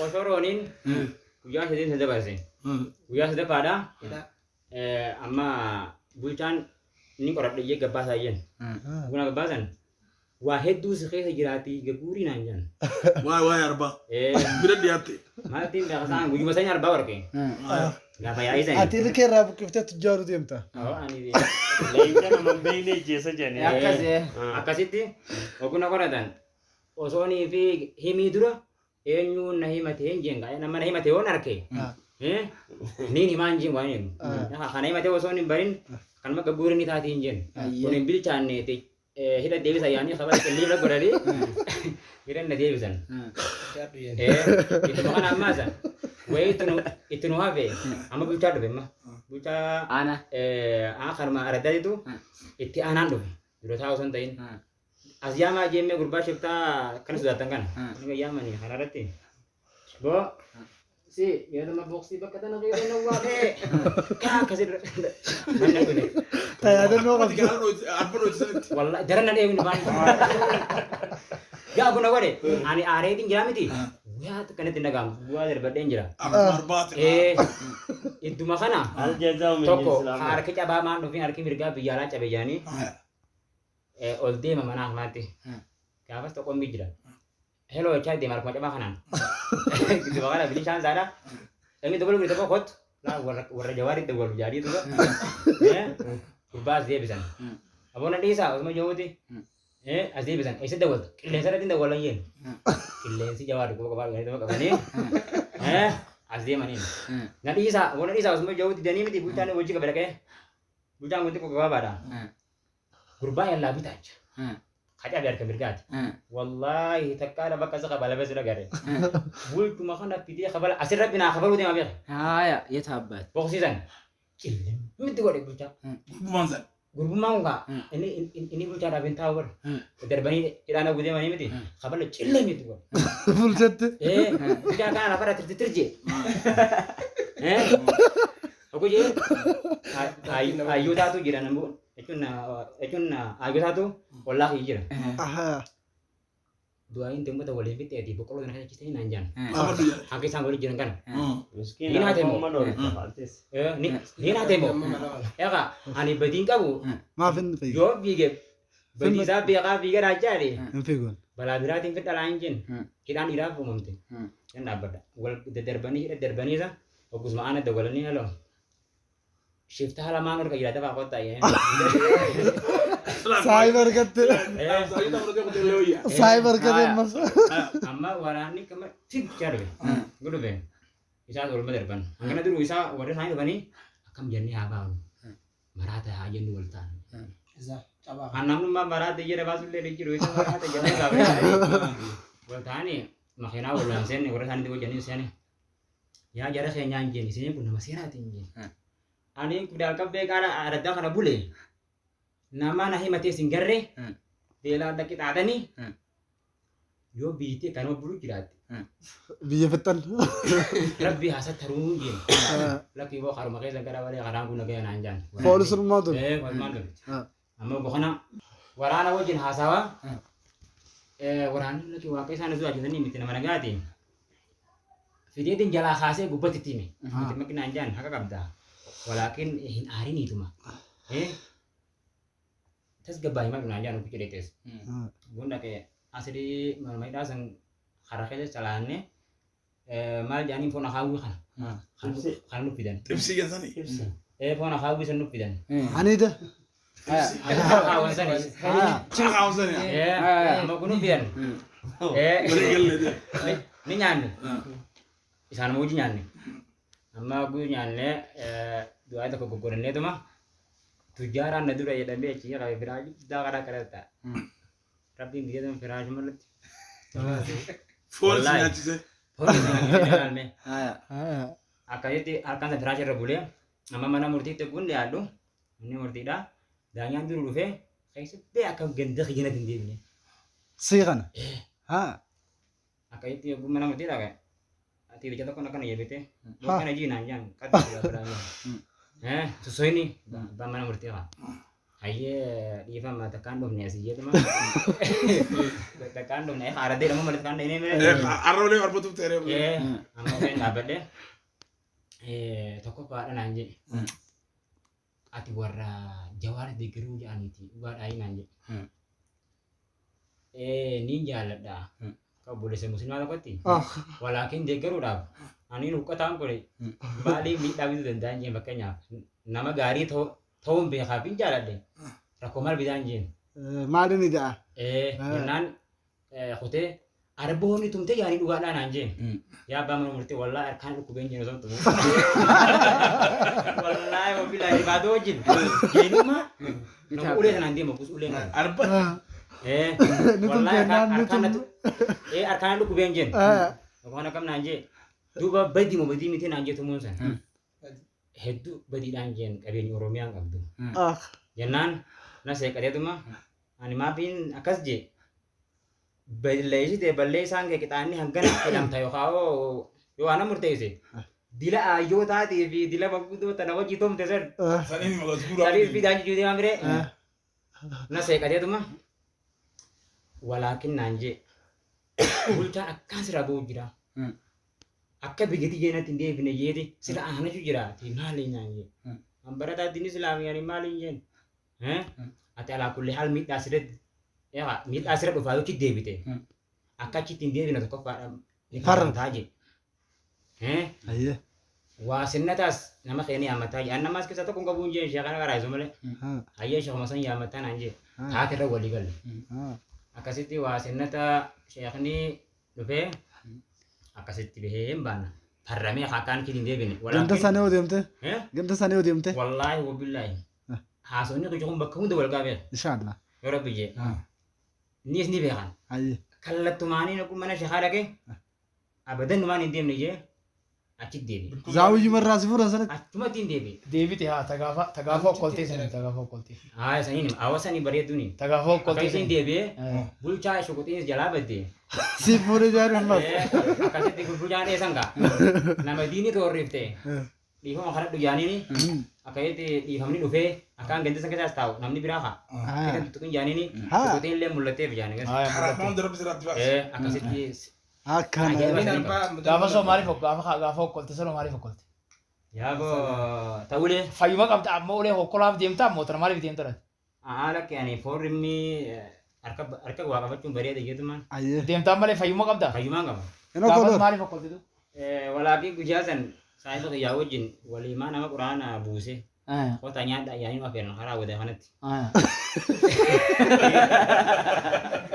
Osorooniin guyyaa sadii isa dabarse. Guyyaa sadaffaadha. Amma bulchaan inni qoradhe jee gabbaasaa jeen. Buna gabbaasan waa hedduu si keessa jiraati gagguurii naan jaan. Waay waay arbaa. Bira dhiyaatte. Maaltiin beekasaan guyyuma sanii arbaa warqee. Gaafa yaa'ii sanii. Ati ilkee irraa buqqiftee tujjaaru deemta. Leenca nama hin beekne ijjeessa jedhanii. Akkasitti oguna qoratan osoonii fi himii dura eenyuun na himate hin jeen gaa nama na himate yoon arke niin himaa hin jeen waan jennu kana himate osoo hin barin kanuma gagguuri ni taati hin jeen kun hin bilchaanne hidha deebisa yaanii kabala qilliirra godhanii hidhan na deebisan. Ittuma kana ammaasa wayii itti nu hafe amma bulchaa dhufe amma bulchaa aanaa kanuma araddaatitu itti aanaan dhufe dura taa'u osoo hin ta'in. As yaamaa jeemmee gurbaa shiftaa akkana sodaatan kana. Inni yaamanii karaa irratti. Boo si yeroo boksii bakka tana keessa na waaqee. Kaa akkasii manna kuni. Tayaadannoo qabdu. Wallahi daran na dheewu baan. Gaa buna godhe ani aareetiin jira miti. Guyyaa kanatti hin dhaga'amu. Guyyaa darbadheen jira. Akkuma arbaati. Ee, idduma kana Al jazaa'u min tokko jinsil amal. harki cabaa maal dhufin harki mirgaa biyya alaa cabe jedhanii ol deema mana akmaatti. Gaafas tokko jira. Heloo jechaa deema harkuma cabaa kanaan. Idduma kana bilishaan isaadha. Inni tokko tokko tokko kottu. Laa warra warra jawaaritti dawwalu jaadii duuba. Gurbaa as deebisan. Aboona dhiisaa osuma jiruuti. As deebisan. Eessa dawwalta? Qilleensa irratti hin dawwalan jeen. Qilleensi jawaar dhukkuba qabaa dhuganii qabanii. As deemaniin. Na dhiisaa aboona dhiisaa osuma jiruuti danii miti bulchaan hojii qaba dhaqee. Bulchaan kun xiqqoo gabaabaadha. Gurbaa yallaa bitaacha. Kacabe harka mirgaati. Wallaahi takkaadha bakka isa kabala beesu dhagare. Bulchuma kana fidee kabala asirra binaa kabaluu deema beeka. Haaya yet abbaat. Boqsiisan. Cillimmitti godhe bulchaa. Gurbummaan san. Gurbummaan kun kaa inni inni bulchaadhaaf hin taa'u bara. Darbanii hidhaan hawwu deemanii miti. Kabala cillimmitti godhe. Bulchatti. Ee bulchaa kana lafarra tirti tirje. Ee Oguu jee hayyootaatu jira nambu jechuun jechuun hayyootaatu ollaa kiyya jira. Du'aayin deemota waliin fixxeeti boqqolloo kana keessa chistanii naan jaan. Hanga isaan waliin jiran kana. Miskiina Ni naate moo? amma dhoorte faaltes. Ni naate moo? Egaa ani badiin qabu Maaf hin fiigu? yoo fiige badii isaa beekaa fiige raajjaadhe Hin fiiguun. balaa biraatiin fidha hin jenne hidhaan dhiiraaf uumamte. Nan dhaabbadha. Wal daddarbanii hidha darbanii isa oggusuma aana dawwalanii heloo. Shiftaa lamaan ol qayyira dafaa kottaa Saayiba argatte. Saayiba argatte ammas. Amma waraanni kama fiigichaa dhufe. Gudhufe. Isaas olma darban. Hangana duru isaa warri isaanii dhufanii akkam jennee haa baanu. Maraata haa jennu wal taanu. Kan namnummaa maraata jedha baasullee ni jiru. Isa maraata jennee baafne. Wal taanii makiinaa wal waan seenne warra isaanii wajjin seenne. Yaa jara keenyaa hin jenne isin kun nama seeraati hin jenne. Ani kudaan qabbee qaala araddaa kana bule nama na himatee sin garre beelaa dhaqi xaadanii yoo biyyittii kanuma bulu jiraatte. Biyya fixxan. Rabbi haa sattaruu hin jenne. Lakki boo karuma keessa gara malee karaan kun nagaya naan jaan. Poolisummaa tun. Ee poolisummaan tun. Amma bokona waraana wajjin haasawaa waraanni lakki waaqa isaan osoo ajjeesanii miti nama nagaati. Fideetiin jalaa kaasee gubbatti itti hime. Miti makki naan jaan haqa qabda. Walaakin hin aariniituma. Tasgabbaa'ii maal naan jaan uffii jedheetes. Gun dhaqee asirii manuma hidhaa san karaa keessa calaannee maal jedhanii foon akaawwii kana. Kana nuuf fidan. Xibsii keessanii. Foon akaawwii san nuuf fidan. Aniida. Akaawwan sanis. Akaawwan sani. Amma kun nuuf fidan. Walii galee. Ni nyaanne. Isaanuma wajji nyaanne. Amma guyyu nyaanne du'aa tokko goggodanneetuma tujjaaraan na dura jedhamee achi qabe firaashii guddaa karaa karaa ta'a. Rabbiin biyya sana firaashuma irratti. Foon si nyaachise. Foon si nyaachise ilaalme. Akkasitti harkaan sana firaashii irra bulee amma mana murtiitti kun dhiyaadhu manni murtiidha. Daanyaan duru dhufee keessatti akka ganda kiyyanatti hin deebine. Sii kana. Haa. Akkasitti yogguu mana murtii dhaqe tiiricha tokkoon akkana jebite akkana jii naan jaan qaddi jira sosoyni abbaan mana murtii haa. Hayyee dhiifama takkaan dhufne asii jedhuma. Takkaan dhufne haaradee dhama malee takkaan dhufne mee. Arra olee arbatuuf ta'ee. Amma ofeen dhaabbadhe tokkoffaadha naan jedhe. Ati warra Jawaar deeggaruu jedhaniiti dhugaadhaa naan jedhe. Niin jaalladha. Akka obboleessa musliimaa tokkotti. Walaakin deeggaruudhaaf ani huqqataan kun maalii miidhaa fiduu danda'an jeen fakkeenyaaf nama gaarii ta'uun beekaaf hin jaaladhe rakkoo maal fidaan jeen. Maaliin ija'a? Jennaan kutee arboonni tumtee yaanii dhugaadhaa naan jeen. Yaa abbaa mana murtii wallaahi harkaan dhukkubeen jeen osoo tumu. Wallaahi wabilaahi baatoo wajjin jeenummaa nama ulee sanaan deema kus ulee kana. Arba. Ni Wallaahi tumtee naan ni harkaan tumte. harkaan dhukkubeen jeen. Waan akkam naan jee duuba badii moo badii miti naan jee tumuun san. Hedduu badiidhaan jeen qabeenya Oromiyaan qabdu. Jennaan na seeqateetuma ani maafiin akkas jee balleessite balleessaan kee qixaanni hangana jedhamta yookaan yoo ana murteesse dila aayyoo taatee fi dila maguddoo tana wajji tumte san. Saniin maqaa suuraa. Saniin fidaan jechuu deemaa miree. Na seeqateetuma walaakin naan jee bulchaan akkaan sirraa ba'u jira. Akka biyya tiyya natti hin deebine jeeti sila aanatu jiraati maali naan jee. An barataa diin islaamii ani maali hin jeen. Ati alaa kulli haal miidhaa sirra miidhaa sirra dhufaa yoo achi deebite akka achitti hin deebine tokkoffaadha ni farramtaa jee. Ayyee. Waa sinnataas nama keenya yaammataa jee. An namaas keessaa tokko hin qabu hin jeen sheekana qaraayisu malee. Hayyee sheekuma san yaammataa naan jee. Taate irra walii galle. Akkasitti waa sinnata sheekni dhufee akkasitti bahee hin baana. Farramee akkaan kii hin deebine. Ganda isaanii hoo deemte? Ganda isaanii hoo deemte? Wallaahi wabillaahi. Haasofni kiyya kun bakka hunda wal qabeera. Inshaallah. Yoo rabbi jee. Innis ni beekan. Ayyee. Kallattumaanii naqu mana sheekaa dhaqee abadan numaan hin deemne jee achitti deebi'e. Zaawiyyuma irraa si fuudhan sanatti. Achumatti hin deebi'e. Deebite haa tagaafa tagaafa okkoltee sanii tagaafa okkoltee. Haa saniin hima hawa sanii bareedduuni. Tagaafa okkoltee Akkasitti hin deebi'e bulchaa shuquxiinis jalaa badde. Si fuudhee jaaruu hin baas. Akkasitti bulchaan dheessan gaa. Nama diinii toorrifte. Dhiifama kadhadhu jaaniini akkasitti dhiifamni dhufee akkaan ganda san keessaas taa'u namni biraa kaa. Akka tuttuqin jaaniini shuquxiin illee mul'atteef jaani. Karaa hunda rabbi sirratti baase. Akkasitti Akkana. Gaafa soo maaliif gaafa gaafa okkolte sanoo maaliif okkolte? Yaaboo ta'ulee. Fayyuma qabda amma ulee hokkolaaf deemta ammoo tana maaliif deemta laata? Haala ani foorrimni harka harka waa qabachuun bareeda jeetumaan. Deemtaan malee fayyuma qabda? Fayyumaan qaba. Gaafas maaliif okkoltitu? Walaakii guyyaa san saahiba kiyyaa wajjin waliimaa nama quraana buuse. Kota nyaadhaa yaa'anii nu afeeran karaa wada kanatti.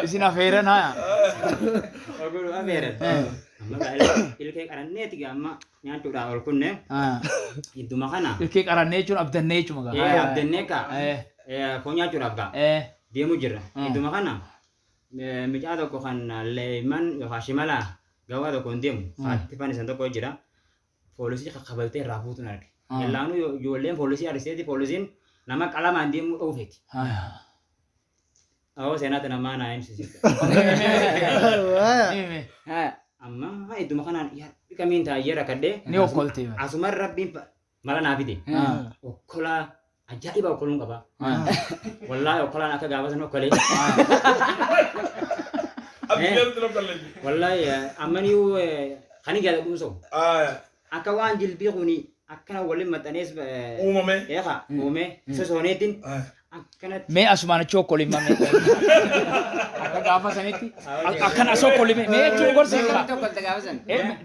Isin afeeran haya. Oguu nu afeeran. Amma ilkee qaranneeti gaa amma nyaachuudhaan ol kunne. Idduma kana. Ilkee qarannee jechuun abdannee jechuudha gaa. Ee abdannee kaa. Foon nyaachuudhaaf gaa. Deemu jirra. Idduma kana mucaa tokko kan leeyman yookaan shimala gawaa tokko hin deemu. Haati fannisan tokko jira. Poolisii kakkabaltee irraa fuutuun arge. Jallaanuu ijoolleen poolisii ariseeti poolisiin nama qalamaan deemuu dhoofeeti. Awoo seenaa tana maa naa himsisiisa. Amma idduma kanaan yaa dhiqamiin taa'ee rakkadhee. Ni okkoltee. Asumaan rabbiin mala naa fide. Okkolaa ajaa'iba okkoluun qaba. Wallaahi okkolaan akka gaafa sana okkolee. Wallaahi ammaniyuu kan hin jaalladhu sun. Akka waan jilbii kuni akkana waliin maxxanees Uumame. Eeqa uume sosooneetiin akkanatti. Mee asumaan achi okkoliin mamee. Akka gaafa sanitti akkana as okkolime mee jechuun gorsi.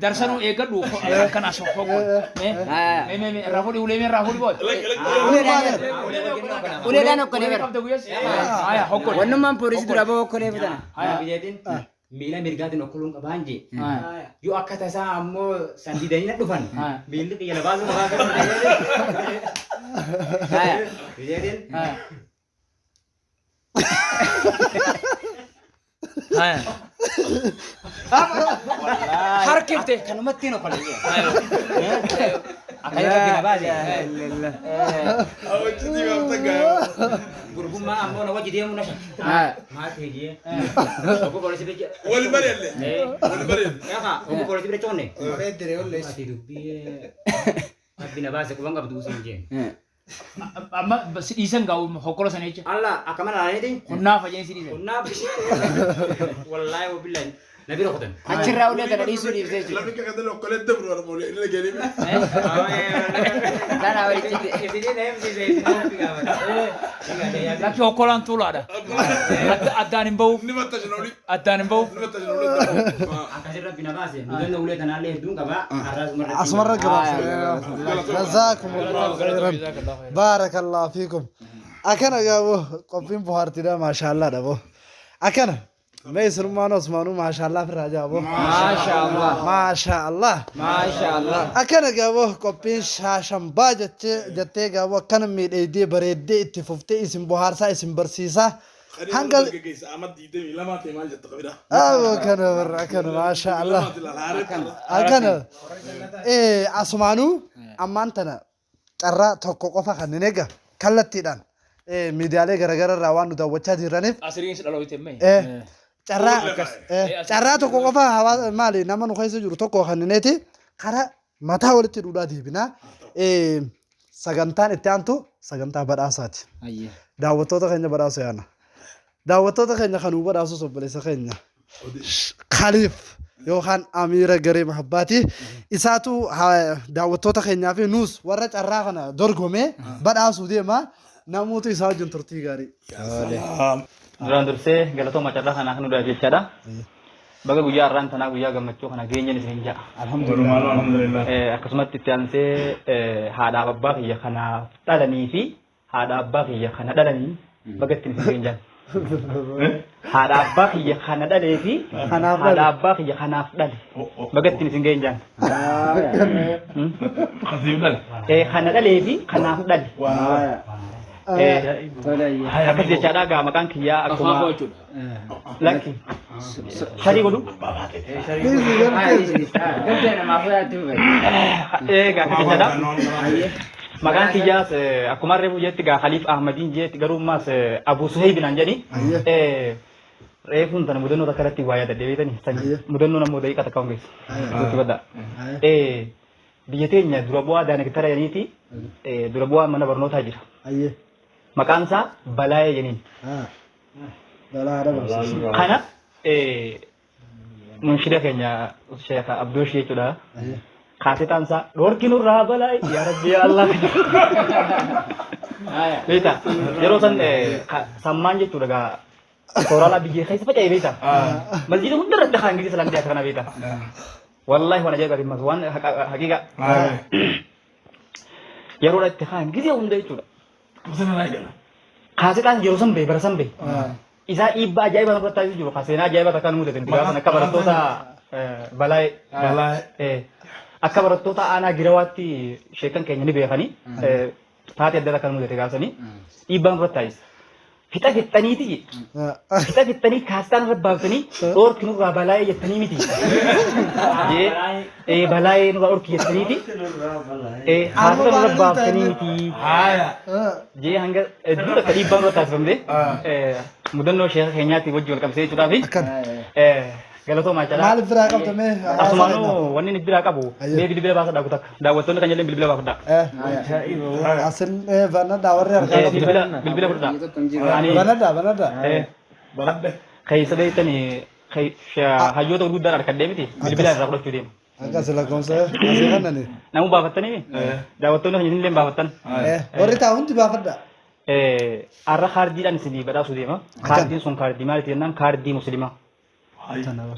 Darsanuu eeggadhu akkana as okkol. Mee mee mee mee irraa fuudhi ulee mee irraa fuudhi booda. Uleedhaan okkolee bara. Qabda guyyaas. Haya okkol. Wannummaan poolisii dura bahu okkolee bitana. Bijeetiin miila mirgaatiin okkoluun qabaan jee. Yoo akka tasaa ammoo san didanii na dhufan miilli kiyya na baasuu qabaa Bijeetiin. Harkifte. Kanumatti hin okkole. Akka irratti na baase. Gurbummaa ammoo na wajji deemuu na shakki. Maal ta'e jee. Obbo poolisii bira. Wal bareelle. Wal bareelle. Eegaa obbo poolisii bira coonne. Ati dubbii rabbi na baase quban qabdu usin jeen. Amma si dhiisan gaa hokkola sana jecha. Allah akka mana laaleeti. Hunnaaf ajeen si dhiisan. Hunnaaf. Wallaahi wabillahi na bira kutan. Achirraa ulee kana dhiisuu dhiiftee jechuudha. Namni kakatee okkolee dabru warra inni dhageenye. Kana walitti. Lakki hokkolaan tuulaadha. Addaan hin bahu. Addaan hin bahu. Akkasirra rabbi na baase mudannoo ulee tanaallee hedduun qaba. Har'aa Asumarra gabaabsa. Jazaakumullahu khairan. Baarakallahu fiikum. Akkana gaaboo qophiin bohaartiidha maashaallah dha boo. Akkana mee isinummaan Osmaanuu maashaallah firraa jaa boo. Maashaallah. Maashaallah. Maashaallah. Akkana gaaboo qophiin shaashambaa jettee jettee gaaboo akkana miidheeydee bareeddee itti fuftee isin bohaarsaa isin barsiisaa. Hanga Amma diidamii lamaa ta'e maal jetta qabida? Aboo kana warra akkana maashaallah. Akkana asumaanuu ammaan tana carraa tokko qofa kan hin eega kallattiidhaan miidiyaalee garaagaraa irraa waan nu daawwachaa jiraniif Asiriin si dhalooyte mee. carraa carraa tokko qofa hawaasa maali nama nu keessa jiru tokko kan hineeti karaa mataa walitti dhuudhaa deebinaa sagantaan itti aantu sagantaa badhaasaati. Daawwattoota keenya badhaasu yaana. Daawwattoota keenya kan nu badhaasus obboleessa keenya. Khaliif. yookaan Amiira Garee Mahabbaati. Isaatu daawwattoota keenyaa fi nuus warra carraa kana dorgome badhaasuu deema. Namoota isaa wajjin turtii gaarii. Duraan dursee galatooma carraa kanaa kan nuudhaaf jechaadha. Baga guyyaa har'aan tanaa guyyaa gammachuu kana geenyeen isiniin ja'a. Alhamdulillah. Alhamdulillah. Akkasumatti itti aansee haadhaaf abbaa kiyya kanaaf dhalanii fi haadha abbaa kiyya kana dhalanii baga ittiin isin geenyaan. Haadha abbaa kiyya kana dhalee fi Kanaaf dhale. haadha abbaa kiyya kanaaf dhale baga ittiin isin geenyaan. Kasiif dhale. Kana dhalee fi kanaaf dhale. Akkas jechaadha gaa maqaan kiyyaa akkuma lakki sharii godhu. Egaa akkas jechaadha. Maqaan kiyyaas akkuma reefu jetti gaa Khaliif Ahmadiin jetti garuu ammaas Abu Suhayb naan jedhi. Reefuun tana mudannoo takka irratti waa yaadadhe beektanii mudannoo namoo daqiiqaa takka hungeessu. Itti baddaa. Biyya teenya dura bu'aa daayrektara jedhaniiti dura bu'aa mana barnootaa jira. Maqaan isaa Balaayee jedhaniin. Balaa dhabamsiisu. Kana munshida keenya Sheekh Abdooshii jechuudha. Kaasetaan isaa dhoorki nurraa balaayee yaa Rabbi yaa Allah. Beektaa yeroo san sammaan jechuudha gaa tooraalaa biyya keessa faca'e beektaa. Masjiida hunda irratti kaan gizee salaan dhiyaate kana beektaa. Wallaahi waan ajaa'ibaati mas waan haqiiqa. Yeroo itti kaan gizee hunda jechuudha. Kaasetaan yeroo san bahe bara san bahe. Isaa dhiibbaa ajaa'ibaa nurratti taasisuu jiru. Seenaa ajaa'ibaa takka nu mudate gaafa san akka barattoota balaayee. Akka barattoota aanaa girawaatti sheekan keenya ni beekanii. Taatee adda takka nu mudate gaafa sanii. Dhiibbaa nurratti taasisa. Fixa fixxaniiti fixa fixxanii kaastaan irra baaftanii dhoorki nurraa balaayee jettanii miti. Jee balaayee nurraa dhorki jettaniiti. Kaastaan irra baaftanii miti. Jee hanga hedduu takka dhiibbaa nurra taasifamte mudannoo sheeka keenyaatti wajji wal qabsee jechuudhaafi. Galatoomaa jechaadha. Maal biraa qabda mee? Asumaanuu wanni inni biraa qabu mee bilbila baasadhaa kutakka. Daawwattoonni kan jedhan bilbila baafadhaa. Asin banadhaa warri harkaa qabdu. Bilbila bilbila fudhadhaa. Ani Banadhaa banadhaa. Keessa beektanii hayyoota gurguddaan harkadhee miti bilbila irraa fudhachuu deema. Akkas lakkoofsa asii kannani. Namuu baafattanii daawwattoonni kan isinillee baafattan. Warri taa'u hundi baafadhaa. Har'a kaardiidhaan isinii badhaasuu deema. Kaardiin sun kaardii maaliiti jennaan kaardii musliimaa.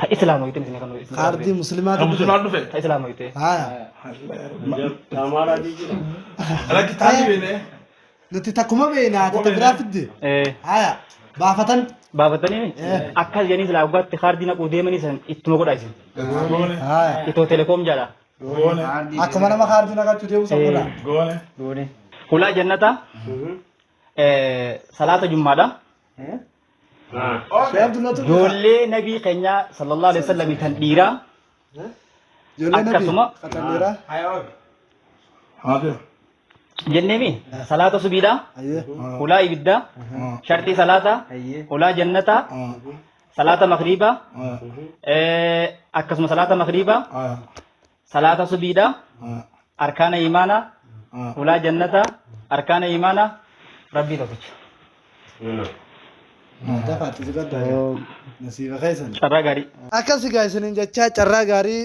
Ta islaama jettee isin kan Kaardii musliimaa Ta musliimaa dhufe. Ta islaama jettee. Haya. Lakki taa'ii beene. Nuti takkuma beekna ati ta biraa fidde. Haya. Baafatan. Baafatanii akkas jedhanii silaa waggaatti kaardii naquu deemanii san ittuma godhaa isin. Haya. Itoo telekoom jedha. Akkuma nama kaardii naqachuu deemu san godhaa. Goone. Hulaa jannataa salaata jummaadha. Shee Abdullatu Ijoollee nabii keenyaa sallallahu alaihi wasallam kan dhiiraa Ijoollee nabii akkasuma kan dhiiraa. jenneemi salaata subiidha hulaa ibiddaa sharxii salaataa hulaa jannataa salaata magriibaa akkasuma salaata magriibaa salaata subiidha arkaana imaanaa hulaa jannataa arkaana imaanaa rabbii tokkicha. Dafaatti siqadda. Nasiiba keessan. Carraa gaarii. Akkas egaa isiniin jechaa carraa gaarii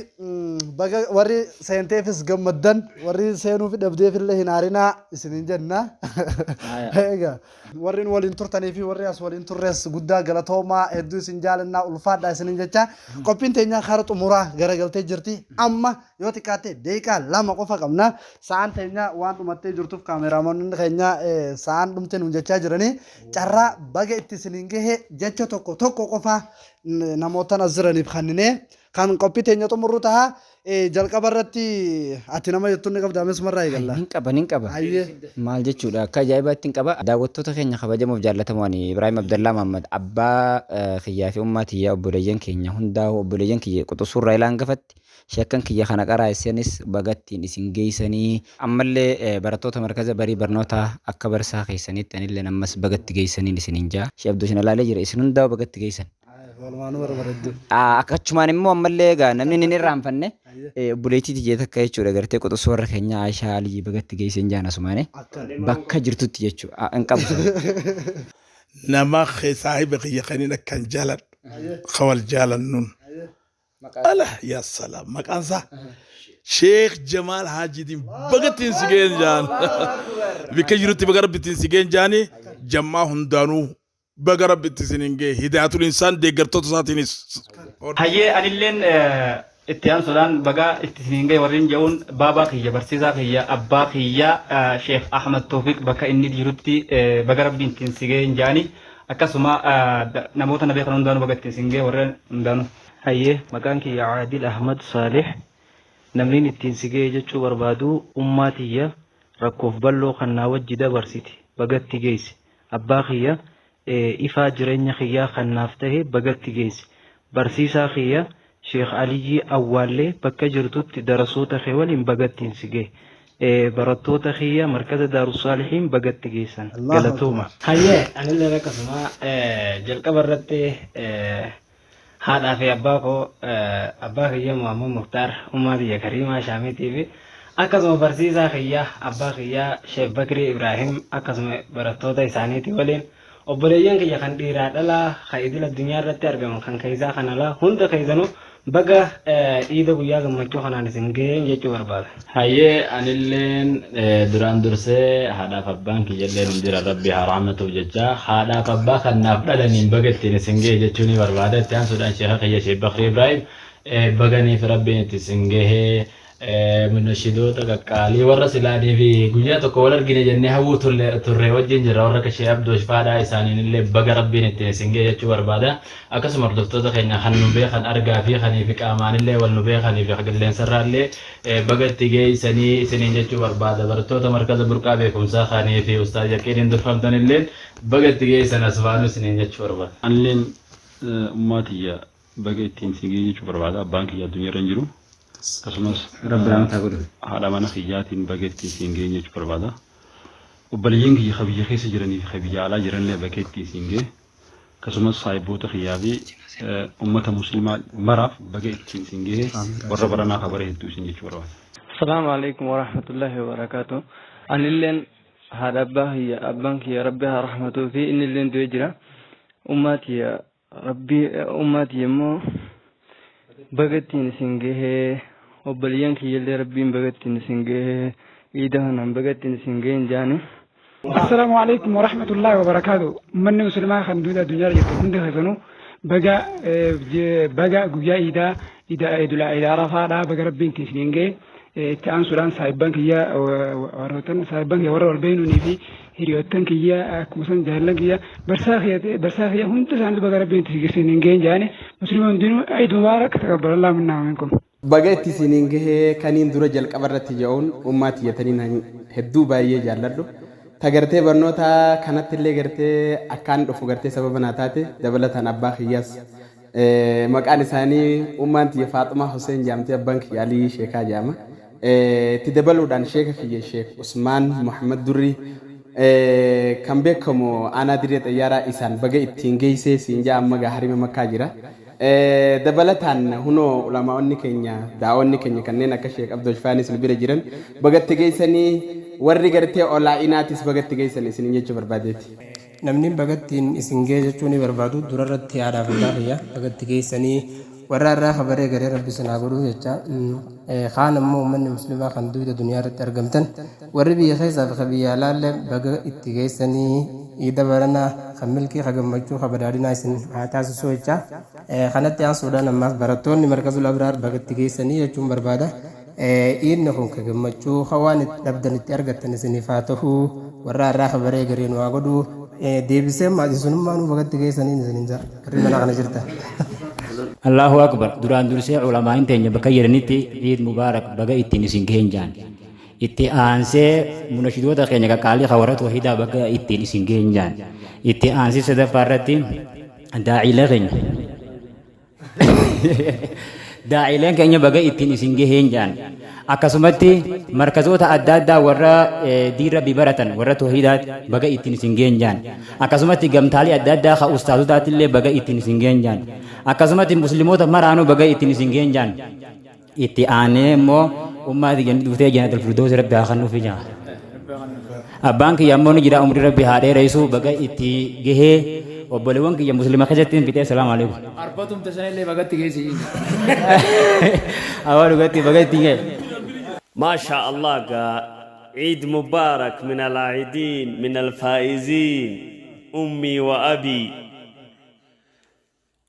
baga warri seenteefis gammaddan warri seenuuf dhabdeefillee hin aarinaa isiniin jenna. Egaa warri nu waliin turtanii fi warri as waliin turres guddaa galatoomaa hedduu isin jaalannaa ulfaadhaa isiniin jechaa qophiin teenyaa kara xumuraa garagaltee jirti amma yoo xiqqaatte daqiiqaa 2 qofa qabna. Sa'aan teenya waan dhumattee jirtuuf kaameeraamonni keenya sa'aan dhumte nuun jechaa jiranii carraa baga itti isiniin gahe jecha tokko tokko qofa namootan as jiraniif kanninee kan qophii teenya xumurru taha. Jalqaba irratti ati nama jettuun ni qabda amesumarraa eegalla. Nin qaba nin qaba. Hayyee. Maal jechuudha akka ajaa'ibaatti hin qaba. Daawwattoota keenya kabajamoof jaallatamoo ani Ibraahim Abdallaa Mahammad abbaa kiyyaa fi ummaa tiyyaa obboleeyyan keenya hundaa'u obboleeyyan kiyya quxusuurraa ilaa hangafatti Sheekkan kiyya kana qaraasisanis baga ittiin isin geeysanii. Ammallee barattoota markaza barii barnootaa akka barsaa keeysaniitti anilleen ammas baga itti geeysaniin isiniin ja'a. Sheekh Abduu isin alaalee jira isin hundaa'u baga itti geeysan. Walumaanuu warra bareedduu. Akkachumaan immoo ammallee egaa namni hin irraanfanne obboleettii tiyya takka jechuudha gartee quxusuu warra keenyaa Aishaa Aliyyi baga itti geeysen jaan asumaane bakka jirtutti jechuudha hin qabu. Nama saahiba kiyya kanin akkan jaaladhu ka wal jaalannuun. Ala yaa salaam maqaan isaa Sheekh Jamaal Haajiitiin bagattiin si ga'een jaan. Bikka jirutti baga rabbittiin si ga'een jaani jammaa hundaanuu baga rabbitti isiniin ga'e hidaayatul insaan deeggartoota isaatiinis. Hayyee anilleen itti aansuudhaan baga itti isiniin ga'e warreen jedhuun baabaa kiyya barsiisaa kiyya abbaa kiyya Sheekh Ahmad Toofiq bakka inni jirutti baga rabbiin ittiin si ga'een jedhani akkasuma namoota na beekan hundaanuu baga ittiin isin ga'e warreen hundaanuu. Hayyee maqaan kiyya Aadil Ahmad Saalih namnin ittiin si ga'e jechuu barbaadu ummaa tiyya rakkoof balloo kan naa wajji dabarsite baga itti geesse Abbaa kiyya ifaa jireenya kiyyaa kan naaf tahe baga itti geesse. Barsiisaa kiyya Sheikh Aliyyii Awwaallee bakka jirtutti darasoota kee waliin baga ittiin si gahe. Barattoota kiyya Markaza Daarussaalihiin baga itti geessan. Galatooma. Hayyee anilleen akkasuma jalqaba irratti haadhaa fi abbaa koo abbaa kiyya Muhammad Muktaar ummaa tiyya Kariimaa Shaamiitii fi akkasuma barsiisaa kiyya abbaa kiyya Sheek Bakrii Ibraahim akkasuma barattoota isaaniitii waliin obboleeyyan kiyya kan dhiiraa dhalaa kan idil addunyaa irratti argaman kan keessaa kan alaa hunda keessanuu baga iida guyyaa gammachuu kanaan isin gaheen jechuu barbaada. Hayyee anilleen duraan dursee haadhaaf abbaan kiyyalleen hundi rabbi haa rahmatuuf jecha haadhaaf abbaa kan naaf dhalaniin baga ittiin isin gahe jechuu ni barbaada itti aansuudhaan sheeka kiyya Sheek Bakrii Ibraahim baganiif rabbiin itti isin gahee munashidoota qaqqaalii warra silaanii fi guyyaa tokko wal argine jennee hawwuu turre wajjin jirra warra akka Sheek Abdoosh faadhaa isaaniin illee baga rabbiin ittiin isin gahe jechuu barbaada akkasuma hordoftoota keenya kan nu beekan argaa fi kanii fi qaamaanillee wal nu beekanii fi qilleensarraa illee Baga itti geeysanii isiniin jechuu barbaada. Barattoota Markaza Burqaa Beekumsaa Khaanii fi Ustaaz Yaqiiniin durfamtanilleen baga itti geeysan asumaanuu isiniin jechuu barbaada. Anilleen ummaa tiyya baga ittiin isin gahe jechuu barbaada. Abbaan kiyya addunyaa irra hin jiru. Akkasumas Rabbi rahmata haa godhuuf. haadha mana kiyyaatiin baga ittiin isin gahe jechuu barbaada. Obboleeyyan kiyya ka biyya keessa jiranii fi ka biyya alaa jiranillee baga ittiin isin gahe. Akkasumas saahibboota kiyyaa fi ummata muslimaa maraaf baga ittiin isin gahe warra baranaa ka bara hedduu isin jechuu barbaada. Assalaamu alaikum warahmatullahi wabarakatuh. Anilleen haadha abbaa kiyya abbaan kiyya rabbi haa rahmatuu fi innilleen du'ee jira. Ummaa tiyya rabbi ummaa tiyya immoo baga ittiin isin gahee obboleeyyan kiyyallee rabbiin baga ittiin isin gahee iida kanaan baga ittiin isin gaheen jaani. Assalaamu alaikum warahmatullahi wabarakaatu. Ummanni muslimaa kan duuda addunyaa jirtu hundi keessanuu baga baga guyyaa iidaa iida iidul iida arafaadhaa baga rabbiin ittiin isiniin ga'e itti aansuudhaan saahibban kiyya warroottan saahibban kiyya warra wal beeknuunii fi hiriyoottan kiyya akkuma san jaallan kiyya barsaa kiyya barsaa kiyya hunda isaaniitu baga rabbiin ittiin isiniin ga'e jaani muslima hundinuu Eid Mubaarak taqabbalallahu minnaa wa minkum. Baga itti isiniin gahee kaniin dura jalqaba irratti ja'uun ummaa tiyya taniin an hedduu baayyee jaalladhu ta gartee barnoota kanatti illee gartee akkaan dhufu gartee sababa naa taate dabalataan abbaa kiyyaas maqaan isaanii ummaan tiyya Faaxumaa Huseen jaamti abbaan kiyya Alii Sheekaa jaama itti dabaluudhaan sheeka kiyya Sheek Usmaan Muhammad Durrii kan beekamu aanaa dirree xayyaaraa isaan baga ittiin geessee siin ja'a amma gaa harima makkaa jira. Dabalataan hunoo ulamaa'onni keenya daa'oonni keenya kanneen akka Sheek Abdoosh faanis nu bira jiran baga itti geessanii warri gartee olaa'inaatis baga itti geessan isiniin jechuu barbaadeeti. Namni baga ittiin isin gahe jechuu ni barbaadu durarratti haadhaaf abbaa kiyya baga itti geessanii warra har'aa kabaree garee rabbi isin haa godhu jecha kaan ammoo ummanni muslimaa kan duyda duniyaa irratti argamtan warri biyya keessaa fi ka biyya alaallee baga itti geessanii Iida baranaa kan milkii, ka gammachuu, ka badhaadhinaa isin haa taasisuu jechaa kanatti aansuudhaan ammaas barattoonni Markazul Abraar baga itti geessanii jechuun barbaada. Iidni kun ka gammachuu, ka waan itti dhabdan itti argattan isiniif haa ta'u, warra har'aa ka baree garii nu haa godhu. Deebisee ammaas isinummaanuu baga itti geessaniin isinin ja'a warri mana kana jirtan. Allaahu Akbar duraan dursee ulamaa'in teenya bakka jiranitti Iid Mubaarak baga ittiin isin gaheen jaan. Itti aansee munashidoota keenya qaqqaalii ka warra toohidaa baga ittiin isin geenyaan. Itti aansee sadaffaa irratti daa'ilee keenya. Daa'ileen keenya baga ittiin isin gaheen jaan. Akkasumatti markazoota adda addaa warra diin rabbii baratan warra toohidaa baga ittiin isin gaheen jaan. Akkasumatti gamtaalee adda addaa ka ustaazotaatti illee baga ittiin isin gaheen jaan. Akkasumatti musliimoota maraanuu baga ittiin isin gaheen jaan. Itti aanee immoo ummaa tiyya ni dhuftee jannatul firdoos rabbi haa kennuufi jaa. Abbaan kiyya ammoo ni jira umrii rabbi haa dheeressu baga itti gahee Obboleewwan kiyya muslima keessatti hin fixee. Salaamu alaikum. Arba tumte sanillee bagatti geessi. Awwa dhugatti baga ittiin ga'e. ما شاء الله عيد مبارك من العائدين من الفائزين أمي وأبي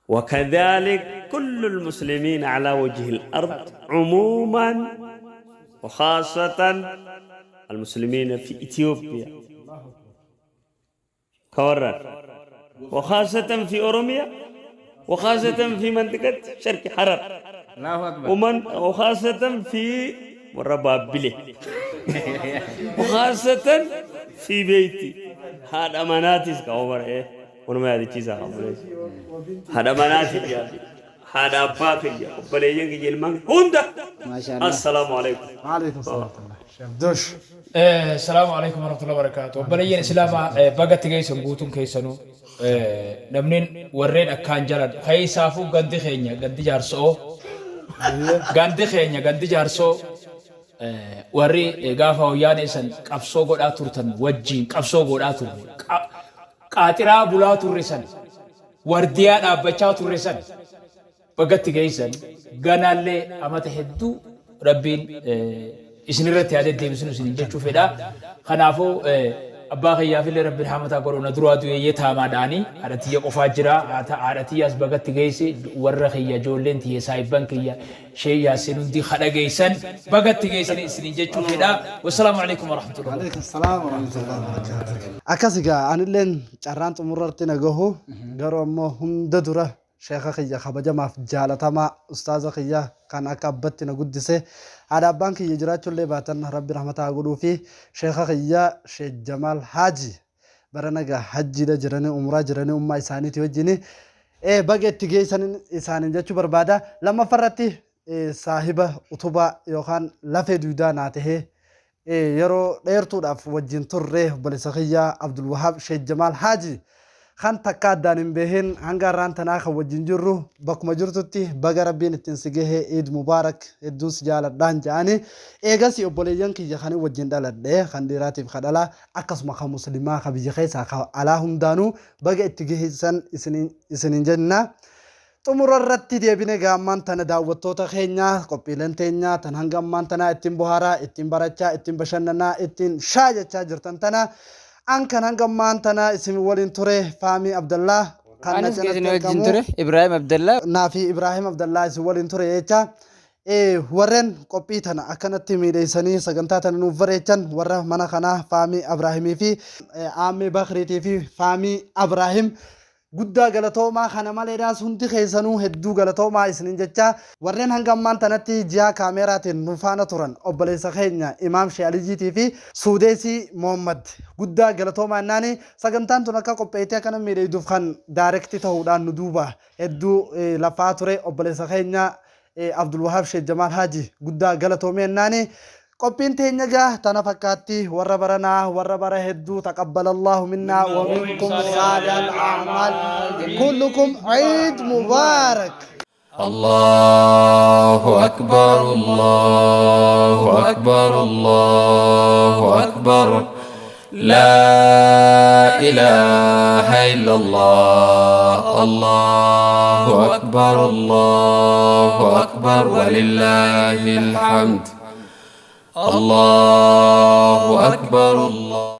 وكذلك كل المسلمين على وجه الأرض عموما وخاصة المسلمين في إثيوبيا كورر وخاصة في أوروميا وخاصة في منطقة شرق حرر الله أكبر. ومن وخاصة في وربابلة وخاصة في بيتي هذا مناتي كعمر إيه ونما هذه تيزا هذا مناتي يا هذا أباك يا بليين جيل هوندا ما شاء الله. السلام عليكم. وعليكم السلام. دوش. السلام عليكم ورحمة الله وبركاته. Obboleeyyan Islaamaa bagatti geessan guutuun keessanuu namni warreen akkaan jalan keessaafuu gandi keenya gandi jaarsoo gandi keenya gandi jaarsoo warri gaafa wayyaanee san qabsoo godhaa turtan wajjiin qabsoo godhaa turre qaaxiraa bulaa turre san wardiyaa dhaabbachaa turre san bagatti geessan ganaallee amata hedduu Rabbiin isinirratti haa deddeebisnu isinin jechuu fedha. Kanaafuu abbaa kiyyaafillee Rabbiin hamataa godhu na duraa du'eeyyee taamaadhaanii haadha tiyya qofaa jira haadha tiyyaas bagatti geesse warra kiyya ijoolleen tiyya saayibban kiyya shee Yaasin hundi kadha geessan bagatti geessanii isinin jechuu fedha. Wassalaamu alaikum warahmatullahi. Alaikum salaam warahmatullahi wabarakatuh. Akkas egaa anilleen carraan xumurratti na gahu garuu ammoo hunda dura sheeka kiyya kabajamaaf jaalatamaa ustaaza kiyya kan akka abbatti na guddise haadha abbaan kiyya jiraachuullee baatan Rabbi rahmataa godhuu fi sheeka kiyya Sheek Jamaal Haaji bara nagaa hajjiidha jiranii umraa jiranii ummaa isaaniiti wajjini baga itti geessan isaaniin jechuu barbaada. Lammaffaarratti saahiba utubaa yookaan lafee duudaa naa tahee yeroo dheertuudhaaf wajjin turre obboleessa kiyya Abdul Wahaab Sheek Jamaal Haaji kan takka addaan hin beehin hanga har'aan tanaa kan wajjin jirru bakkuma jirtutti baga Rabbiin ittiin si gahe Eid Mubaarak hedduun si jaaladhaan jedhanii eegas obboleeyyan kiyya kan wajjin dhaladhe kan dhiiraatiif kan dhalaa akkasuma kan muslimaa kan biyya keessaa kan alaa hundaanuu baga itti geessan isiniin jenna. Xumura irratti deebine gaammaan tana daawwattoota keenya qophiileen teenya tan hanga ammaan tanaa ittiin bohaaraa ittiin barachaa ittiin bashannanaa ittiin shaajachaa jirtan tana an kan hanga ammaan tana isin waliin ture Faamii Abdallaa kan na Anis cinatti isin wajjin argamu ture Ibrahim Abdallaa. Naa fi Ibrahim Abdallaa isin waliin ture jecha. Warreen qophii tana akkanatti miidheessanii sagantaa tana nuuf bareechan warra mana kanaa Faamii Abraahimii fi Aammee Bakriitii fi Faamii Abraahim guddaa galatoomaa. Kana maleedhaas hundi keessanuu hedduu galatoomaa isinin jecha warreen hanga ammaan tanatti ji'a kaameeraatiin nu faana turan obboleessa keenya Imaam Shee Aliyyiitii fi Suudeesii Mohammad guddaa galatoomaa jennaani. Sagantaan tun akka qopheessitee akkana miidhagduuf kan direct ta'uudhaan nu duuba hedduu lafaa ture obboleessa keenya Abdul Wahaab Sheekh Jamaal Haaji guddaa galatoomee jennaani. Qophiin teenya gaa tana fakkaatti. Warra baranaa warra bara hedduu taqabbalallahu minnaa wa minkum saalihal a'maal kullukum Eid Mubaarak. الله أكبر الله أكبر الله أكبر لا إله إلا الله الله أكبر الله أكبر ولله الحمد الله أكبر الله.